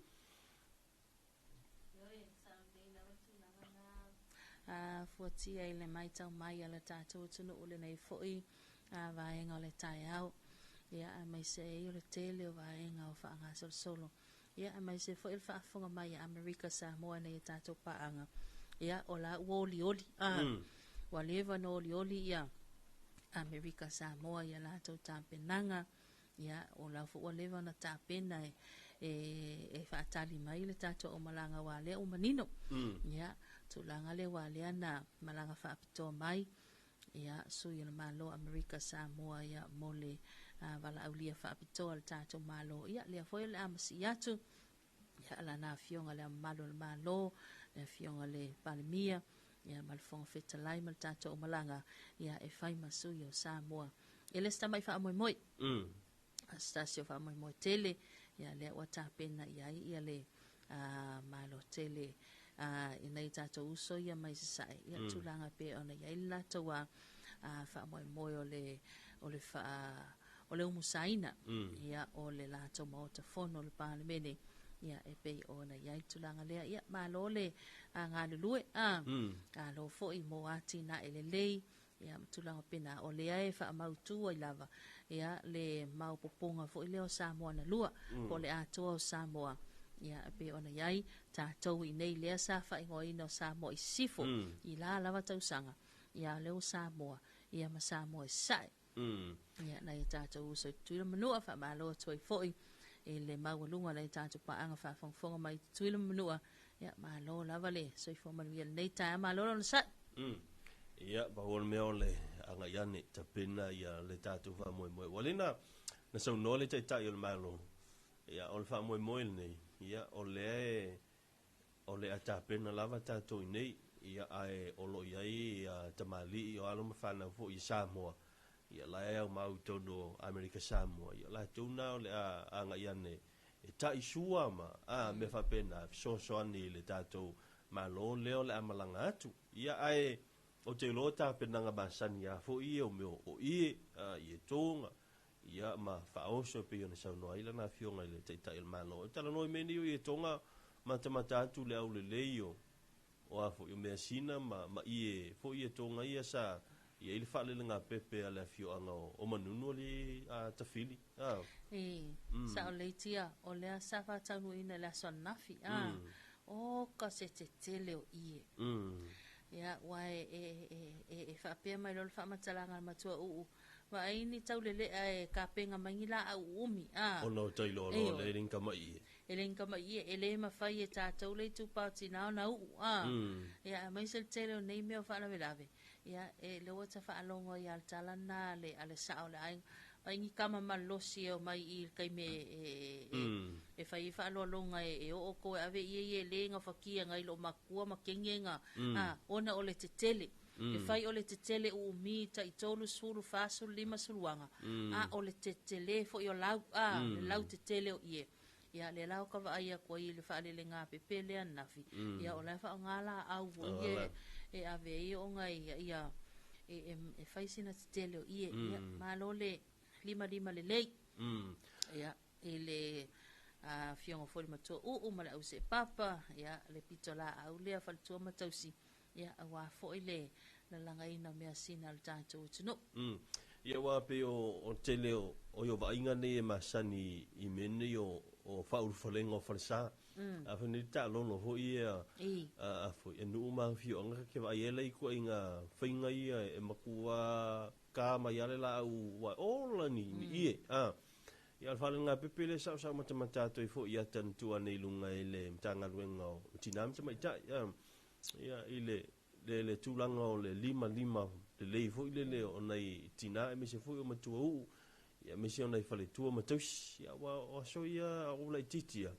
Fuatia i le matau mai a le tatou atunuu lenei foi vaega o le taeao, ia aemaise ai o le tele o vaega o faagasolosolo, ia aemaise foi le faafofoga mai a Amerika Samoa nei e tatou paaga, ia o la ua olioli, ua leva ona olioli ia Amerika Samoa ia latou tapenaga, ia o la foi ua leva ona tapena e faatali mai le tatou aumalaga aua lea ua manino. Ia tulaga lea ua lea na malaga faapitoa mai ia sui o le Malo Amerika Samoa ia mo le valaaulia faapitoa le tatou Malo. Ia lea foi o le a masii atu ia lana afioga le mamalu o le Malo, le afioga le Palemia, ia ma le Fofoga Fetalai ma le tatou aumalaga ia e fai ma sui o Samoa. E le se tamai faamoemoe. Stasi o faamoemoe tele, ia lea ua tapena i ai ia le Malo tele i nei tatou uso ia mai sasae, ia tulaga pe ona i ai le latou faamoemoe o le o le umusaina, ia o le latou Maota Fono o le Palemene, ia e pei ona i ai tulaga lea, ia malo le galulue, alo foi mo atina e lelei, ia tulaga pena o lea e faamautu ai lava, ia le maopopoga foi lea o Samoa na lua, po o le atoa o Samoa, Ia e pei ona i ai tatou i nei lea sa faaigoaina o Samoa i Sisifo i la lava tausaga, ia lea ua Samoa, ia ma Samoa i Sasae. Ia nai o tatou uso i Tutuila ma Manua, faamalo atu ai foi i le maualuga o nai o tatou paaga faafogafoga mai i Tutuila ma Manua. Ia malo lava le soifua manuia i lenei taeao, malo le onosai. Ia, pau o le mea o le agai ane tapena ia le tatou faamoemoe. Ua lena na saunoa le Taitai o le Malo, ia o le faamoemoe lenei, ia o lea e o le a tapena lava tatou i nei, ia ae o lo o i ai ia tamalii o alo ma fanau foi i Samoa, ia la e aumau i totonu o Amerika Samoa, ia latou na o le a agai ane e ta'i sua ma a mea faapena e fesoasoani i le tatou Malo lea o le a malaga atu. Ia ae ou te iloa tapenaga masani lava foi ia o mea o ie, a, ie toga, ia ma faaoso e pei ona saunoa ai lana Afioga i le Taitai o le Malo. E talanoa i mea nei o ie toga, matamata atu le aulelei o, o a foi, o measina ma, ma ie foi ie toga ia sa i ai le faalelegapepe a le afioaga o, o Manunu alii a Tafili. A. E, sao lelei tia, o lea sa faataunuuina i le aso ananafi, a, oka se tetele o ie. Ia, ua e, e, e, e, e faapea mai loa le faamatalaga a le matua uu, Vaai ni taulelea e kapega mai ni laau uumi, a. Ona o tai loa loa lea e le ni tama'i ie. E le ni tama'i ie, e le mafai e tatou le itupa o tina ona uu, a. Ia, aemaise le tele o nei mea o faalavelave, ia, e lea ua ta faalogo ai lava i le tala lena a le, a le sao o le aiga, vaai ni tama malolosi e omai i i le taimi e, e, e, e fai ai faaaloaloga e, e oo tou e ave ia ia e le gafatia nai loo matua ma kegi e ga, a, ona o le tetele. E fai o le tetele uumi tai 30, 40, 50 aga, a o le tetele foi o lau, a, le lau tetele o ie. Ia, lea la o ka vaai atu ai i le faalelega pepe lea ananafi, ia o la e faaaoga laau foi ia e ave ai ona ia, ia e, e, e fai sina tetele o ie. Ia, malo le limalima lelei. Ia, i le afioga foi le matua uu ma le auseepapa, ia, le pito laau lea faletua ma tausi, ia, aua foi le lalagaina o measina a le tatou atunuu. Ia ua pei o, o tele o, o i o vaaiga nei e masani i mea nei o, o faaulufalega o falesa. A fai nei taalolo foi ia a, a foi e nuu ma afioaga ka ke vaai ai la i ituaiga faiga ia e matua ka mai lava le laau ua ola ni, ni ie. A. Ia o le faalelega pepe lea sa o sa matamata atu ai foi ia ata na tuu ane i luga i le Matagaluega o Tina ma Tamaitai. A. Ia i le le, le tulaga o le lima lima lelei foi lele o nai tina aemaise foi o matua uu, ia aemaise o nai faletua ma tausi. Ia ua o aso ia o laitiiti ia.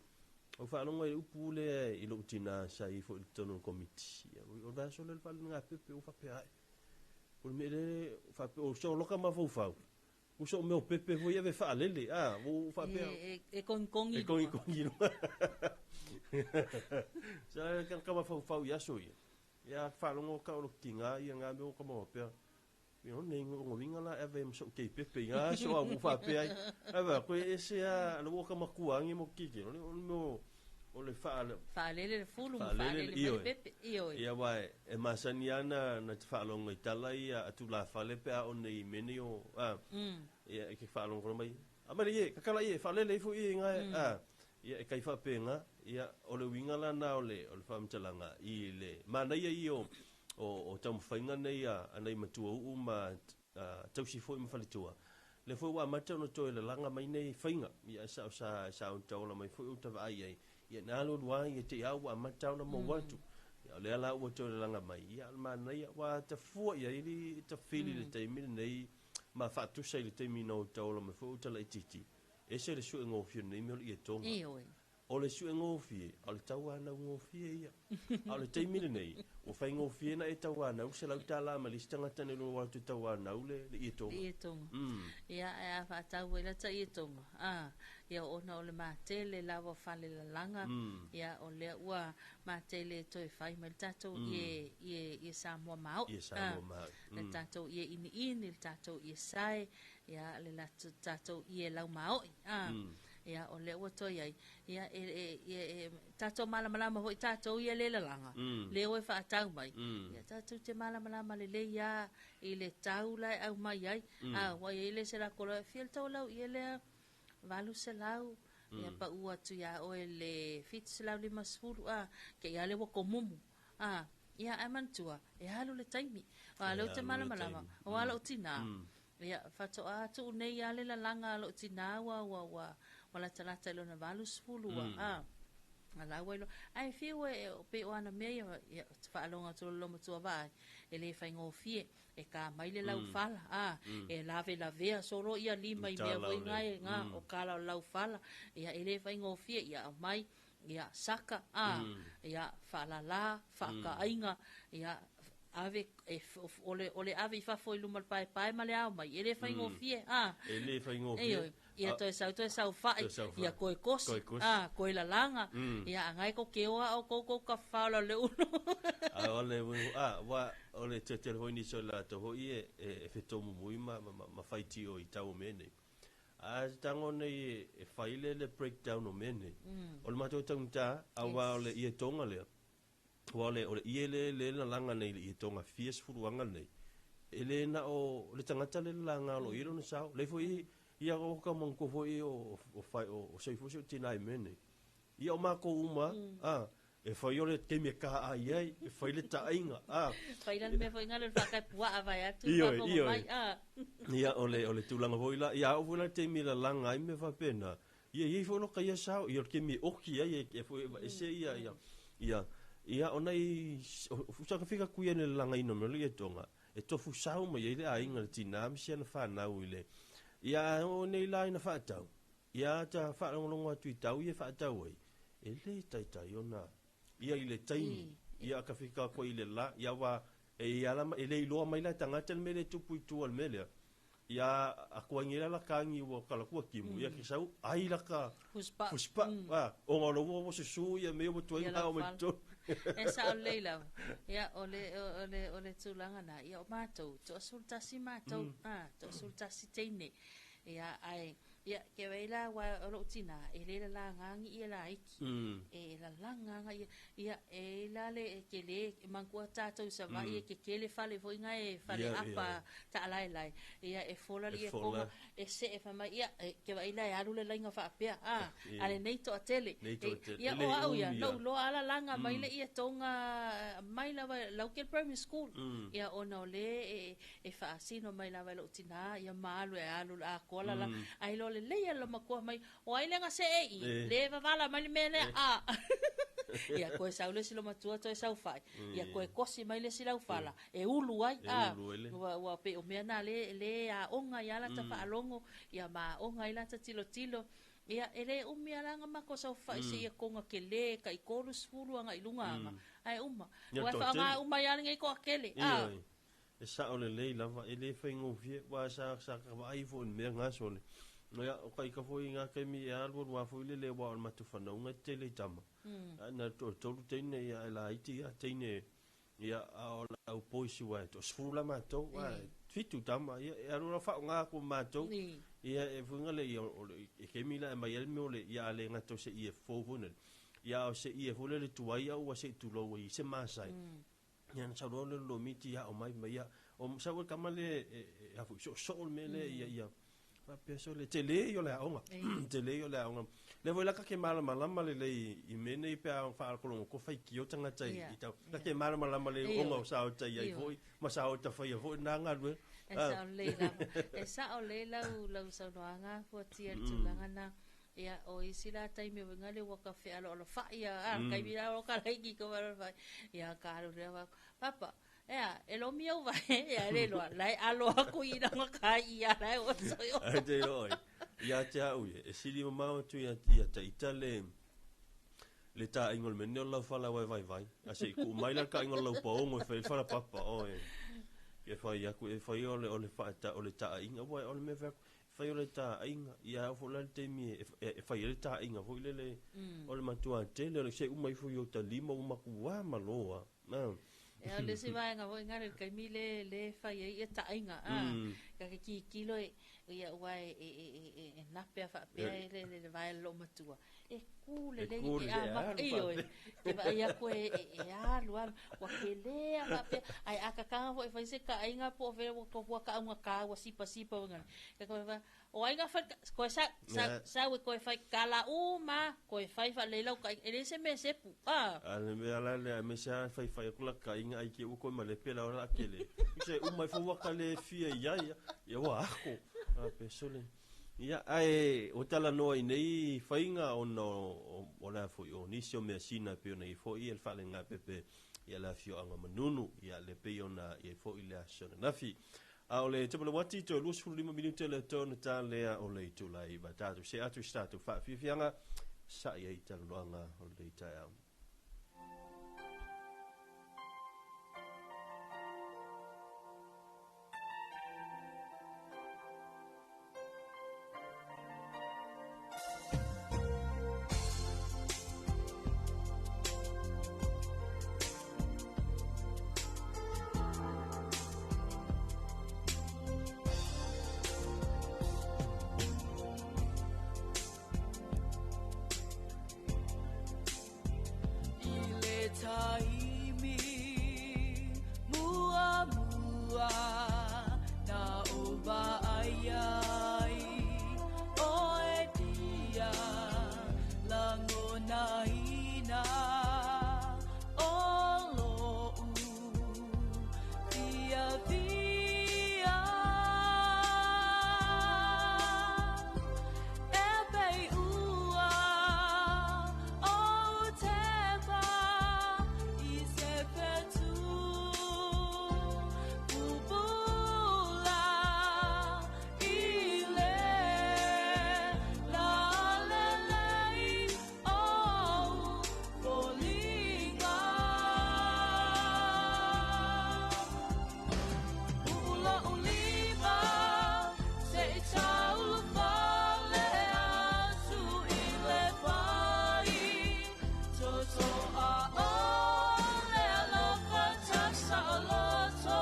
O faalogo i le upu lea i lou tina sa i ai foi i totonu o le komiti. Ia o le vaiaso lea o le faalelega pepe ua faapea ai. O le mea lea faapea o so loka mafaufau. Ua so mea o pepe foi ave faalele. A, ua faapea. E, e, e kogikogi. E kogikogi luga. Sa ka ka mafaufau i aso ia. Ia faalogo ka o lo tinga ia ngā mea o ka maua pea. Ia o nei ngovinga la ave ma so kei pepe i ngā aso a ua faapea ai. Ave koe ese a le ua ka makua angi mo kiki. O le o le mea o le faale Faalele le fulu ma faalele mai le pepe. Ioe. Ia wa e masani ana na te faalogo i tala ia a tulafale pe a o nei mea nei o a ia e ke faalogo mai. A mai le ie, kakala ie, faalele ifo ie ngā a ia e kai faapenga ia o le uiga lana o le o le faamatalaga i le manaia ia o o, o taumafaiga nei a, a nai matua uu ma a, tausi foi ma faletua. Le foi ua amata ona toe lalaga mai nei faiga ia sa o sa sa o taola mai foi o tavaai ai ia na alu alu lava ia te i a ua amata ona maua atu. Ia o lea la ua toe lalaga mai ia o le manaia ua tafua ia i le tafili le taimi lenei ma faatusa i le taimi na o taola mai foi o talaitiiti. Ese le suegofie o lenei mea o le ietoga. Ioe. O le suegofie, o le tauanau gofie ia. A o le taimi lenei, ua faigofie na e tauanau $100 ma le isi tagata nei lo atu e tauanau le, le ietoga. Le ietoga. Ia, e a faatau ai lata ietoga. A, ia ona o le matele lava o falelalaga. Ia, o lea ua matele e toe fai mai le tatou ie, ie, ie Samoa maoi. Ie Samoa maoi. Le tatou ie iniini, le tatou ie sae, ia, le tatou ie lau maoi. A, ia, o lea ua toe ai. Ia, e, e, e, e, tatou malamalama foi tatou ia le lalaga, le o e faatau mai. Ia, tatou te malamalama lelei lava i le tau la e aumai ai. A, ua i ai le se lako loa, e fia le tau o lau ie lea, 800, Ia pa'u atu iā oe le 750 a, te i a lea ua komumu. A, ia ae manatua, e alu le taimi. Aua o lea ou te malamalama, aua lou tinā, ia, faatoa tuu nei lava le lalaga a lou tinā ua, ua, ua, ua latalata i lona 80 ua, a, a la ua iloa. Ae fiu e, pei o ana mea ia, ia, ou te faalogo atu i le loomatua vaai, e le faigofie. E ka mai le laufala, a, e lavelavea solo ia lima i mea foi nga e nga o kala o le laufala, ia e le faigofie, ia aumai, ia saka, a, ia faalala, faakaaiga, ia ave, e, o le ave i fafo i luma o le paepae ma le ao mai, e le faigofie, a. E le faigofie. Ioe, ia toe sau toe saofai, ia toe kosi, a, toe lalaga, ia a ngai ko ke oa o kou kou ka whaola o le ulu. A o le, a, wa, o le te tele hoi ni so la to hoi e, e, e feto mumui ma, ma, ma, ma whaiti o i tau o mea nei. A se tango nei e, e whai le le breakdown o mea nei. O le matou taugata, a wa o le ie tonga lea. Ua o le, o le ie le, le lalaga nei i le ie tonga fia sefulu aga nei. E le na o le tagata le lalaga o lo o i ai lona sao. Lei foi i, ia o ka manatua foi o, o, fai, o, o soifua si o tina i mea nei. Ia o makou uma, a, e fai o le taimi e ka ai ai, e fai le taaiga, a. Fai la le mea foi ngalo le whakae puaa vai atu, Ioe, whakaongo ioe. mai, a. Ia, o le, o le tulaga foi la, ia au foi la le taimi e lalaga ai mea faapena, Ia i ai foi loka ia sao, ia o le taimi e oki ai e, e foi e ese ia, ia, ia, ia ona i, o fusa ka fika kui ane le lagaina o mea o le ia tonga, e tofu sao mai ai le aiga le tinā ma si ana whanau i le, ia a o nei la ina whaatau, ia ata whaalongolongo atu i tau ia whaatau ai, e le taitai ona, ia i le taimi, ia ka fika koe i le la, ia wa, e ia la, e le iloa mai la e tagata le mea le tupu i tua o le mea lea, ia a koa ngi la la kangi ua kala kua kimu, ia ke sau, ai la ka Fuspa. fuspa, a, o ngā ua ua susu ia me ua tuai Ia ngā lau o mai fala. tolu. E sao lelei lava. Ia, o le, o le, o le tulaga na, ia o matou, toasulutasi matou, a, toasulutasi teine. Ia, ae, ia, ke wei la wa o lou tinā, e le lalagaagi ia laiti. E lalagaga ia, ia, e la le e ke le, e manatua tatou i Savaii e kekele fale foi nga e fale apa taalaelae. Ia, e fola E li e fola. konga, e see fai mai, ia, e, ke vaai la e alu le laiga faapea, a, a lenei toatele. Nei E, toatele. ia, E o le au ia, umi lou ia. loa ala laga mai le ia tonga mai lava lau ke primary school. Ia, ona o le e, e faasino mai lava e lou tinā, ia ma alu e alu le atoa la la. Ai lo le lei ala matua mai, o ai lenga se e i, le vavala mai le mea lea, a. Ia, koe sau le si lo matua toe sau whai. Ia, koe kosi mai le si lau whala. E ulu ai, E a. ulu ai le. Ua, ua pe o mea nā le, le a onga i ala ta whaalongo, ia ma onga i lata tilo tilo. Ia, e le umi alanga mako sau whai se ia konga ke le, ka i kolu sefulu anga i lunga anga. Ai uma. Ia Ua toa whaanga tele. uma i ala ngai ko akele, a. Ioe. E sao lelei lava, e le faigofie, ua sa sa ka vaai foi i le mea gasole. Ia, o kai ka foi i ngā kaimi e alu alu a foi le le wā o le matu whanaunga te tele i tama. A na to tolu teine ia e la iti ia teine ia a o la au poisi wa e to sefulu la matou, wa e fitu tama, ia e alu la whao ngā ko matou. Ia e fuinga le ia o le e kemi la e mai ele mea o le ia a le ngato se ia fou foi nele. Ia o se ia foi le le tuai au wa se tulou i se masai. Ia na sau loa le lo miti ia o mai mai ia o sau e kama le e, e, a foi so so le mea le ia ia faapea so le tele i o le aoga. Tele i o le aoga. Le foi la ka ke malamalama le lei i mea nei pe a whaakolongo ko whai ki o tangata i i tau. Ka ke malamalama le onga o sa o tai ai foi, ma sa o ta whai foi nā ngā rue. E sao lelei lava. E sao lelei lau, lau saunoaga fuatia le tulaga na. Ia, o isi la taimi o winga le ua ka fealoalofai ia, a, kaimi la o ka laiki ka fealoalofai. Ia, ka alu lea wa, papa, ea, e lomi au vai, ia, le loa, lai alo aku i langa ka i ia, lai o soi o. Ai te oi. Ia te au ia, e sili mamao atu ia, ia ta ita le, le tā ingo le mene o lau whala wai vai vai. A se i ku mai la ka ingo lau paongo e whai whala papa, oi. E whai aku, e whai ole, ole whaata, ole tā inga, wai, ole me whai aku, whai ole tā inga, ia au fo la le teimi e, e, e whai ele tā inga, foi le le, ole matua tele, ole se umai foi o ta lima, umaku wā maloa. E o le si vaenga foi ngare kaimi le le whai ai e tainga, a. Ka ke kikilo e ia ua e nape a faapea e le vae le loomatua. E ku lelei e amata ioe. Ke vaai aku e alu alu ua kelē a faapea ae a kakaga fo'i fai se ka'aiga po o fea ua ka'augakā ua sipasipa uiga o aiga fai koe sa sau e koe fai kala uma koe fai faalelei lau ka'aiga e leai se mea sepu a. A le mea la lea aemaise lava faifai atu la ka'aiga ai ke ua koe malepe la o le a kele. Se uma ai foi ua ka le fia iai ia ua ako. A pe sole. Ia ae o talanoa i nei faiga ona o le a foi o nisi o measina pei ona i ai foi le faalegapepe ia le afioaga Manunu ia le pei ona i ai foi le aso ananafi. A o le Tapalawati toe 25 minute le toe ona ta lea o le itula e 9. Tatou see atu i se tatou faafiafiaga sa'i ai talanoaga o lenei taeao. Taimi muamua na o vaai ai oe dia lagonaina o lo'u fiafia. E pei ua ou tepa i se fetu pupula i le lalelei o foliga. Ua ulima se i taulufale atu i le vai toto a o le alofa tasaoloto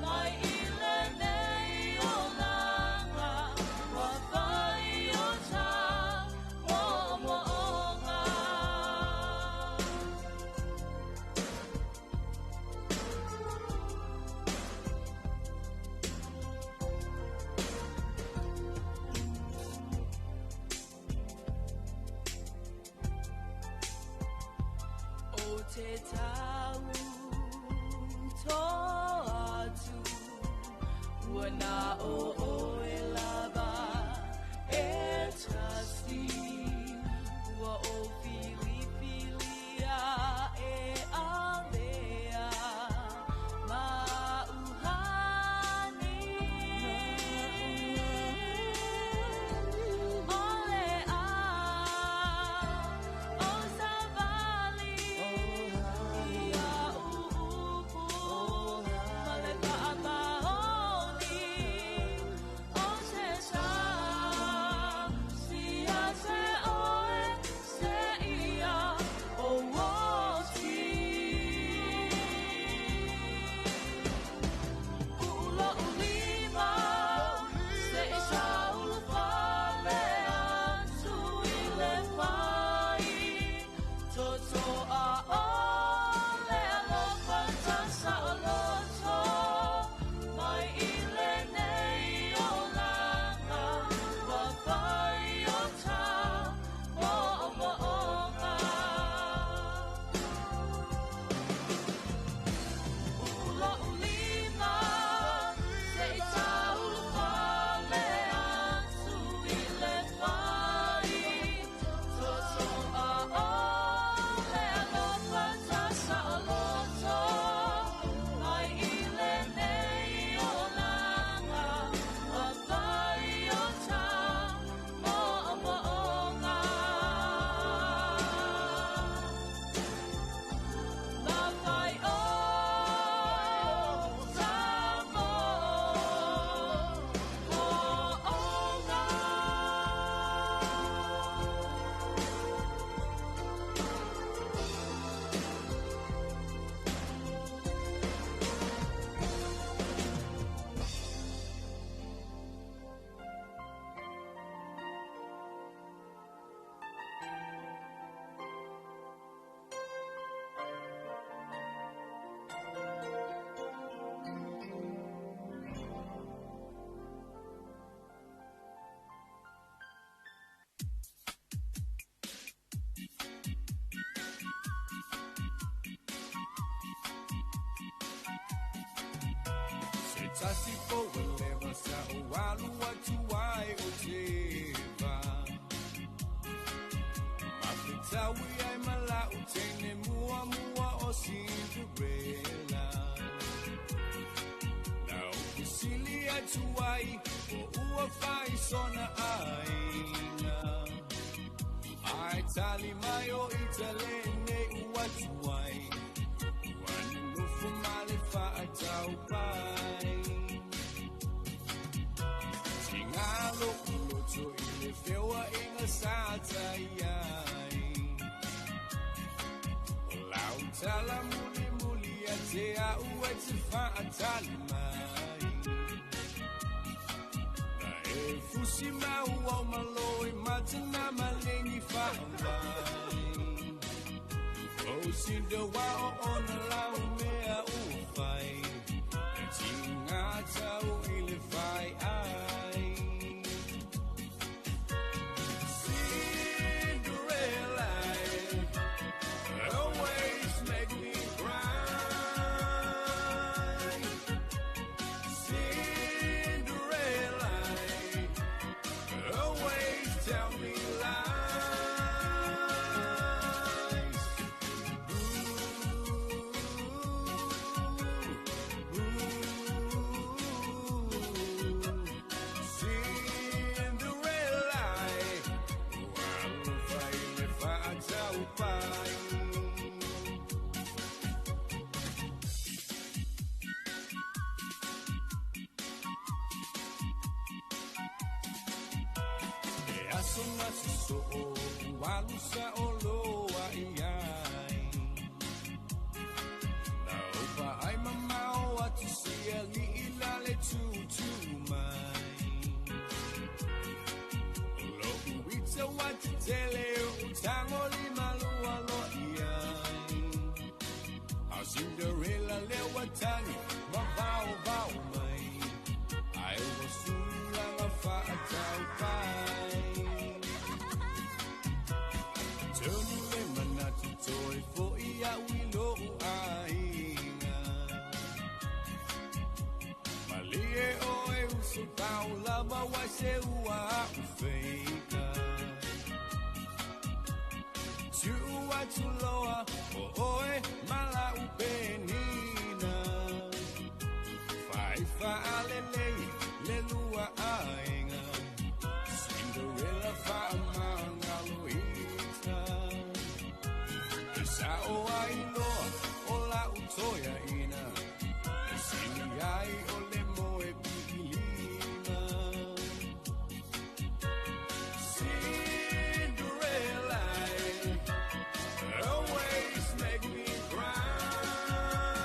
mai i lenei olaga ua fai o ta moomooga. O te tau toa atu ua na o oe lava e tasi ua o filifilia e avea ma uhane. O le a o savali ia uupu ma le faamaoni Tasi po leva sa o alu atu ai o teva. Mafitawi ai mala u tene mua mua o Cinderella. Na o kusili atu ai o ua fai sona aina. Ai tali mai o italene u atu ai. Ua nufu male whaatau pai. Tingalo uloto i le fewa inga sa tai ai. O lau tala muli muli a te au e te whaatali mai. Na e fusi mau au maloi matana malengi whaamai. O sinda wa o ona lau mea uwhai. E tinga tau i le whai ai. Cinderella, always make me cry. Cinderella, always tell me lies. Cinderella, ua alofa i le whaataupai. E aso na soso'o ualu sa o loa i ai. Na opa ai mamao atu sia li'i lale tūtū mai. Lo'u ita wa te tele o tango li malua lo i ai. A Cinderella le wa tangi ma vao vao mai. Ai ua sulanga whaatau pai. Tonu le manatu toi fo i au i lo'u aiga. Malie oe uso tau lava wa se ua au feika. Tuu atu loa o oe mala upenina. Faifa alelei le lua aiga. Cinderella whaamangalo ita. E sao ai loa o la utoia ina. E sini ai o le moe pi'ilima. Cinderella, always make me cry.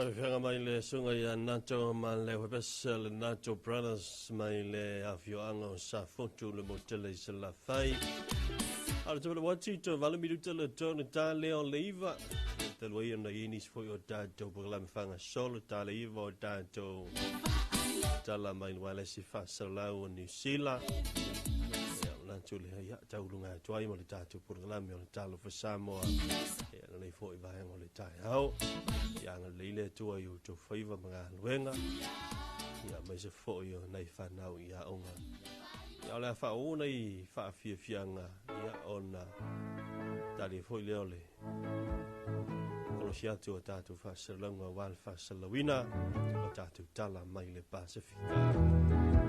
Afioga mai le suga ia Nato ma le Webesa le Nato Brothers mai le afioaga o Safotu le motele i Salafai. A le tupele wati to valu minuta le tonu ta leo le iva. Talu ai ona i nisi foi o tatou polokalame faagasolo ta le iva o tatou tala mai le wailesi faasalalau o Niu Sila. Ia, manatu le ia tauluga atu ai ma le tatou polokalame o le Talofa Samoa. Ia, lenei foi vaega o le taeao. Ia agalelei le Atua i outou faiva ma galuega. Ia aemaise foi o nai fanau i aoga. Ia o le a faauu nei faafiafiaga ia ona tali foi lea o le kolosi atu o tatou faasalalauga aua le faasalalauina o tatou tala mai le Pasefika.